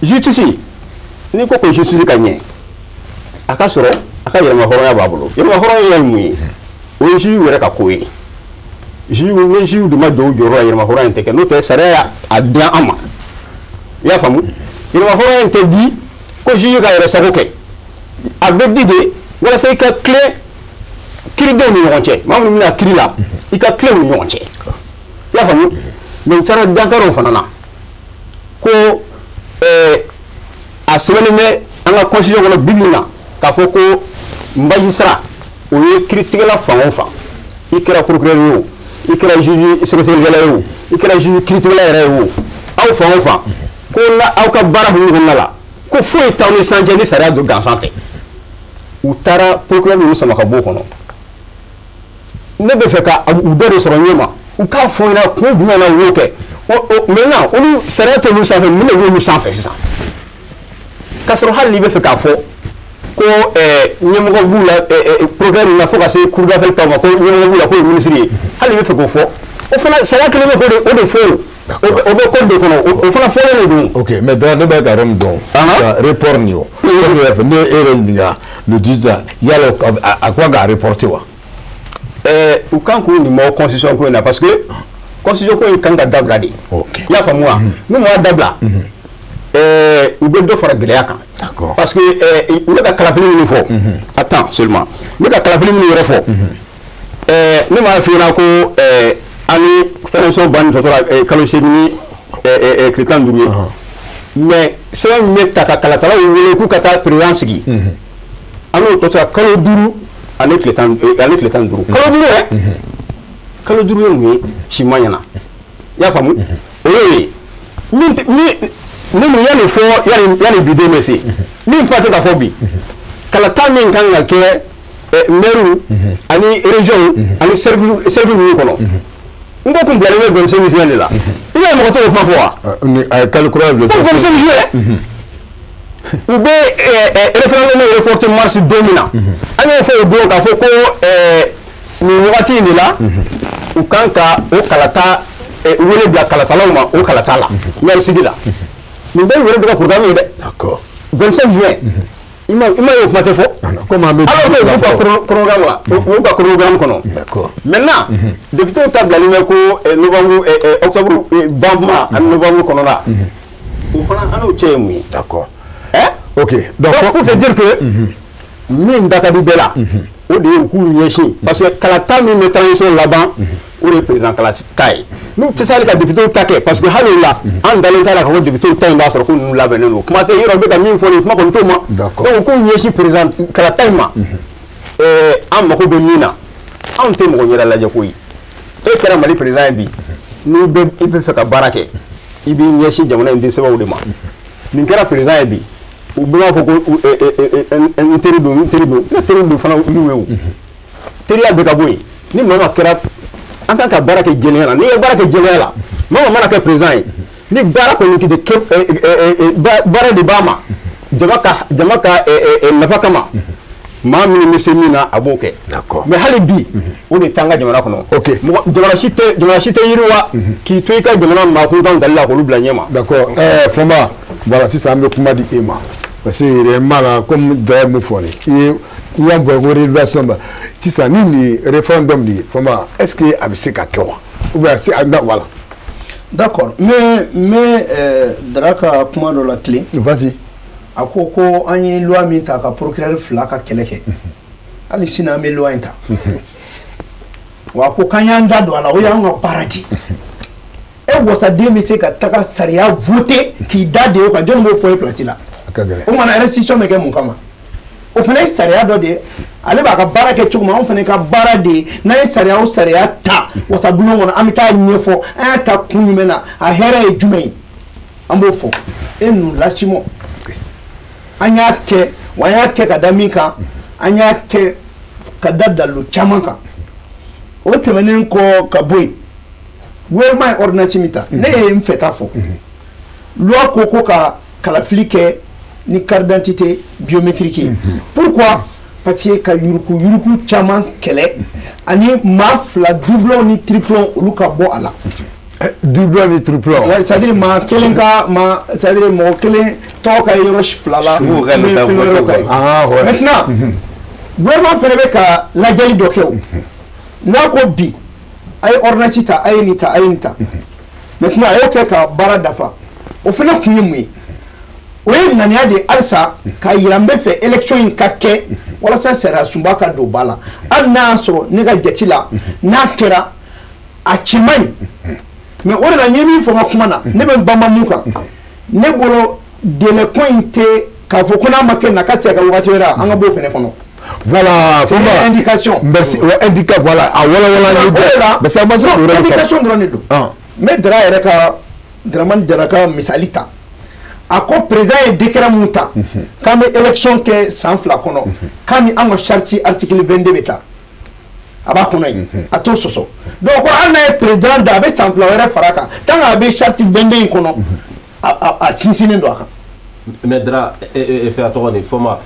justice, n'i ko justice ka ɲɛ, a ka sɔrɔ a ka yɛrɛma hɔrɔnya b'a bolo. Yɛrɛma hɔrɔnya ye mun ye? O ye juge yɛrɛ ka ko ye. Juge ni juge de ma jɔ u jɔyɔrɔ la, yɛrɛma hɔrɔnya in tɛ kɛ. N'o tɛ, sariya y'a di an ma. I y'a faamu? Yɛrɛma hɔrɔnya in tɛ di ko juge ka yɛrɛ sago kɛ. A bɛ di de walasa i ka tilen kiiridenw ni ɲɔgɔn cɛ, maa minnu bɛna kiiri la, i ka tilen u ni ɲɔgɔn cɛ. I y'a faamu? Mais u taara dankari o fana na ko a sɛbɛnnen bɛ an ka constitution kɔnɔ bi bi in na k'a fɔ ko magistrat, o ye kiiritigɛla fan o fan, i kɛra procureur ye o, i kɛra juge sɛgɛsɛgɛlikɛla ye o, i kɛra juge kiiritigɛla yɛrɛ ye o, aw fan o fan, ko na aw ka baara hukumu kɔnɔna la, ko foyi t'aw ni san cɛ ni sariya don gansan tɛ. U taara procureur ninnu sama ka bɔ o kɔnɔ. Ne bɛ fɛ ka u dɔ de sɔrɔ ɲɛ ma, u k'a fɔ n ɲɛna kun jumɛn na u y'o kɛ. Maintenant, olu sariya t'olu sanfɛ, mun de b'olu sanfɛ sisan? K'a sɔrɔ hali n'i bɛ fɛ k'a fɔ ko ɲɛmɔgɔ b'u la, procureur ninnu na, fo ka se cour d'appel taw ma, ko ɲɛmɔgɔ b'u la k'o ye ministre ye, hali n'i bɛ fɛ k'o fɔ, o fana sariya kelen bɛ k'o de o de fɔ, o bɛ code de kɔnɔ, o fana fɔlen de don. Ok, mais ne bɛ ka yɔrɔ min dɔn, ka report nin o, comme yɛrɛ fɛ, ne e yɛrɛ ɲininka le 18, yala a ko k'a reporter wa? U kan k'u nin bɔ constitution ko in na, parce que constitution ko in kan ka dabila de. I y'a faamu wa? N'u m'a dabila, u bɛ dɔ fara gɛlɛya kan. Parce que u bɛ ka kalafili minnu fɔ, attends seulement, u bɛ ka kalafili minnu yɛrɛ fɔ, ne m'a f'i ɲɛna ko an ni transition banni tɔ tora kalo 8 ni tile 15 ye, mais sɛbɛn min bɛ ta ka kalatalaw wele k'u ka taa président sigi, an n'o tɔ tora kalo 5 ani tile 15. Kalo 5 yɛrɛ, kalo 5 ye mun ye? Si ma ɲɛna. I y'a faamu? O y'o ye. Min min minnu yanni fɔ yanni bi don bɛ se, min kuma tɛ ka fɔ bi, kalata min kan ka kɛ maire ani région ani cercle ninnu kɔnɔ, n ko kun bilalen bɛ 25 juin de la. I y'a ye, mɔgɔ t'o kuma fɔ wa? Ni a ye kalo kura bila. Ko 25 juin, u bɛ référendum reporté mars don min na, an y'o fɔ o don k'a fɔ ko nin wagati in de la, u kan ka o kalata wele bila kalatalaw ma o kalata la maire sigi la. Nin bɛɛ yɛrɛ bɛ ka programme ye dɛ. 25 juin, i ma ye, o kuma tɛ fɔ. Comme an bɛ Alors que u ka chronogramme la, u ka chronogramme kɔnɔ. Maintenant, député ta bilalen bɛ ko novembre, octobre ban kuma ani novembre kɔnɔna, o fana an n'o cɛ ye mun ye? Hein? Ok. Donc, pour te dire que min da ka di bɛɛ la, o de ye u k'u ɲɛsin, parce que kalata min bɛ transition laban, o de ye président kalata ye. N'u tɛ se hali ka député ta kɛ, parce que hali o la, an dalen t'a la k'a fɔ député ta in b'a sɔrɔ ko ninnu labɛnnen don. Kuma tɛ yɔrɔ bɛ ka min fɔ nin kuma kɔni t'o ma. Donc u k'u ɲɛsin président kalata in ma. An mako bɛ min na, anw tɛ mɔgɔ ɲɛda lajɛ koyi. E kɛra Mali président ye bi, n'i bɛ i bɛ fɛ ka baara kɛ, i b'i ɲɛsin jamana in den sɛbɛw de ma. Nin kɛra président ye bi, u bɛɛ b'a fɔ ko n teri don, n teri don, ne teri don fana y'u ye o. Teriya bɛ ka bɔ yen. Ni maa ma kɛra, an kan ka baara kɛ jɛlenya la. N'i ye baara kɛ jɛlenya la, maa ma mana kɛ président ye, ni baara kɔni de kɛ, baara de b'a ma jama ka nafa kama, maa minnu bɛ se min na, a b'o kɛ. Mais hali bi, o de t'an ka jamana kɔnɔ. Mɔgɔ jamana si tɛ yiriwa k'i to i ka jamana maakunkan gali la k'olu bila ɲɛ ma. D'accord. Fɔnba, voilà, sisan an bɛ kuma di e ma, parce que réellement la, comme Daya mun fɔ nin, i ye i y'a fɔ ko révélation ba sisan ni nin référendum de ye. Fɔnba, est ce que a bɛ se ka kɛ wa, ou bien a se, voilà. D'accord, mais Dara ka kuma dɔ la tilen. Vas-y. A ko ko an ye loi min ta ka procureur fila ka kɛlɛ kɛ, hali sini an bɛ loi in ta. Wa a ko k'an y'an da don a la, o y'an ka baara de ye. E wasaden bɛ se ka taga sariya voter k'i da de o kan, jɔnni b'o fɔ e place la? A ka gɛlɛn. O kumana, institution bɛ kɛ mun kama? O fana ye sariya dɔ de ye. Ale b'a ka baara kɛ cogo min, anw fana ka baara de ye, n'an ye sariya o sariya ta wasabulon kɔnɔ, an bɛ taa ɲɛfɔ an y'a ta kun jumɛn na, a hɛrɛ ye jumɛn ye, an b'o fɔ. Et nous l'assumons. An y'a kɛ wa, an y'a kɛ ka da min kan, an y'a kɛ ka da dalilu caman kan. O tɛmɛnen kɔ ka bɔ yen, gouvernement ye ordonnance min ta, ne ye n fɛta fɔ. Loi ko ka kalafili kɛ ni carte d'identité biométrique ye. Pourquoi? Parce que ka yuruku yuruku caman kɛlɛ, ani maa fila, doublon ni triplon, olu ka bɔ a la. Doublon ni triplon. Ouais, c'est à dire maa kelen ka maa, c'est à dire mɔgɔ kelen tɔgɔ ka ye yɔrɔ fila la. Sugu ka ou bien taa fɛn wɛrɛw ka ye. Ah, ouais. Maintenant, gouvernement fɛnɛ bɛ ka lajɛli dɔ kɛ. O n'a ko bi a ye ordonnance ta, a ye nin ta, a ye nin ta, maintenant a y'o kɛ ka baara dafa. O fɛnɛ kun ye mun ye? O ye ŋaniya de ye halisa k'a yira n bɛ fɛ élection in ka kɛ walasa sariya sunba ka don ba la. Hali n'a y'a sɔrɔ ne ka jate la, n'a kɛra, a cɛ man ɲi. Mais o de la, n ye min fɔ n ka kuma na, ne bɛ n banba mun kan, ne bolo délai ko in tɛ k'a fɔ ko n'a ma kɛ na ka se ka wagati wɛrɛ, an ka b'o fɛnɛ kɔnɔ. Voilà. C'est une indication. Merci. Ouais, indication, voilà. Ah, voilà, voilà. O de la, Mais ça ma non, indication dɔrɔn de don. N bɛ Dara yɛrɛ ka, Dramane Jara ka misali ta. A ko président ye décret mun ta k'an bɛ élection kɛ san 2 kɔnɔ, k'a ni an ka charte article 22 bɛ ta, a b'a kɔnɔ yen, a t'o sɔsɔ. Donc ko hali n'a ye président da, a bɛ san 2 wɛrɛ fara a kan, tant que a bɛ charte 22 in kɔnɔ, a sinsinnen don a kan. Mais Dara, fɛ a tɔgɔ nin Fɔma,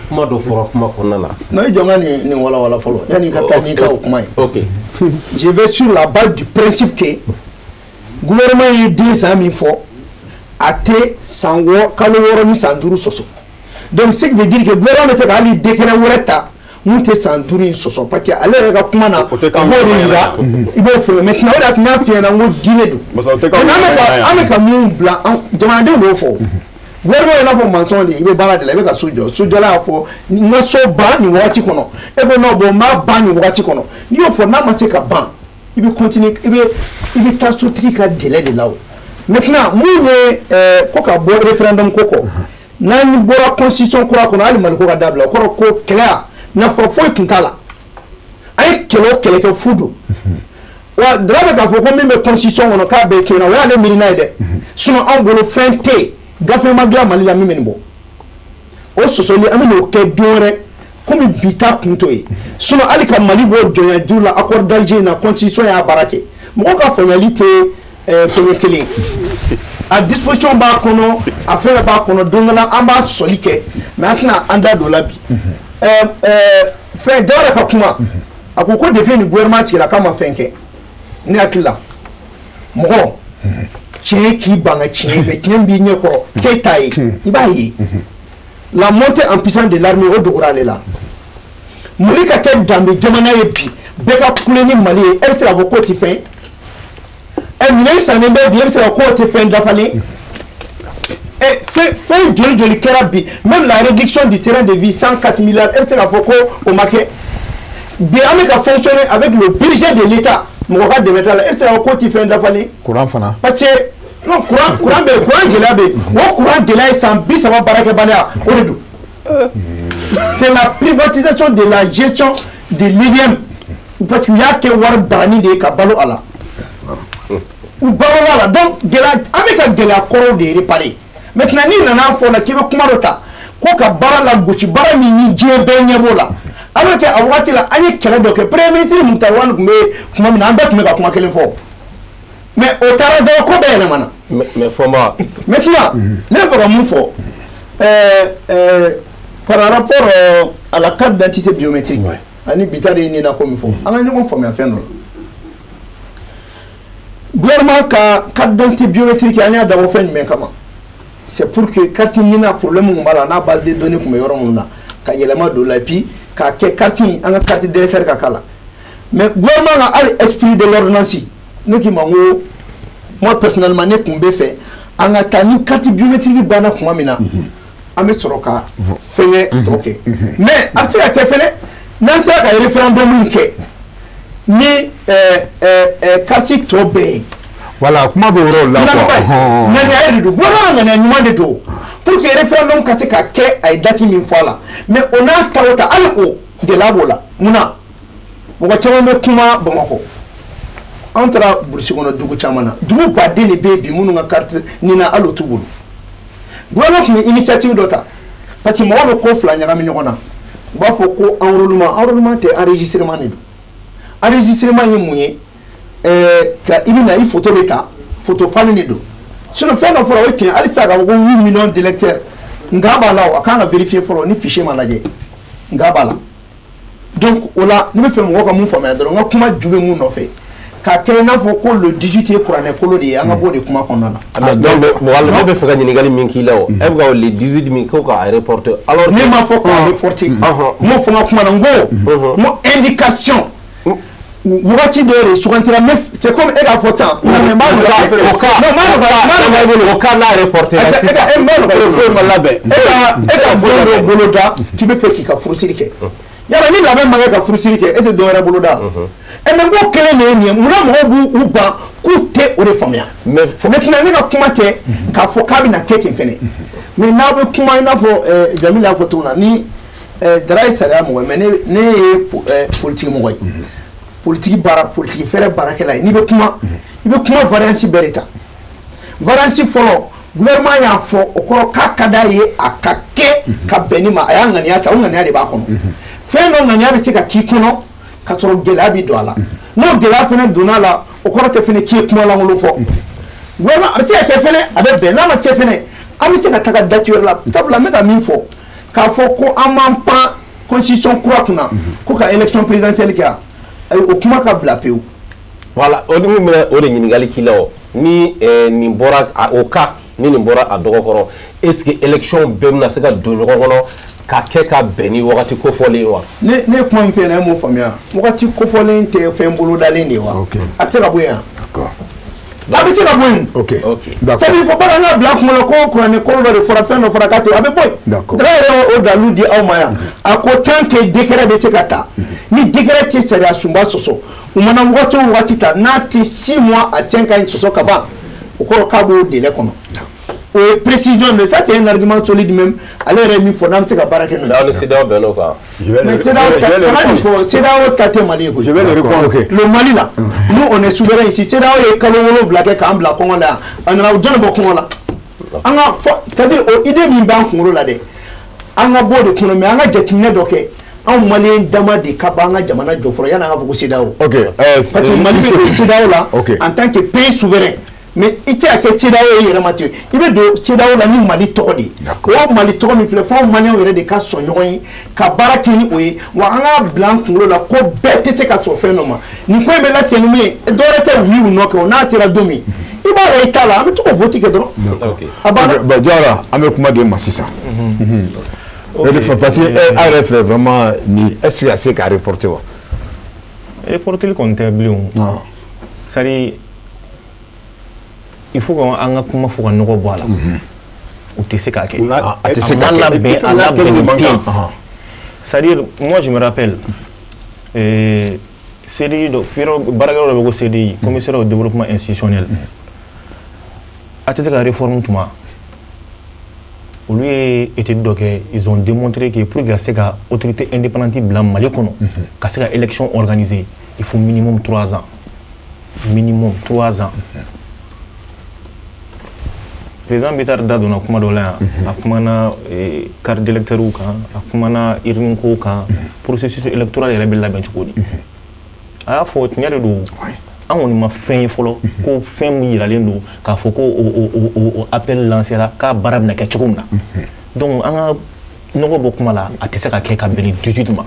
kuma dɔ fɔra kuma kɔnɔna na. Non, i jɔ, n ka nin walawala fɔlɔ yanni i ka taa n'i ka o kuma ye. Ok. Je vais sur la base du principe que gouvernement ye den san min fɔ, a tɛ san 6, kalo 6 ni san 5 sɔsɔ. Donc ce qui veut dire que gouvernement bɛ se ka hali décret wɛrɛ ta mun tɛ san 5 in sɔsɔ, parce que ale yɛrɛ ka kuma na, O tɛ o k'anw b'o de ɲɛna. yira. I b'o fɔ maintenant, o de y'a to n y'a f'i ɲɛna n ko diinɛ don. Parce que o tɛ k'anw Maintenant, an bɛ ka ɲɛna. an bɛ ka mun bila an jamanadenw de y'o fɔ. Gouvernement ye n'a fɔ maçon de ye, i bɛ baara de la, i bɛ ka so jɔ. Sojɔla y'a fɔ n ka so ban nin wagati kɔnɔ, e ko non, bon, n b'a ban nin wagati kɔnɔ. N'i y'o fɔ, n'a ma se ka ban, i bɛ continuer, i bɛ taa sotigi ka délai de la. O maintenant, mun ye ko ka bɔ référendum ko kɔ, n'an bɔra constitution kura kɔnɔ, hali Maliko ka dabila, o kɔrɔ ko kɛlɛ nafa foyi tun t'a la. An ye kɛlɛ o kɛlɛ kɛ, fu don. Wa Dara bɛ k'a fɔ ko min bɛ constitution kɔnɔ k'a bɛɛ tiɲɛna, o y'ale miirina ye dɛ. Sinon anw bolo, fɛn tɛ yen, gafe ma dilan Mali la min bɛ nin bɔ. O sɔsɔli, an bɛ n'o kɛ don wɛrɛ, komi bi ta kun t'o ye. Sinon hali ka Mali bɔ jɔnya juru la, accord d'Alger in na, constitution y'a baara kɛ. Mɔgɔw ka faamuyali tɛ fɛngɛ kelen ye. A disposition b'a kɔnɔ, a fɛn bɛɛ b'a kɔnɔ. Don dɔ la an b'a sɔsɔli kɛ, mais an tɛna an da don o la bi. ɛɛ ɛɛ fɛn Jawara ka kuma, a ko ko depuis ni gouvernement sigira k'a ma fɛn kɛ. Ne hakili la, mɔgɔ tiɲɛ k'i ban ka tiɲɛ, mais tiɲɛ b'i ɲɛ kɔrɔ k'e t'a ye, i b'a ye. La montée en puissance de l'armée, o dogora ale la. Mali ka kɛ danbe jamana ye bi, bɛɛ ka kule ni Mali ye, e bɛ se k'a fɔ k'o tɛ fɛn ɛ minɛn sannen bɛ bi, e bɛ se k'a fɔ k'o tɛ fɛn dafalen ɛ. Fɛn joli joli kɛra bi? Même la réduction du train de vie, 104 milliards, e bɛ se k'a fɔ ko o ma kɛ bi? An bɛ ka fonctionner avec le budget de l'État, mɔgɔ ka dɛmɛ t'a la, e bɛ se k'a fɔ k'o tɛ fɛn dafalen? Courant fana. Parce que non, courant bɛ yen, courant gɛlɛya bɛ yen. O courant gɛlɛya ye san 30 baarakɛbaliya, o de don. C'est la privatisation de la gestion de l'IBM, parce que u y'a kɛ wari barani de ye ka balo a la, u balola la. Donc gɛlɛya, an bɛ ka gɛlɛya kɔrɔw de réparer. Maintenant, n'i nana fɔ la k'i bɛ kuma dɔ ta ko ka baara lagosi, baara min ni diɲɛ bɛɛ ɲɛ b'o la. Alors que a wagati la, an ye kɛlɛ dɔ kɛ, premier ministre Moctar Ouane tun bɛ tuma min na, an bɛɛ tun bɛ ka kuma kelen fɔ, mais o taara dɔrɔn, ko bɛɛ yɛlɛmana. Mais Fɔnba. Maintenant, ne bɛ fɛ ka mun fɔ par rapport à la carte d'identité biométrique ani Bittar ye nin na ko min fɔ, an ka ɲɔgɔn faamuya fɛn dɔ la. Gouvernement ka carte d'identité biométrique, an y'a dabɔ fɛn jumɛn kama? C'est pour que carte NINA, problème mun b'a la, n'a base de données tun bɛ yɔrɔ minnu na, ka yɛlɛma don la, et puis k'a kɛ carte in, an ka carte d'électeur ka k'a la. Mais gouvernement ka hali esprit de l'ordonnance, ne k'i ma n ko moi personnellement, ne tun bɛ fɛ an ka taa ni carte biométrique banna tuma min na, an bɛ sɔrɔ ka fɛngɛ tɔ kɛ. Mais a bɛ se ka kɛ fɛnɛ, n'an sera ka référendum in kɛ ni carte tɔ bɛɛ ye. Voilà, kuma bɛ o yɔrɔ la quoi. Ŋaniya de don, gouvernement ka ŋaniya ɲuman de don pour que référendum ka se ka kɛ, a ye date min fɔ a la. Mais o n'a ta o ta, hali o gɛlɛya b'o la. Munna mɔgɔ caman bɛ kuma Bamakɔ? An taara burusi kɔnɔ, dugu caman na, dugu baden de bɛ yen bi minnu ka carte NINA, hali o t'u bolo. Gouvernement tun ye initiative dɔ ta, parce que mɔgɔw bɛ ko fila ɲagami ɲɔgɔn na. U b'a fɔ ko enrôlement. Enrôlement tɛ, enregistrement de don. Enregistrement ye mun ye? Ka i bɛ na, i photo bɛ ta, photo falen de don. Sinon fɛn dɔ fɔra, o ye tiɲɛ. Hali sisan k'a fɔ ko 8 millions d'électeurs, nka b'a la, o a kan ka vérifier fɔlɔ ni fichier ma lajɛ, nka b'a la. Donc o la, ne bɛ fɛ mɔgɔw ka mun faamuya dɔrɔn, n ka kuma ju bɛ mun nɔfɛ, k'a kɛ i n'a fɔ ko le 18 ye kuranɛ kolo de ye, an ka bɔ o de kuma kɔnɔna la. Mais donc mɔgɔ, ne bɛ fɛ ka ɲininkali min k'i la, o e bɛ ka le 18 min ko k'a reporter, alors ne m'a fɔ k'a reporter, n m'o fɔ n ka kuma na. N ko indication wagati dɔ de sugantira. Mais c'est comme e k'a fɔ sisan, mais n b'a nɔgɔya. O cas, non, n b'a nɔgɔya, n b'a nɔgɔya. O cas n'a reporter la sisan. E, n b'a nɔgɔya. Foyi ma labɛn. E ka don dɔ boloda k'i bɛ fɛ k'i ka furusiri kɛ, yala ni labɛn ma kɛ ka furusiri kɛ, e tɛ dɔ wɛrɛ boloda. Ɛ, mais n ko kelen de ye nin ye. Munna mɔgɔw b'u u ban k'u tɛ o de faamuya? Mais maintenant, ne ka kuma tɛ k'a fɔ k'a bɛna kɛ ten fɛnɛ, mais n'a bɛ kuma i n'a fɔ Jamil y'a fɔ cogo min na, ni Dara ye sariya mɔgɔ ye, mais ne ye politique mɔgɔ ye, politique baara, politique fɛrɛ baarakɛla ye. N'i bɛ kuma, i bɛ kuma variance bɛɛ de ta. Variance fɔlɔ, gouvernement y'a fɔ, o kɔrɔ k'a ka d'a ye a ka kɛ ka bɛn ni ma. A y'a ŋaniya ta, o ŋaniya de b'a kɔnɔ. Fɛn dɔ ŋaniya bɛ se ka k'i kɔnɔ ka sɔrɔ gɛlɛya bɛ don a la. N'o gɛlɛya fɛnɛ donna a la, o kɔrɔ tɛ fɛnɛ k'i ye kuma lankolon fɔ. Gouvernement, a bɛ se ka kɛ fɛnɛ, a bɛ bɛn. N'a ma kɛ fɛnɛ, an bɛ se ka taga date wɛrɛ la. Sabula n bɛ ka min fɔ, k'a fɔ ko an m'an pan constitution kura kunna ko ka élection présidentielle kɛ, ayi, o kuma ka bila pewu. Voilà, o ni min bɛ o de ɲininkali k'i la, o ni nin bɔra o cas, ni nin bɔra a dɔgɔ kɔrɔ, est ce que élection bɛɛ bɛna se ka don ɲɔgɔn kɔnɔ ka kɛ ka bɛn ni wagati kofɔlen ye wa? Ne ye kuma min fɛ yen, e m'o faamuya. Wagati kofɔlen tɛ fɛn bolodalen de ye wa? A tɛ se ka bɔ yen. A bɛ se ka bɔ yen. D'accord. C'est-à-dire, il faut pas k'an ka bila kun la ko kuranɛ kɔrɔ dɔ de fɔra, fɛn dɔ fɔra k'a to a bɛ bɔ yen. Dara yɛrɛ y'o dalu di aw ma yan. A ko tant que décret bɛ se ka ta, ni décret tɛ sariya sunba sɔsɔ, u mana wagati o wagati ta, n'a tɛ 6 mois à 5 ans sɔsɔ ka ban, o kɔrɔ k'a b'o délai kɔnɔ. O ye précision de, ça c'est un argument solide même. Ale yɛrɛ ye min fɔ, n'an bɛ se ka baara kɛ n'o ye. N'aw ni CEDEAO bɛnn'o kan. Mais CEDEAO ta, kana nin fɔ, CEDEAO ta tɛ Mali ye koyi. Je vais le répondre. Le Mali là, nous on est souverain ici. CEDEAO ye kalo 7 kɛ k'an bila kɔngɔ la yan. A nana jɔn de bɔ kɔngɔ la? An ka fɔ, c'est à dire o idée min b'an kunkolo la dɛ, an ka bɔ o de kɔnɔ, mais an ka jateminɛ dɔ kɛ. Anw maliyɛn dama de ka bɔ an ka jamana jɔ fɔlɔ yanni an ka fɔ ko CEDEAO. Parce que Mali bɛ don CEDEAO la en tant que pays souverain, mais i tɛ se ka kɛ CEDEAO ye yɛrɛ ma ten. I bɛ don CEDEAO la ni Mali tɔgɔ de ye. O Mali tɔgɔ min filɛ, fo anw maliyɛnw yɛrɛ de ka sɔn ɲɔgɔn ye ka baara kɛ ni o ye. Wa an k'a bila an kunkolo la ko bɛɛ tɛ se ka sɔn fɛn dɔ ma. Nin ko in bɛ latigɛ ni mun ye? Dɔwɛrɛ tɛ, oui ou non kɛ o. N'a kɛra don min, i b'a la, i t'a la, an bɛ to ka vote kɛ dɔrɔn. A banna. Bon, Diawara, an bɛ kuma di ma sisan. O de fɛ, parce que e yɛrɛ fɛ vraiment nin, est ce que a se ka reporter wa? Reporter kɔni tɛ bilen o. C'est à dire, il faut que an ka kuma fɔ ka nɔgɔ bɔ a la. U tɛ se k'a kɛ. A tɛ se k'a A ma kɛ. labɛn, a labɛn tɛ yen. C'est-à-dire, moi je me rappelle, CDI dɔ, yɔrɔ baarakɛyɔrɔ dɔ bɛ ko CDI, commissaire au développement institutionnel. ATT ka réforme tuma, olu ye étude dɔ kɛ, ils ont démontré que pour que ka se ka autorité indépendante bila Mali kɔnɔ, ka se ka élection organiser, il faut minimum 3 ans. Minimum 3 ans. Président Bittar da donna kuma dɔ la yan. A kumana carte d'électeur kan, a kumana urne ko kan, processus électoral yɛrɛ bɛ labɛn cogo di. A y'a fɔ, tiɲɛ de don, an kɔni ma fɛn ye fɔlɔ ko fɛn min yiralen don k'a fɔ ko o appel lancé ra k'a baara bɛna kɛ cogo min na. Donc an ka nɔgɔ bɔ kuma la, a tɛ se ka kɛ ka bɛn ni 18 ma.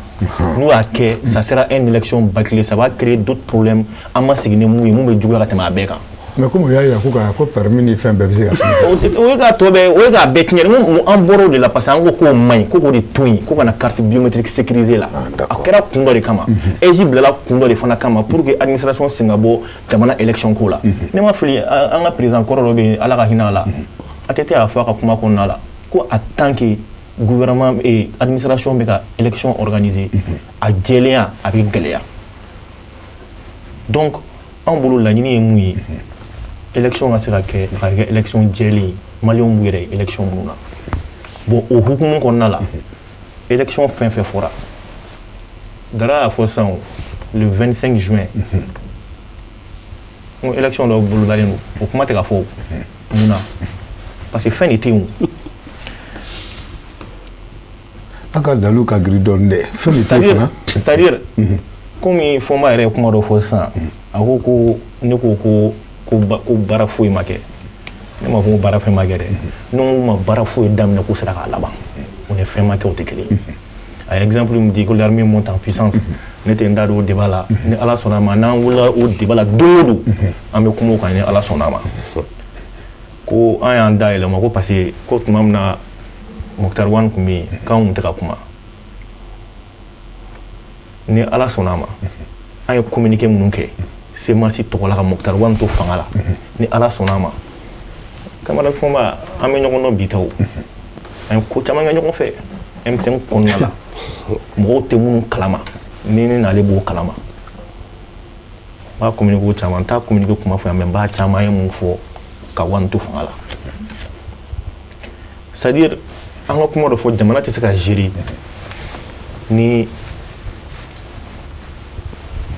N'u y'a kɛ, ça sera une élection bâclée, ça va créer d'autres problèmes an ma sigi ni mun ye, mun bɛ juguya ka tɛmɛ a bɛɛ kan. Mais komi u y'a yira ko ka ko permis ni fɛn bɛɛ bɛ se ka O ye k'a tɔ bɛɛ, o ye k'a bɛɛ tiɲɛ. N ko an bɔra o de la parce que an ko k'o man ɲi, ko k'o de to yen, ko ka na carte biométrique sécurisée la. A kɛra kun dɔ de kama, AIGE bilala kun dɔ de fana kama pour que administration sen ka bɔ jamana élection ko la. Ne ma fili, an ka président kɔrɔ dɔ bɛ yen, Ala ka hinɛ a la, ATT y'a fɔ a ka kuma kɔnɔna la ko en tant que gouvernement et administration bɛ ka élection organiser, a jɛlenya a bɛ gɛlɛya. Donc anw bolo, laɲini ye mun ye? Élection ka se ka kɛ, a ka kɛ élection jɛlen ye, maliyɛnw b'u yɛrɛ ye élection minnu na. Bon, o hukumu kɔnɔna la, élection fɛn fɛn fɔra, Dara y'a fɔ sisan o, le 25 juin n ko élection dɔ bolodalen don, o kuma tɛ ka fɔ. O mun na? Parce que fɛn de tɛ yen o. An ka dalu ka girin dɔɔni dɛ, fɛn de tɛ yen fana. C'est-à-dire, komi Fɔnba yɛrɛ ye kuma dɔ fɔ sisan, a ko ko ne ko ko baara foyi ma kɛ. Ne ma fɔ ko baara foyi ma kɛ dɛ. Ne ko ma baara foyi daminɛ k'u sera k'a laban, o ni fɛn ma kɛ, o tɛ kelen ye. A ye exemple min di ko l'armée monte en puissance, ne tɛ n da don o débat la. Ni Ala sɔnna a ma, n'an wulila o débat la don o don, an bɛ kuma o kan ni Ala sɔnna a ma. Ko an y'an da yɛlɛma ko parce que ko tuma min na Moctar Ouane tun bɛ yen, k'anw tun tɛ ka kuma. Ni Ala sɔnna a ma, an ye communiqué minnu kɛ CMAS tɔgɔ la ka Moctar Ouane to fanga la, ni Ala sɔnna a ma, camarade Fɔnba, an bɛ ɲɔgɔn dɔn bi ta o, an ye ko caman kɛ ɲɔgɔn fɛ M5 kɔnɔna la, mɔgɔw tɛ minnu kalama, ni ne n'ale b'o kalama. N b'a communiqué caman, n t'a communiqué kuma fɔ yan, mais n b'a caman ye mun fɔ ka Ouane to fanga la. C'est à dire, an ka kuma dɔ fɔ, jamana tɛ se ka gérer ni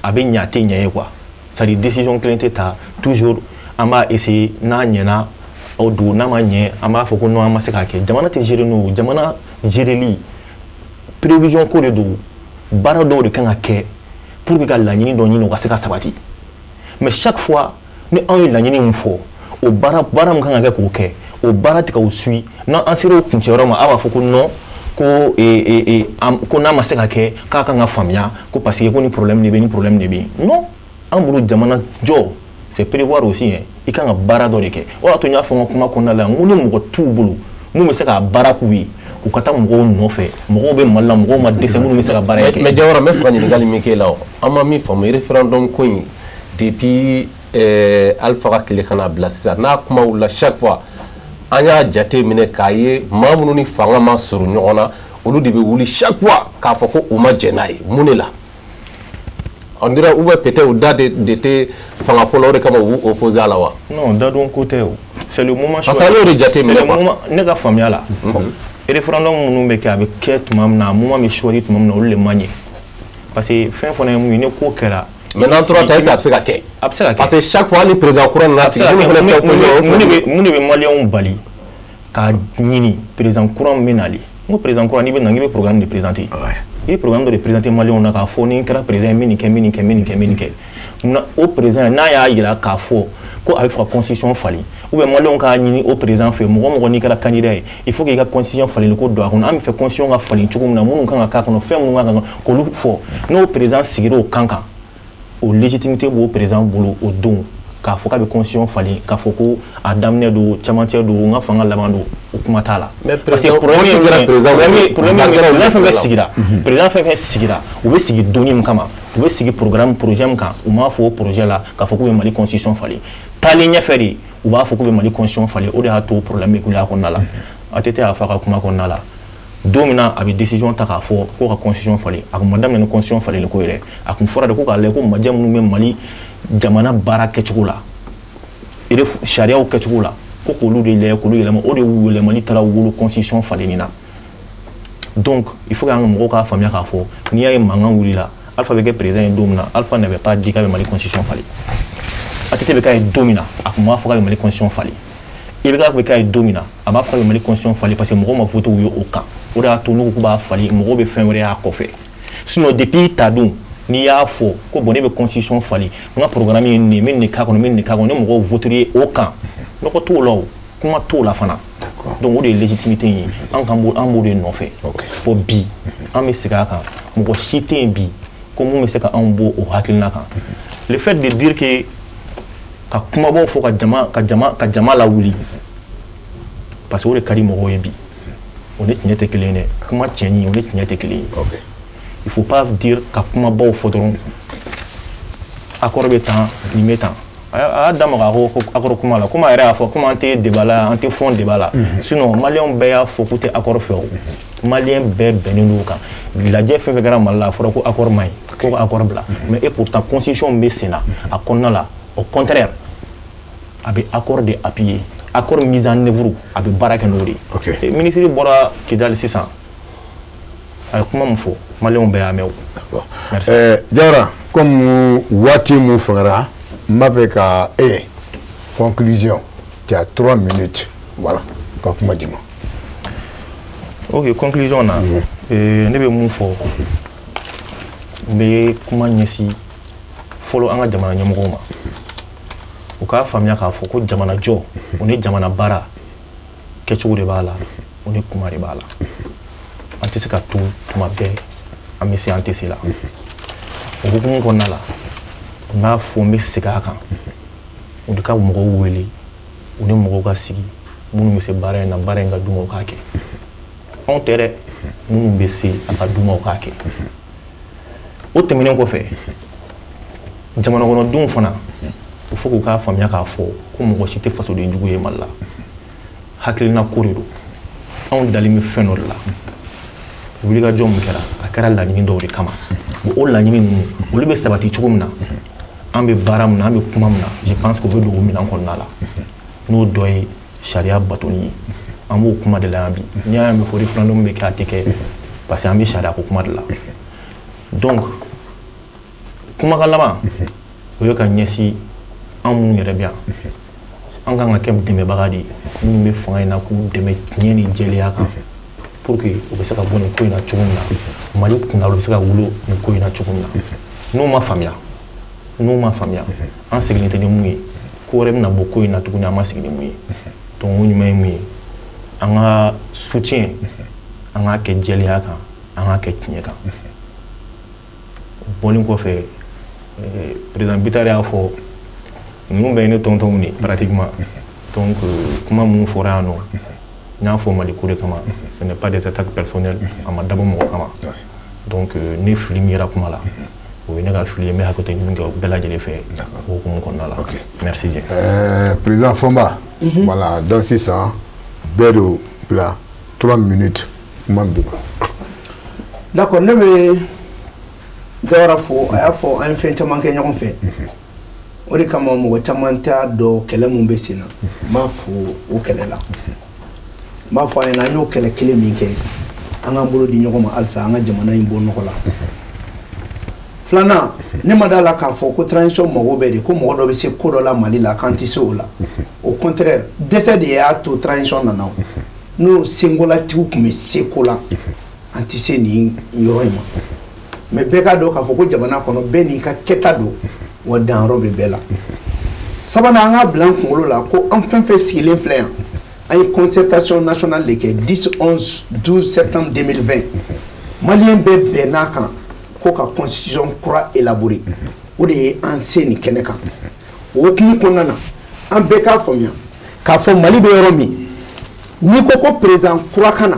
a bɛ ɲɛ, a tɛ ɲɛ ye quoi. C'est à dire, décision kelen tɛ ta toujours. An b'a essayer, n'a ɲɛna o don, n'a ma ɲɛ, an b'a fɔ ko non, an ma se k'a kɛ. Jamana tɛ gérer n'o. Jamana géreli, prévision ko de don. Baara dɔw de kan ka kɛ pour que ka laɲini dɔ ɲini, o ka se ka sabati. Mais chaque fois ni anw ye laɲini min fɔ, o baara, baara min kan ka kɛ k'o kɛ, o baara tɛ k'o suit. N'an sera o kuncɛyɔrɔ ma, a b'a fɔ ko non, ko ko n'a ma se ka kɛ, k'a kan ka faamuya ko parce que ko ni problème de bɛ, ni problème de bɛ yen. Non, an bolo, jamana jɔ, c'est prévoir aussi hein. I kan ka baara dɔ de kɛ. O y'a to n y'a fɔ n ka kuma kɔnɔna la, n ko ni mɔgɔ t'u bolo mun bɛ se k'a baara k'u ye, u ka taa mɔgɔw nɔfɛ. Mɔgɔw bɛ Mali la, mɔgɔw ma dɛsɛ minnu bɛ se ka baara kɛ. Mais Jawara, n bɛ fɛ ka ɲininkali min k'e la, o an ma min faamu, référendum ko in, depuis Alpha ka tile ka n'a bila sisan, n'a kuma wulila, chaque fois an y'a jate minɛ k'a ye maa minnu ni fanga ma surun ɲɔgɔn na, olu de bɛ wuli chaque fois k'a fɔ ko u ma jɛn n'a ye. Mun de la? On dirait ou bien peut-être u da de tɛ fanga ko la, o de kama u b'u opposer a la wa? Non, dadon ko tɛ o, c'est le moment. Parce que ale y'o de jate minɛ quoi. Ne ka faamuya la, référendum minnu bɛ kɛ, a bɛ kɛ tuma min na, moment bɛ choisi tuma min na, olu de man ɲɛ. Parce que fɛn fana ye mun ye, ni ko kɛra. Mais n'an tora tan, est-ce que a bɛ se ka kɛ? A bɛ se ka kɛ. Parce que chaque fois, hali président kura nana sigi, minnu fana tɛ opposition. Mun de bɛ maliyɛnw bali k'a ɲini président kura min bɛ nali? N ko président kura, n'i bɛ na, k'i bɛ programme de présenter. I bɛ programme dɔ de présenter maliyɛnw na k'a fɔ ni n kɛra président ye, n bɛ nin kɛ, n bɛ nin kɛ, n bɛ nin kɛ, n bɛ nin kɛ. Munna o président, n'a y'a jira k'a fɔ ko a bɛ fɛ ka constitution falen, ou bien maliyɛnw k'a ɲini o président fɛ, mɔgɔ mɔgɔ n'i kɛra candidat ye, il faut k'i ka constitution falenli ko don a kɔnɔ. An bɛ fɛ constitution ka falen cogo min na, minnu kan ka k'a kɔnɔ, fɛn minnu kan ka k'olu fɔ, n'o président sigira o kan kan, o légitimité b'o président bolo o don k'a fɔ k'a bɛ constitution falen. K'a fɔ ko a daminɛ don, camancɛ don, n ka fanga laban don, o kuma t'a la. Parce que problème ye problème, président fɛn fɛn sigira, président fɛn fɛn sigira, u bɛ sigi donni min kama, u bɛ sigi programme, projet min kan, u m'a fɔ o projet la k'a fɔ k'u bɛ Mali constitution falen. Taalen ɲɛfɛ de, u b'a fɔ k'u bɛ Mali constitution falen. O de y'a to problème bɛ wuli a kɔnɔna la. ATT y'a fɔ a ka kuma kɔnɔna la, don min na a bɛ décision ta k'a fɔ ko ka constitution falen, a kun ma daminɛ ni constitution falenli ko yɛrɛ. A kun fɔra de ko k'a lajɛ ko majɛ minnu bɛ Mali jamana baara kɛcogo la, sariyaw kɛcogo la, ko k'olu de lajɛ, k'olu yɛlɛma. O de yɛlɛmali taara wolo constitution falenni na. Donc il faut que an ka mɔgɔw k'a faamuya k'a fɔ n'i y'a ye mankan wulila, Alpha bɛ kɛ président ye don min na, Alpha n'avait pas dit k'a bɛ Mali constitution falen. ATT bɛ k'a ye don min na, a kun b'a fɔ k'a bɛ Mali constitution falen. IBK bɛ k'a ye don min na, a b'a fɔ k'a bɛ Mali constitution falen, parce que mɔgɔw ma voté u ye o kan. O de y'a to n'u ko k'u b'a falen, mɔgɔw bɛ fɛn wɛrɛ y'a kɔfɛ. Sinon depuis ta don, n'i y'a fɔ ko bon, ne bɛ constitution falen, n ka programme ye nin ye, n bɛ nin k'a kɔnɔ, n bɛ nin k'a kɔnɔ, ni mɔgɔw voté ye o kan, nɔgɔ t'o la, o kuma t'o la fana. Donc o de ye légitimité ye, an kan b'o, an b'o de nɔfɛ. Bon, bi an bɛ segin a kan, mɔgɔ si tɛ yen bi ko mun bɛ se ka anw bɔ o hakilina kan. Le fait de dire que ka kumabaw fɔ ka jama lawuli, parce que o de ka di mɔgɔw ye bi, o ni tiɲɛ tɛ kelen ye dɛ. Kuma tiɲɛni, o ni tiɲɛ tɛ kelen ye. Il faut pas dire ka kumabaw fɔ dɔrɔn, accord bɛ tan, nin bɛ tan. A y'a da maga ko accord kuma la, komi a yɛrɛ y'a fɔ komi an tɛ débat la, an tɛ fond débat la. Sinon maliyɛnw bɛɛ y'a fɔ k'u tɛ accord fɛ. O maliyɛn bɛɛ bɛnnen don o kan. Lajɛ fɛn fɛn kɛra Mali la, a fɔra ko accord man ɲi, ko ka accord bila. Mais et pourtant constitution min bɛ sen na a kɔnɔna la, au contraire, a bɛ accord de appuyer, accord mise en œuvre, a bɛ baara kɛ n'o de ye. Ministre bɔra Kidali sisan, a ye kuma min fɔ, maliyɛnw bɛɛ y'a mɛn o. Merci. Jawara, comme waati mun fagara, n b'a fɛ ka e conclusion, tu as 3 minutes, voilà, ka kuma di ma. Ok, conclusion na, ne bɛ mun fɔ? N bɛ kuma ɲɛsin fɔlɔ an ka jamana ɲɛmɔgɔw ma, u k'a faamuya k'a fɔ ko jamana jɔ, o ni jamana baara kɛcogo de b'a la, o ni kuma de b'a la. An tɛ se ka to tuma bɛɛ an bɛ se, an tɛ se la. O hukumu kɔnɔna la, n b'a fɔ, n bɛ segin a kan, o de ka mɔgɔw wele, u ni mɔgɔw ka sigi, minnu bɛ se baara in na, baara in ka d'u ma, u k'a kɛ. Anw tɛ dɛ, minnu bɛ se a ka d'u ma, u k'a kɛ. O tɛmɛnen kɔfɛ, jamana kɔnɔdenw fana, il faut k'u k'a faamuya k'a fɔ ko mɔgɔ si tɛ fasoden jugu ye Mali la. Hakilina ko de don. Anw dalen bɛ fɛn dɔ de la. Wulikajɔ min kɛra, a kɛra laɲini dɔw de kama. Bon, o laɲini ninnu, olu bɛ sabati cogo min na, an bɛ baara min na, an bɛ kuma min na, je pense que o bɛ don o minɛn kɔnɔna la, n'o dɔ ye sariya batoli ye. An b'o kuma de la yan bi. N'i y'a mɛn fɔ référendum bɛ kɛ, a tɛ kɛ, parce que an bɛ sariya ko kuma de la. Donc kumakan laban, o ye ka ɲɛsin an minnu yɛrɛ bɛ yan, an kan ka kɛ dɛmɛbaga de ye minnu bɛ fanga in na, k'u dɛmɛ tiɲɛ ni jɛlenya kan, pour que u bɛ se ka bɔ nin ko in na cogo min na, Mali kunnawolo bɛ se ka wolo nin ko in na cogo min na. N'u ma faamuya, an sigilen tɛ ni mun ye, ko wɛrɛ bɛna bɔ ko in na tuguni, an ma sigi ni mun ye. Donc o ɲuman ye mun ye? An ka soutien, an k'a kɛ jɛlenya kan, an k'a kɛ tiɲɛ kan. O bɔlen kɔfɛ, président Bittar y'a fɔ, ninnu bɛɛ ye ne tɔntɔnw de ye pratiquement. Donc kuma minnu fɔra yan nɔ, n y'a fɔ Mali ko de kama, ce n'est pas des attaques personnelles, a ma dabɔ mɔgɔ kama. Donc ni fili min yera kuma la, o ye ne ka fili ye. N bɛ hakɛto ɲini kɛ bɛɛ lajɛlen fɛ o hukumu kɔnɔna la. Merci bien. Président Fɔnba, voilà, donc sisan bɛɛ do bila 3 minutes, kuma min d'u ma. D'accord, ne bɛ Jawara fo. A y'a fɔ an ye fɛn caman kɛ ɲɔgɔn fɛ, o de kama mɔgɔ caman t'a dɔn kɛlɛ mun bɛ sen na. N b'a fo o kɛlɛ la. N b'a fɔ a ɲɛna, an y'o kɛlɛ kelen min kɛ, an k'an bolo di ɲɔgɔn ma halisa, an ka jamana in bɔ nɔgɔ la. Filanan, ne ma d'a la k'a fɔ ko transition mago bɛ de ko mɔgɔ dɔ bɛ se ko dɔ la Mali la k'an tɛ se o la. Au contraire, dɛsɛ de y'a to transition nana. O n'o senkolatigiw tun bɛ se ko la, an tɛ se nin yɔrɔ in ma. Mais bɛɛ k'a dɔn k'a fɔ ko jamana kɔnɔ, bɛɛ n'i ka kɛta don, wa danyɔrɔ bɛ bɛɛ la. Sabanan, an k'a bila an kunkolo la ko an fɛn fɛn sigilen filɛ yan, an ye concertation nationale de kɛ 10, 11, 12 septembre 2020. Maliyɛn bɛɛ bɛnn'a kan ko ka constitution kura élaborer. O de ye an se nin kɛnɛ kan. O hukumu kɔnɔna na, an bɛɛ k'a faamuya k'a fɔ Mali bɛ yɔrɔ min, n'i ko ko président kura ka na,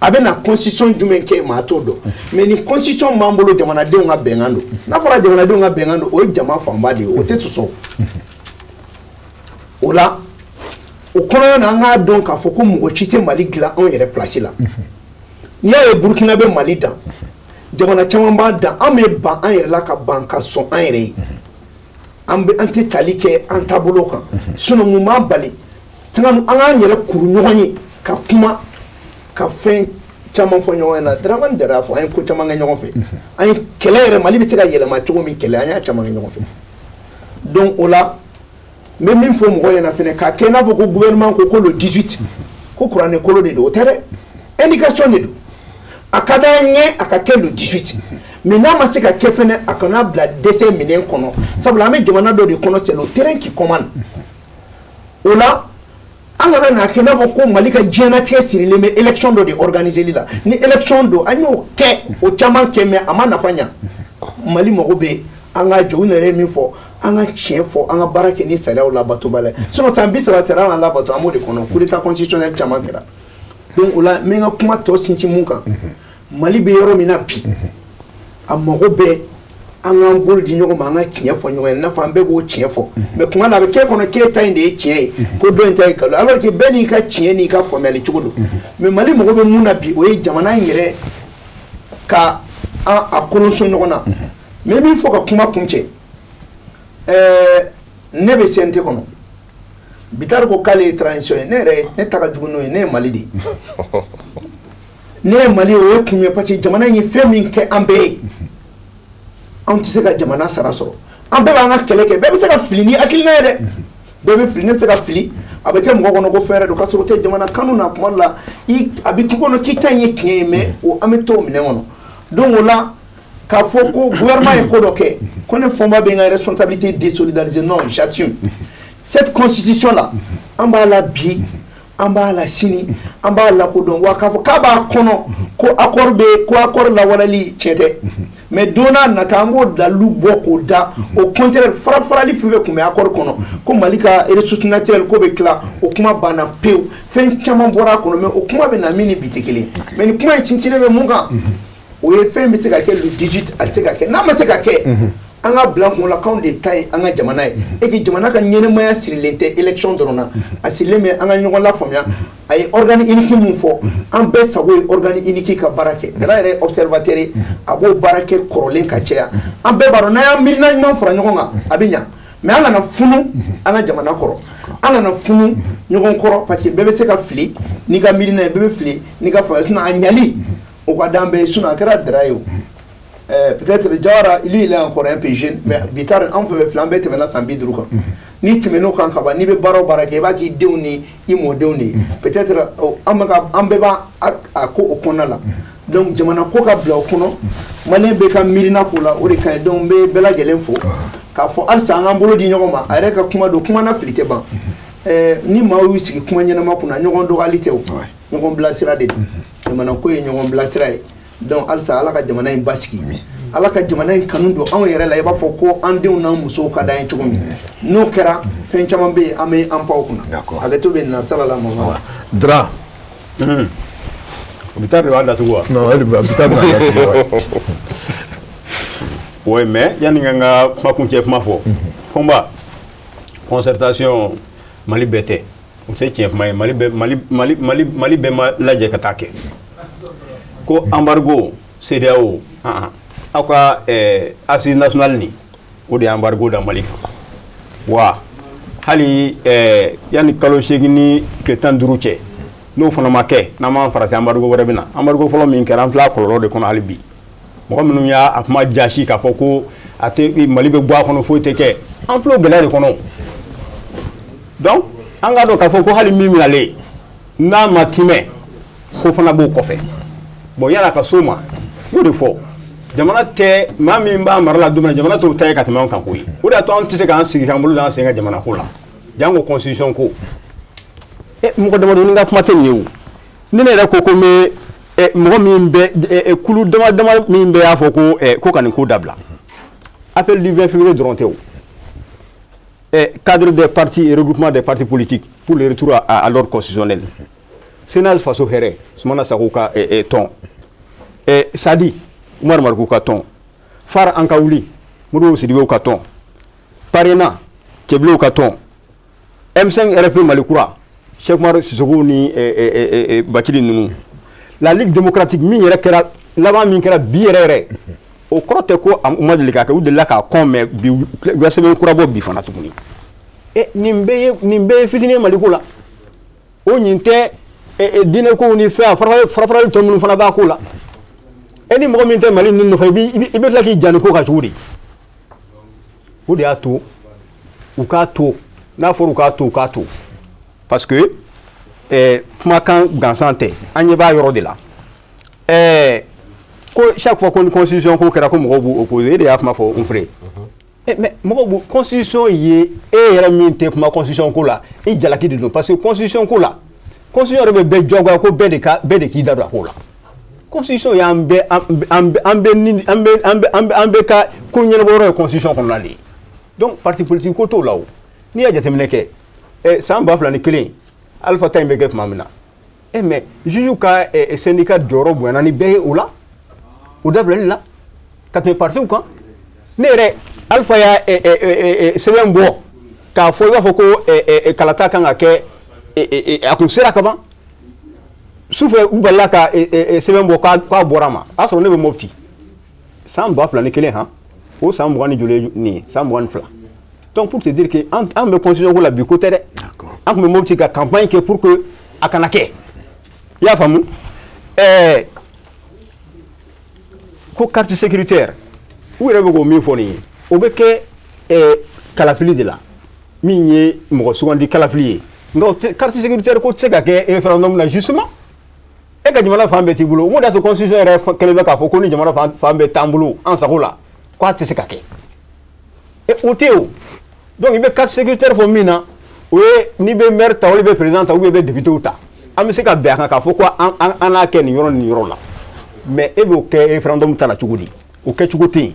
a bɛ na constitution jumɛn kɛ, maa t'o dɔn. Mais ni constitution b'an bolo, jamanadenw ka bɛnkan don. N'a fɔra jamanadenw ka bɛnkan don, o ye jama fanba de ye, o tɛ sɔsɔ o la. O kɔnɔna na, an k'a dɔn k'a fɔ ko mɔgɔ si tɛ Mali dilan anw yɛrɛ place la. N'i y'a ye Burukina bɛ Mali dan, jamana caman b'a dan, an bɛ ban an yɛrɛ la, ka ban ka sɔn an yɛrɛ ye. An bɛ an tɛ tali kɛ an taabolo kan. Sinon mun b'an bali an k'an yɛrɛ kuru ɲɔgɔn ye, ka kuma, ka fɛn caman fɔ ɲɔgɔn ɲɛna? Dramane Jara y'a fɔ, an ye ko caman kɛ ɲɔgɔn fɛ, an ye kɛlɛ yɛrɛ, Mali bɛ se ka yɛlɛma cogo min, kɛlɛ, an y'a caman kɛ ɲɔgɔn fɛ. Donc o la N bɛ min fɔ mɔgɔw ɲɛna fɛnɛ, k'a kɛ i n'a fɔ ko gouvernement ko le 18, ko kuranɛ kolo de don, o tɛ dɛ, indication de don. A ka d'an ye a ka kɛ le 18, mais n'a ma se ka kɛ fɛnɛ, a kana bila dɛsɛ minɛn kɔnɔ, sabula an bɛ jamana dɔ de kɔnɔ, c'est le terrain qui commande. O la, an kana n'a kɛ i n'a fɔ ko Mali ka diɲɛnatigɛ sirilen bɛ élection dɔ de organiser la. Ni élection don, an y'o kɛ, o caman kɛ, mais a ma nafa ɲa. Mali mago bɛ an ka jɔ. U yɛrɛ ye min fɔ, an ka tiɲɛ fɔ, an ka baara kɛ ni sariyaw labatoba la. Sinon san 30 sariya ma labato, an b'o de kɔnɔ, coup d'état constitutionnel caman kɛra. Donc o la, n bɛ n ka kuma tɔ sinsin mun kan, Mali bɛ yɔrɔ min na bi, a mago bɛ an k'an bolo di ɲɔgɔn ma, an ka tiɲɛ fɔ ɲɔgɔn ye. I n'a fɔ an bɛɛ b'o tiɲɛ fɔ, mais kuma la a bɛ k'e kɔnɔ k'e ta in de ye tiɲɛ ye, ko dɔ in ta ye nkalon, alors que bɛɛ n'i ka tiɲɛ n'i ka faamuyali cogo don. Mais Mali mago bɛ mun na bi, o ye jamana in yɛrɛ ka an a kolonso ɲɔgɔn na. N bɛ min fɔ ka kuma kun cɛ, ne bɛ CNT kɔnɔ. Bitari ko k'ale ye transition ye, ne yɛrɛ ne ta ka jugu n'o ye, ne ye Mali de ye. Ne ye Mali ye, o ye kun ye, parce que jamana in ye fɛn min kɛ an bɛɛ ye, anw tɛ se ka jamana sara sɔrɔ. An bɛɛ b'an ka kɛlɛ kɛ, bɛɛ bɛ se ka fili ni hakilina ye dɛ, bɛɛ bɛ fili. Ne bɛ se ka fili, a bɛ kɛ mɔgɔ kɔnɔ ko fɛn wɛrɛ don, k'a sɔrɔ o tɛ. Jamana kanu na, kuma dɔ la i a bɛ k'i kɔnɔ k'i ta in ye tiɲɛ ye, mais o an bɛ to o minɛn kɔnɔ. Donc o la, k'a fɔ ko gouvernement ye ko dɔ kɛ, ko ne Fɔnba bɛ n ka responsabilité désolidariser, non, j'assume. Cette constitution là, an b'a la bi, an b'a la sini, an b'a lakodɔn. Wa k'a fɔ k'a b'a kɔnɔ ko accord bɛ, ko accord lawaleli tiɲɛ tɛ, mais don n'a nata, an b'o dalilu bɔ k'o da. Au contraire, fara farali fɛn fɛn tun bɛ accord kɔnɔ, ko Mali ka ressources naturelles ko bɛ tila, o kuma banna pewu. Fɛn caman bɔra a kɔnɔ, mais o kuma bɛ na min ni bi tɛ kelen. Mais nin kuma in sinsinnen bɛ mun kan? O ye fɛn bɛ se ka kɛ le 18, a tɛ se ka kɛ. N'a ma se ka kɛ, an ka bila kun la k'anw de ta ye an ka jamana ye, et que jamana ka ɲɛnɛmaya sirilen tɛ élection dɔrɔn na, a sirilen bɛ an ka ɲɔgɔn lafaamuya. A ye organe unique mun fɔ, an bɛɛ sago ye organe unique ka baara kɛ. Dara yɛrɛ ye observateur ye, a b'o baara kɛ kɔrɔlen ka caya. An bɛɛ b'a dɔn, n'an y'an miirina ɲuman fara ɲɔgɔn kan, a bɛ ɲa. Mais an kana funu an ka jamana kɔrɔ, an kana funu ɲɔgɔn kɔrɔ, parce que bɛɛ bɛ se ka fili n'i ka miirina ye, bɛɛ bɛ fili n'i ka faamuya. Sinon a ɲali o ka d'an bɛɛ ye. Sinon a kɛra Dara ye o, peut-être Jawara, lui, il est encore un peu jeune, mais Bittar, an fɛn fɛn filɛ, an bɛɛ tɛmɛna san 50 kan. N'i tɛmɛn'o kan ka ban, n'i bɛ baara o baara kɛ, i b'a k'i denw ni i mɔdenw de ye. Peut-être an bɛ ka an bɛɛ b'a a ko o kɔnɔna la. Donc jamana ko ka bila o kɔnɔ, malien bɛɛ ka miirina ko la, o de ka ɲi. Donc n bɛ bɛɛ lajɛlen fo k'a fɔ halisa an k'an bolo di ɲɔgɔn ma. A yɛrɛ ka kuma don, kuma na fili tɛ ban. Ni maaw y'u sigi kuma ɲɛnama kunna, ɲɔgɔn dɔgɔyali tɛ o, ɲɔgɔn bilasira de don. Jamana ko ye ɲɔgɔn bilasira ye. Donc halisa, Ala ka jamana in basigi, Ala ka jamana in kanu don anw yɛrɛ la, i b'a fɔ ko an denw n'an musow ka d'an ye cogo min. N'o kɛra, fɛn caman bɛ yen, an bɛ an pan o kunna. Hakɛto bɛ nin na, salala mama. Dra. Bittar de b'a datugu wa? Non, elle Bittar b'a datugu. Oui, mais yanni n ka kuma kuncɛ kuma fɔ, Fɔnba, concertation Mali bɛɛ tɛ, o tɛ tiɲɛ kuma ye. Mali bɛɛ, Mali Mali Mali Mali bɛɛ ma lajɛ ka taa kɛ ko embargo CEDEAO, aw ka assise nationale nin, o de ye embargo da Mali kan wa. Hali yanni kalo 8 ni tile 15 cɛ, n'o fana ma kɛ, n'an m'an farati, embargo wɛrɛ bɛ na. Embargo fɔlɔ min kɛra, an filɛ a kɔlɔlɔ de kɔnɔ hali bi. Mɔgɔ minnu y'a a kuma jasi k'a fɔ ko a tɛ Mali bɛ bɔ a kɔnɔ, foyi tɛ kɛ, an filɛ o gɛlɛya de kɔnɔ. Donc an k'a dɔn k'a fɔ ko hali min minɛlen n'a ma timɛ, ko fana b'o kɔfɛ. Bon, yala ka s'o ma, n y'o de fɔ, jamana tɛ maa min b'a mara la don min na, jamana t'o ta ye ka tɛmɛ anw kan koyi. O de y'a to an tɛ se k'an sigi k'an bolo d'an sen ka jamana ko la, jango constitution ko. Mɔgɔ damadɔni ka kuma tɛ nin ye o. Ni ne yɛrɛ ko ko n bɛ mɔgɔ min bɛ kulu dama dama min bɛ y'a fɔ ko ka nin ko dabila, appel du 20 février dɔrɔn tɛ o, cadre des partis et regroupement des partis politiques pour le retour à l'ordre constitutionnel, Sénat Faso Hɛrɛ, Sumana Sago ka tɔn, Sadi Umaru Mariko ka tɔn, FARE An ka wuli, Modibo Sidibew ka tɔn, PARENA Cɛbilenw ka tɔn, M5 RFP Mali Kura, Cheikh Umar Sisoko ni Bacili ninnu, la Ligue démocratique min yɛrɛ kɛra laban min kɛra bi yɛrɛ yɛrɛ, o kɔrɔ tɛ ko u ma deli k'a kɛ, u delila k'a kɔn, mais bi u ka sɛbɛn kura bɔ bi fana tuguni. Nin bɛɛ ye fitinin ye Maliko la. O ɲin tɛ diinɛ kow ni fɛn fara farali tɔ minnu fana b'a ko la. E ni mɔgɔ min tɛ Mali ninnu nɔfɛ, i bɛ tila k'i ja nin ko kan cogo di? O de y'a to u k'a to N'a fɔra u k'a to, u k'a to, parce que kumakan gansan tɛ, an ɲɛ b'a yɔrɔ de la. Ko chaque fois ko ni constitution ko kɛra, ko mɔgɔw b'u opposer, e de y'a kuma fɔ n frère. Mais mɔgɔw b'u constitution ye, e yɛrɛ min tɛ kuma constitution ko la, i jalaki de don, parce que constitution ko la, constitution yɛrɛ bɛ bɛɛ jagoya ko bɛɛ de k'i da don a ko la. Constitution y'an bɛɛ, an bɛɛ ni an bɛɛ ka ko ɲɛnabɔ yɔrɔ ye constitution kɔnɔna de ye. Donc parti politique ko t'o la. O n'i y'a jateminɛ kɛ, san 2001, Alpha ta in bɛ kɛ tuma min na, mais juge ka syndicat jɔyɔrɔ bonyana ni bɛɛ ye o la, o dabilali la ka tɛmɛ partiw kan. Ne yɛrɛ, Alpha y'a sɛbɛn bɔ k'a fɔ i b'a fɔ ko kalata kan ka kɛ, a kun sera ka ban. Sufɛ u balila ka sɛbɛn bɔ k'a bɔra a ma. A y'a sɔrɔ ne bɛ Mopti san 2001, han, o san 20 ni joli nin ye, san 22. Donc pour te dire que an bɛ constitution ko la bi, ko tɛ dɛ. An tun bɛ Mopti ka campagne kɛ pour que a kana kɛ. I y'a faamu? Ko carte sécuritaire, u yɛrɛ bɛ k'o min fɔ nin ye, o bɛ kɛ kalafili de la, min ye mɔgɔ sugandi kalafili ye. Nka o tɛ carte sécuritaire ko tɛ se ka kɛ référendum na. Justement, e ka jamana fan bɛɛ t'i bolo. Mun de y'a to constitution yɛrɛ kɛlen bɛ k'a fɔ ko ni jamana fan bɛɛ t'an bolo an sago la, k'a tɛ se ka kɛ? O tɛ o. Donc i bɛ carte sécuritaire fɔ min na, o ye n'i bɛ maire ta, walima i bɛ président ta, ou bien i bɛ député ta, an bɛ se ka bɛn a kan k'a fɔ ko an n'a kɛ nin yɔrɔ ni nin yɔrɔ la. Mais e b'o kɛ référendum ta la cogo di? O kɛcogo tɛ yen.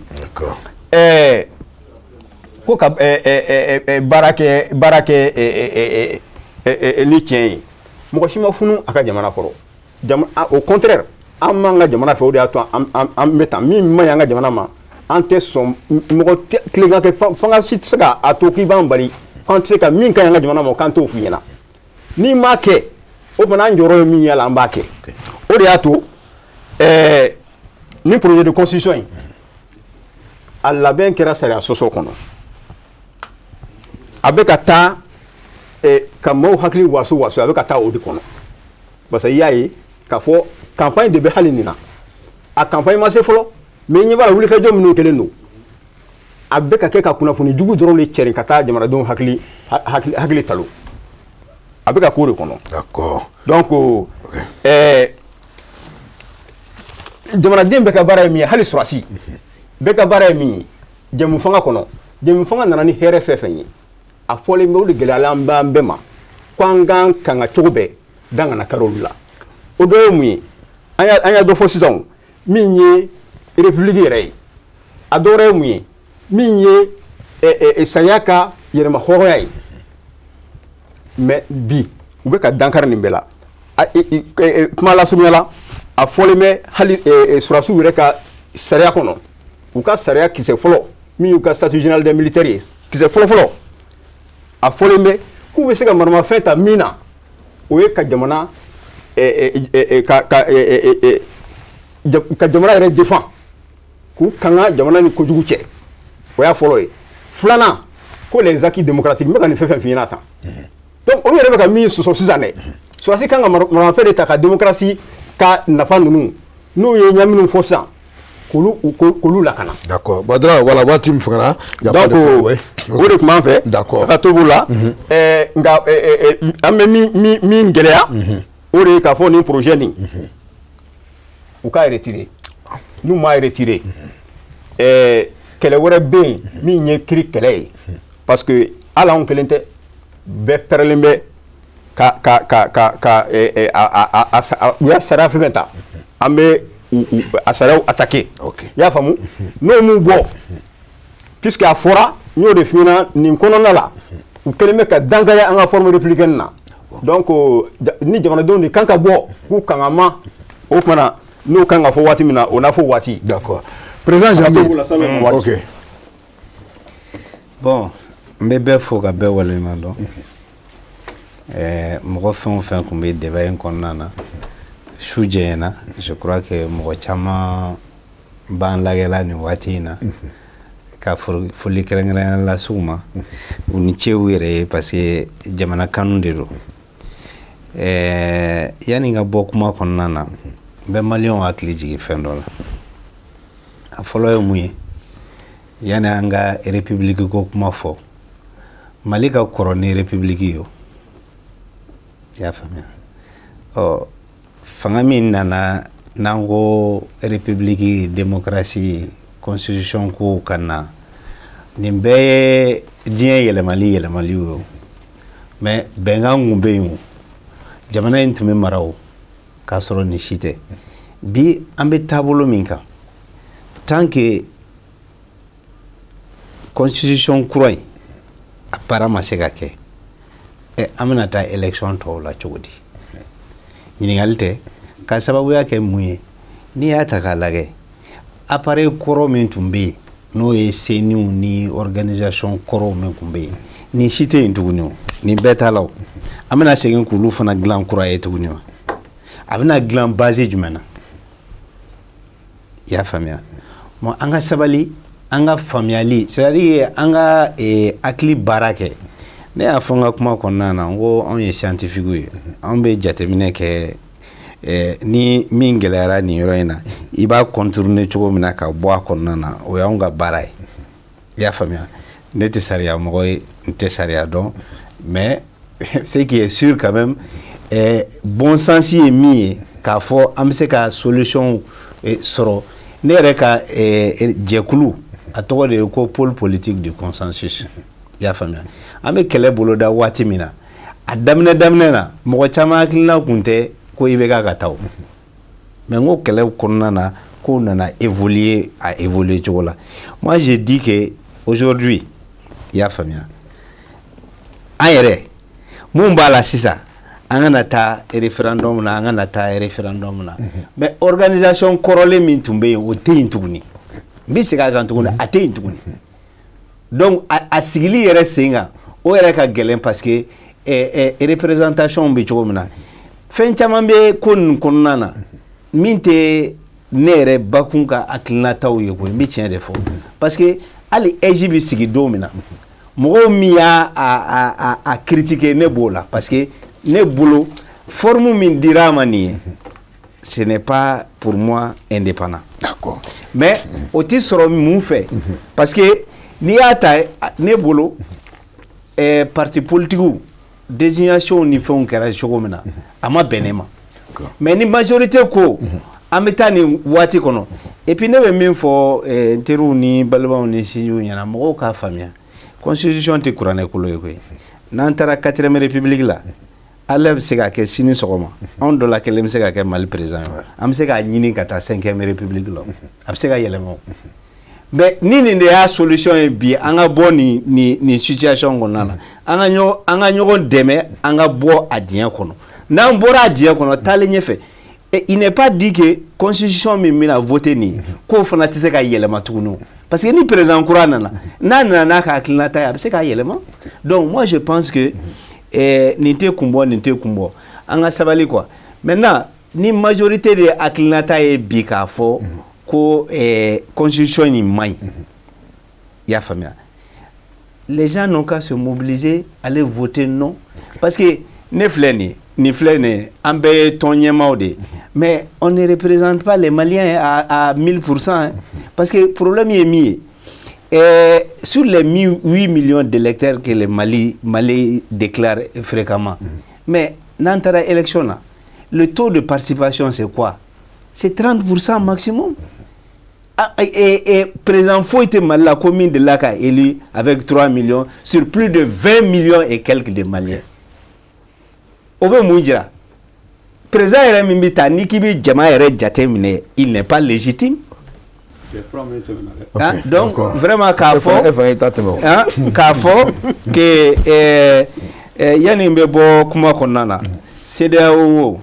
Ko ka baara kɛ ni tiɲɛ ye, mɔgɔ si ma funu a ka jamana kɔrɔ. Au contraire, an m'an ka jamana fɛ, o de y'a to an bɛ tan. Min man ɲi an ka jamana ma, an tɛ sɔn. Mɔgɔ tilegan kɛ fanga si tɛ se k'a to k'i b'an bali k'an tɛ se ka min ka ɲi an ka jamana ma, k'an t'o f'i ɲɛna. N'i m'a kɛ, o fana, an jɔyɔrɔ ye min ye a la, an b'a kɛ. O de y'a to ni projet de constitution in, a labɛn kɛra sariya sɔsɔ kɔnɔ, a bɛ ka taa ka maaw hakili waso waso, a bɛ ka taa o de kɔnɔ. Parce que i y'a ye k'a fɔ campagne de bɛ hali nin na, a campagne ma se fɔlɔ, mais i ɲɛ b'a la, wulikajɔ minnu kɛlen don, a bɛ ka kɛ ka kunnafoni jugu dɔrɔn de cɛrin ka taa jamanadenw hakili talo. A bɛ ka k'o de kɔnɔ. Donc jamanaden bɛɛ ka baara ye min ye, hali sɔrɔdasi bɛɛ ka baara ye min ye jɛmu fanga kɔnɔ, jɛmu fanga nana ni hɛrɛ fɛn fɛn ye, a fɔlen bɛ, o de gɛlɛyala an b'an bɛɛ ma ko an k'an kanga cogo bɛɛ dan kana kari olu la. O dɔ ye mun ye? An y'a dɔ fɔ sisan, min ye république yɛrɛ ye. A dɔ wɛrɛ ye mun ye? Min ye sariya ka yɛrɛma hɔrɔnya ye. Mais bi u bɛ ka dankari nin bɛɛ la. Kuma lasurunya la, a fɔlen bɛ hali sɔrɔdasiw yɛrɛ ka sariya kɔnɔ, u ka sariya kisɛ fɔlɔ min y'u ka statut général des militaires ye, kisɛ fɔlɔ fɔlɔ, a fɔlen bɛ k'u bɛ se ka maramafɛn ta min na, o ye ka jamana yɛrɛ défend, k'u kanga jamana ni kojugu cɛ. O y'a fɔlɔ ye. Filanan, ko les acquis démocratiques. N bɛ ka nin fɛn fɛn f'i ɲɛna tan, donc olu yɛrɛ bɛ ka min sɔsɔ sisan dɛ, sɔrɔdasi kan ka maramafɛn de ta ka démocratie ka nafa ninnu n'u ye ɲɛ minnu fɔ sisan, k'olu lakana. D'accord, Badara, voilà, waati min fagara. Donc o de tun b'an fɛ. Ka to b'o la. Nka an bɛ min gɛlɛya, o de ye k'a fɔ nin projet nin, u k'a retirer. N'u m'a retirer, kɛlɛ wɛrɛ bɛ yen min ye kiri kɛlɛ ye, parce que hali anw kelen tɛ, bɛɛ pɛrɛlen bɛ ka a u y'a sariya fɛn fɛn ta, an bɛ a sariyaw attaquer. I y'a faamu? N'o m'u bɔ, puisque a fɔra, n y'o de f'i ɲɛna nin kɔnɔna la, u kɛlen bɛ ka dankari an ka forme républicaine na. Donc ni jamanadenw de kan ka bɔ k'u kangama, o tuma na n'o kan ka fɔ waati min na, o n'a fɔ waati. D'accord, président Jami, ok. Bon, n bɛ bɛɛ fo ka bɛɛ waleɲuman dɔn. Mɔgɔ fɛn o fɛn tun bɛ débat in kɔnɔna na, su jɛɲɛna, je crois que mɔgɔ caman b'an lajɛla nin waati in na, ka foli kɛrɛnkɛrɛnnenya lase u ma, u ni ce u yɛrɛ ye, parce que jamana kanu de don. Yanni n ka bɔ kuma kɔnɔna na, n bɛ maliyɛnw hakili jigin fɛn dɔ la. A fɔlɔ ye mun ye? Yanni an ka république ko kuma fɔ, Mali ka kɔrɔ ni république ye o, i y'a faamuya. Ɔ, fanga min nana n'an ko république, démocratie, constitution ko ka na, nin bɛɛ ye diɲɛ yɛlɛmali yɛlɛmali ye o. Mais bɛnkan kun bɛ yen o, jamana in tun bɛ mara o k'a sɔrɔ nin si tɛ. Bi an bɛ taabolo min kan, tant que constitution kura in a baara ma se ka kɛ, ɛ, an bɛna taa élection tɔw la cogo di? Ɲininkali tɛ ka sababuya kɛ mun ye? N'i y'a ta k'a lajɛ, appareil kɔrɔ min tun bɛ yen, n'o ye CENI ni organisation kɔrɔw min tun bɛ yen, nin si tɛ yen tuguni o, nin bɛɛ t'a la o. An bɛna segin k'olu fana dilan kura ye tuguni wa? A bɛna dilan base jumɛn na? I y'a faamuya? Bon, an ka sabali, an ka faamuyali, c'est à dire an ka hakili baara kɛ. Ne y'a fɔ n ka kuma kɔnɔna na, n ko anw ye scientifique ye, anw bɛ jateminɛ kɛ. Ni min gɛlɛyara nin yɔrɔ in na, i b'a contourner cogo min na ka bɔ a kɔnɔna na, o y'anw ka baara ye, i y'a faamuya. Ne tɛ sariya mɔgɔ ye, n tɛ sariya dɔn, mais ce qui est sûr quand même, bon sens ye min ye k'a fɔ an bɛ se ka solution sɔrɔ. Ne yɛrɛ ka jɛkulu, a tɔgɔ de ye ko Pôle politique du consensus, i y'a faamuya. An bɛ kɛlɛ boloda waati min na, a daminɛ daminɛ na, mɔgɔ caman hakilina kun tɛ ko i bɛ ka taa o, mais n ko kɛlɛ kɔnɔna na, kow nana évoluer, a évoluer cogo la. Moi, je dis que aujourd'hui, i y'a faamuya, an yɛrɛ mun b'a la sisan, an kana taa référendum na, an kana taa référendum na. Mais organisation kɔrɔlen min tun bɛ yen, o tɛ yen tuguni. N bɛ segin a kan tuguni, a tɛ yen tuguni. Donc a sigili yɛrɛ sen kan, o yɛrɛ ka gɛlɛn, parce que représentation bɛ cogo min na, fɛn caman bɛ ko ninnu kɔnɔna na min tɛ ne yɛrɛ bakun ka hakilinataw ye koyi. N bɛ tiɲɛ de fɔ, parce que hali AIGE bɛ sigi don min na, mɔgɔw min y'a a critiquer, ne b'o la, parce que ne bolo, forme min dira a ma nin ye, ce n'est pas pour moi indépendant. Mais o ti sɔrɔ mun fɛ? Parce que n'i y'a ta, ne bolo, parti politique désignation ni fɛnw kɛra cogo min na, a ma bɛn ne ma. Mais ni majorité ko an bɛ taa nin waati kɔnɔ, et puis ne bɛ min fɔ n teriw ni balimaw ni sinjiw ɲɛna, mɔgɔw k'a faamuya, constitution tɛ kuranɛ kolo ye koyi. N'an taara quatrième république la, ala bɛ se ka kɛ sini sɔgɔma, anw dɔ la kelen bɛ se ka kɛ Mali président ye. An bɛ se k'a ɲini ka taa cinquième république la, a bɛ se ka yɛlɛma o. Mais ni nin de y'a solution ye bi, an ka bɔ nin situation kɔnɔna na, an ka ɲɔgɔn dɛmɛ, an ka bɔ a diɲɛ kɔnɔ. N'an bɔra a diɲɛ kɔnɔ, taalen ɲɛfɛ, et il n'est pas dit que constitution min bɛna voter nin ye, k'o fana tɛ se ka yɛlɛma tuguni o. Parce que ni président kura nana, n'a nana n'a ka hakilinata ye, a bɛ se k'a yɛlɛma. Donc moi, je pense que nin tɛ kun bɔ, nin tɛ kun bɔ, an ka sabali quoi. Maintenant, ni majorité de hakilinata ye bi k'a fɔ ko constitution in man ɲi, i y'a faamuya, les gens n'ont qu'à se mobiliser, aller voter non. Parce que ne filɛ nin ye, nin filɛ nin ye, an bɛɛ ye tɔn ɲɛmaaw de ye, mais on ne représente pas les Maliens à 1000%, hein. Parce que problème ye min ye, sur les 8 millions d'électeurs que le Mali déclare fréquemment, mais n'an taara élection na, le taux de participation, c'est quoi? C'est 30% maximum. Ah, et président foyi tɛ Mali la ko min delila ka élu avec 3 millions sur plus de 20 millions et quelques de Maliens. O bɛ mun jira? Président yɛrɛ min bɛ taa, n'i k'i bɛ jama yɛrɛ jate minɛ, il n'est pas légitime. Hein? Donc vraiment k'a fɔ E fana y'i ta tɛmɛ o. Hein, k'a fɔ que yanni n bɛ bɔ kuma kɔnɔna na, CEDEAO o,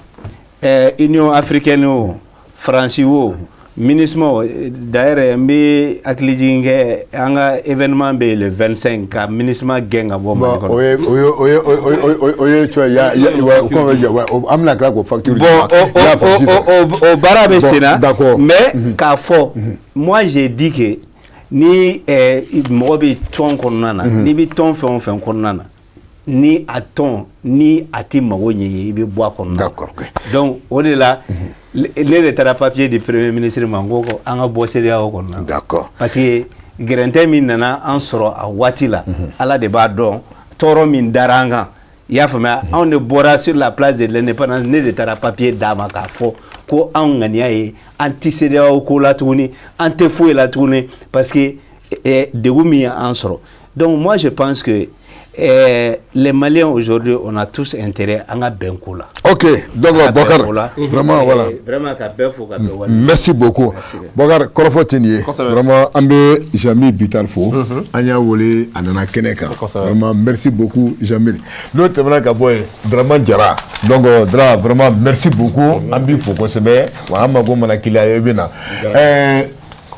Union africaine o, Faransi o, MINUSMA o, d'ailleurs n bɛ hakili jigin kɛ, an ka événement bɛ yen le 25 ka MINUSMA gɛn ka bɔ Mali Bon, kɔnɔ. O ye tu vois, ya ouais, comme ouais, an bɛna tila k'o facture Bon, o baara bɛ sen na. D'accord. Mais k'a fɔ, moi j'ai dit que ni mɔgɔ bɛ tɔn kɔnɔna na, n'i bɛ tɔn fɛn o fɛn kɔnɔna na, ni a tɔn ni a tɛ mago ɲɛ ye, i bɛ bɔ a kɔnɔna na. D'accord, ok. Donc o de la, ne de taara papier di premier ministre ma, n ko an ka bɔ CEDEAO kɔnɔna na. D'accord. Parce que gɛrɛntɛ min nana an sɔrɔ a waati la, Ala de b'a dɔn. Tɔɔrɔ min dara an kan, i y'a faamuya, anw de bɔra sur la place de l'Indépendance, ne de taara papier d'a ma k'a fɔ ko anw ŋaniya ye an tɛ CEDEAO ko la tuguni, an tɛ foyi la tuguni, parce que degun min y'an sɔrɔ. Donc moi, je pense que les Maliens aujourd'hui, on a tous intérêt an ka bɛn ko la. Ok, donc Bokar, vraiment, voilà. Vraiment, ka bɛɛ fo, ka bɛɛ wale. Merci beaucoup. Bokar, kɔrɔfɔ tɛ nin ye. Vraiment, an bɛ Jamil Bitar fo. An y'a wele, a nana kɛnɛ kan. Vraiment, merci beaucoup, Jamil. N'o tɛmɛna ka bɔ yen, Dramane Jara. Donc Dra, vraiment, merci beaucoup. An b'i fo kosɛbɛ. Wa an mago mana k'i la, i bɛ na.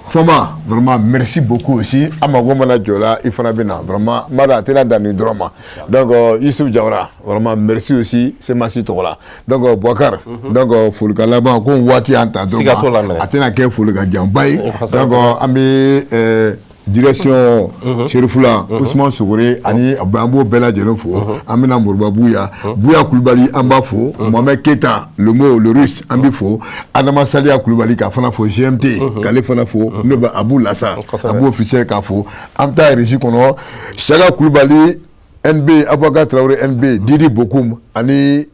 Fama, vraiment, merci beaucoup aussi. An mago mana jɔ la, i fana bɛ na. Vraiment, n b'a dɔn a tɛna dan nin dɔrɔn ma. Donc Youssouf Diawara, vraiment, merci aussi, Semasi tɔgɔ la. Donc Boubacar, donc folikan laban ko waati y'an ta dɔrɔn ma, a tɛna kɛ folikan janba ye. Donc an bɛ direction Serifula, Ousmane Sogore ani an b'o bɛɛ lajɛlen fo. An bɛna Moriba Buya, Buya Kulubali, an b'a fo. Mohamed Keita, le mot le russe, an b'i fo. Adama Saliya Kulubali k'a fana fo, GMT k'ale fana fo, n'o bɛ Abu Lasa, Abu officiel k'a fo. An bɛ taa régie kɔnɔ, Saka Kulubali, NB Abubakar Traoré, NB Didi Bokoum ani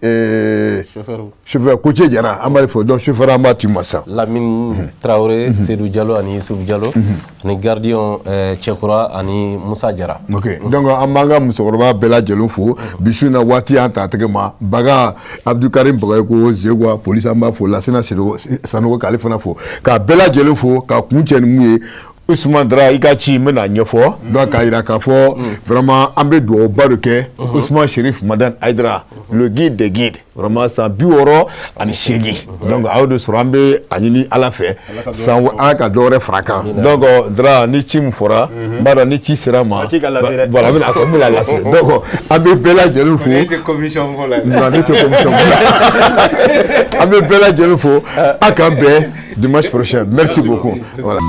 chauffeur Koce Jara, an b'a fɔ. Donc chauffeur, an b'a t'i ma sisan. Lamine Traoré, Seydou Diallo ani Youssouf Diallo ani gardien Cɛkura ani Musa Jara. Ok, donc an b'an ka musokɔrɔba bɛɛ lajɛlen fo. Bi su in na, waati y'an ta tɛgɛ ma. Baga Abdulkarim Bagayoko Zegwa police, an b'a fo. Lasina Sanogo, k'ale fana fo, k'a bɛɛ lajɛlen fo. Ka kun cɛ ni mun ye, Ousmane Dra, i ka ci n bɛna ɲɛfɔ. Donc k'a jira k'a fɔ vraiment, an bɛ duwawuba de kɛ Ousmane Chérif Madani Haidara, le guide des guides, vraiment san 68, donc a y'o de sɔrɔ. An bɛ a ɲini Ala fɛ san Ala ka dɔ wɛrɛ fara kan. Donc Dra, ni ci min fɔra, n b'a dɔn ni ci sera ma, voilà, n bɛna n bɛna lase. Donc an bɛ bɛɛ lajɛlen fo. Ne tɛ commission ko la. Non, ne tɛ commission ko la. An bɛ bɛɛ lajɛlen fo, a k'an bɛn dimanche prochain. Merci beaucoup, voilà.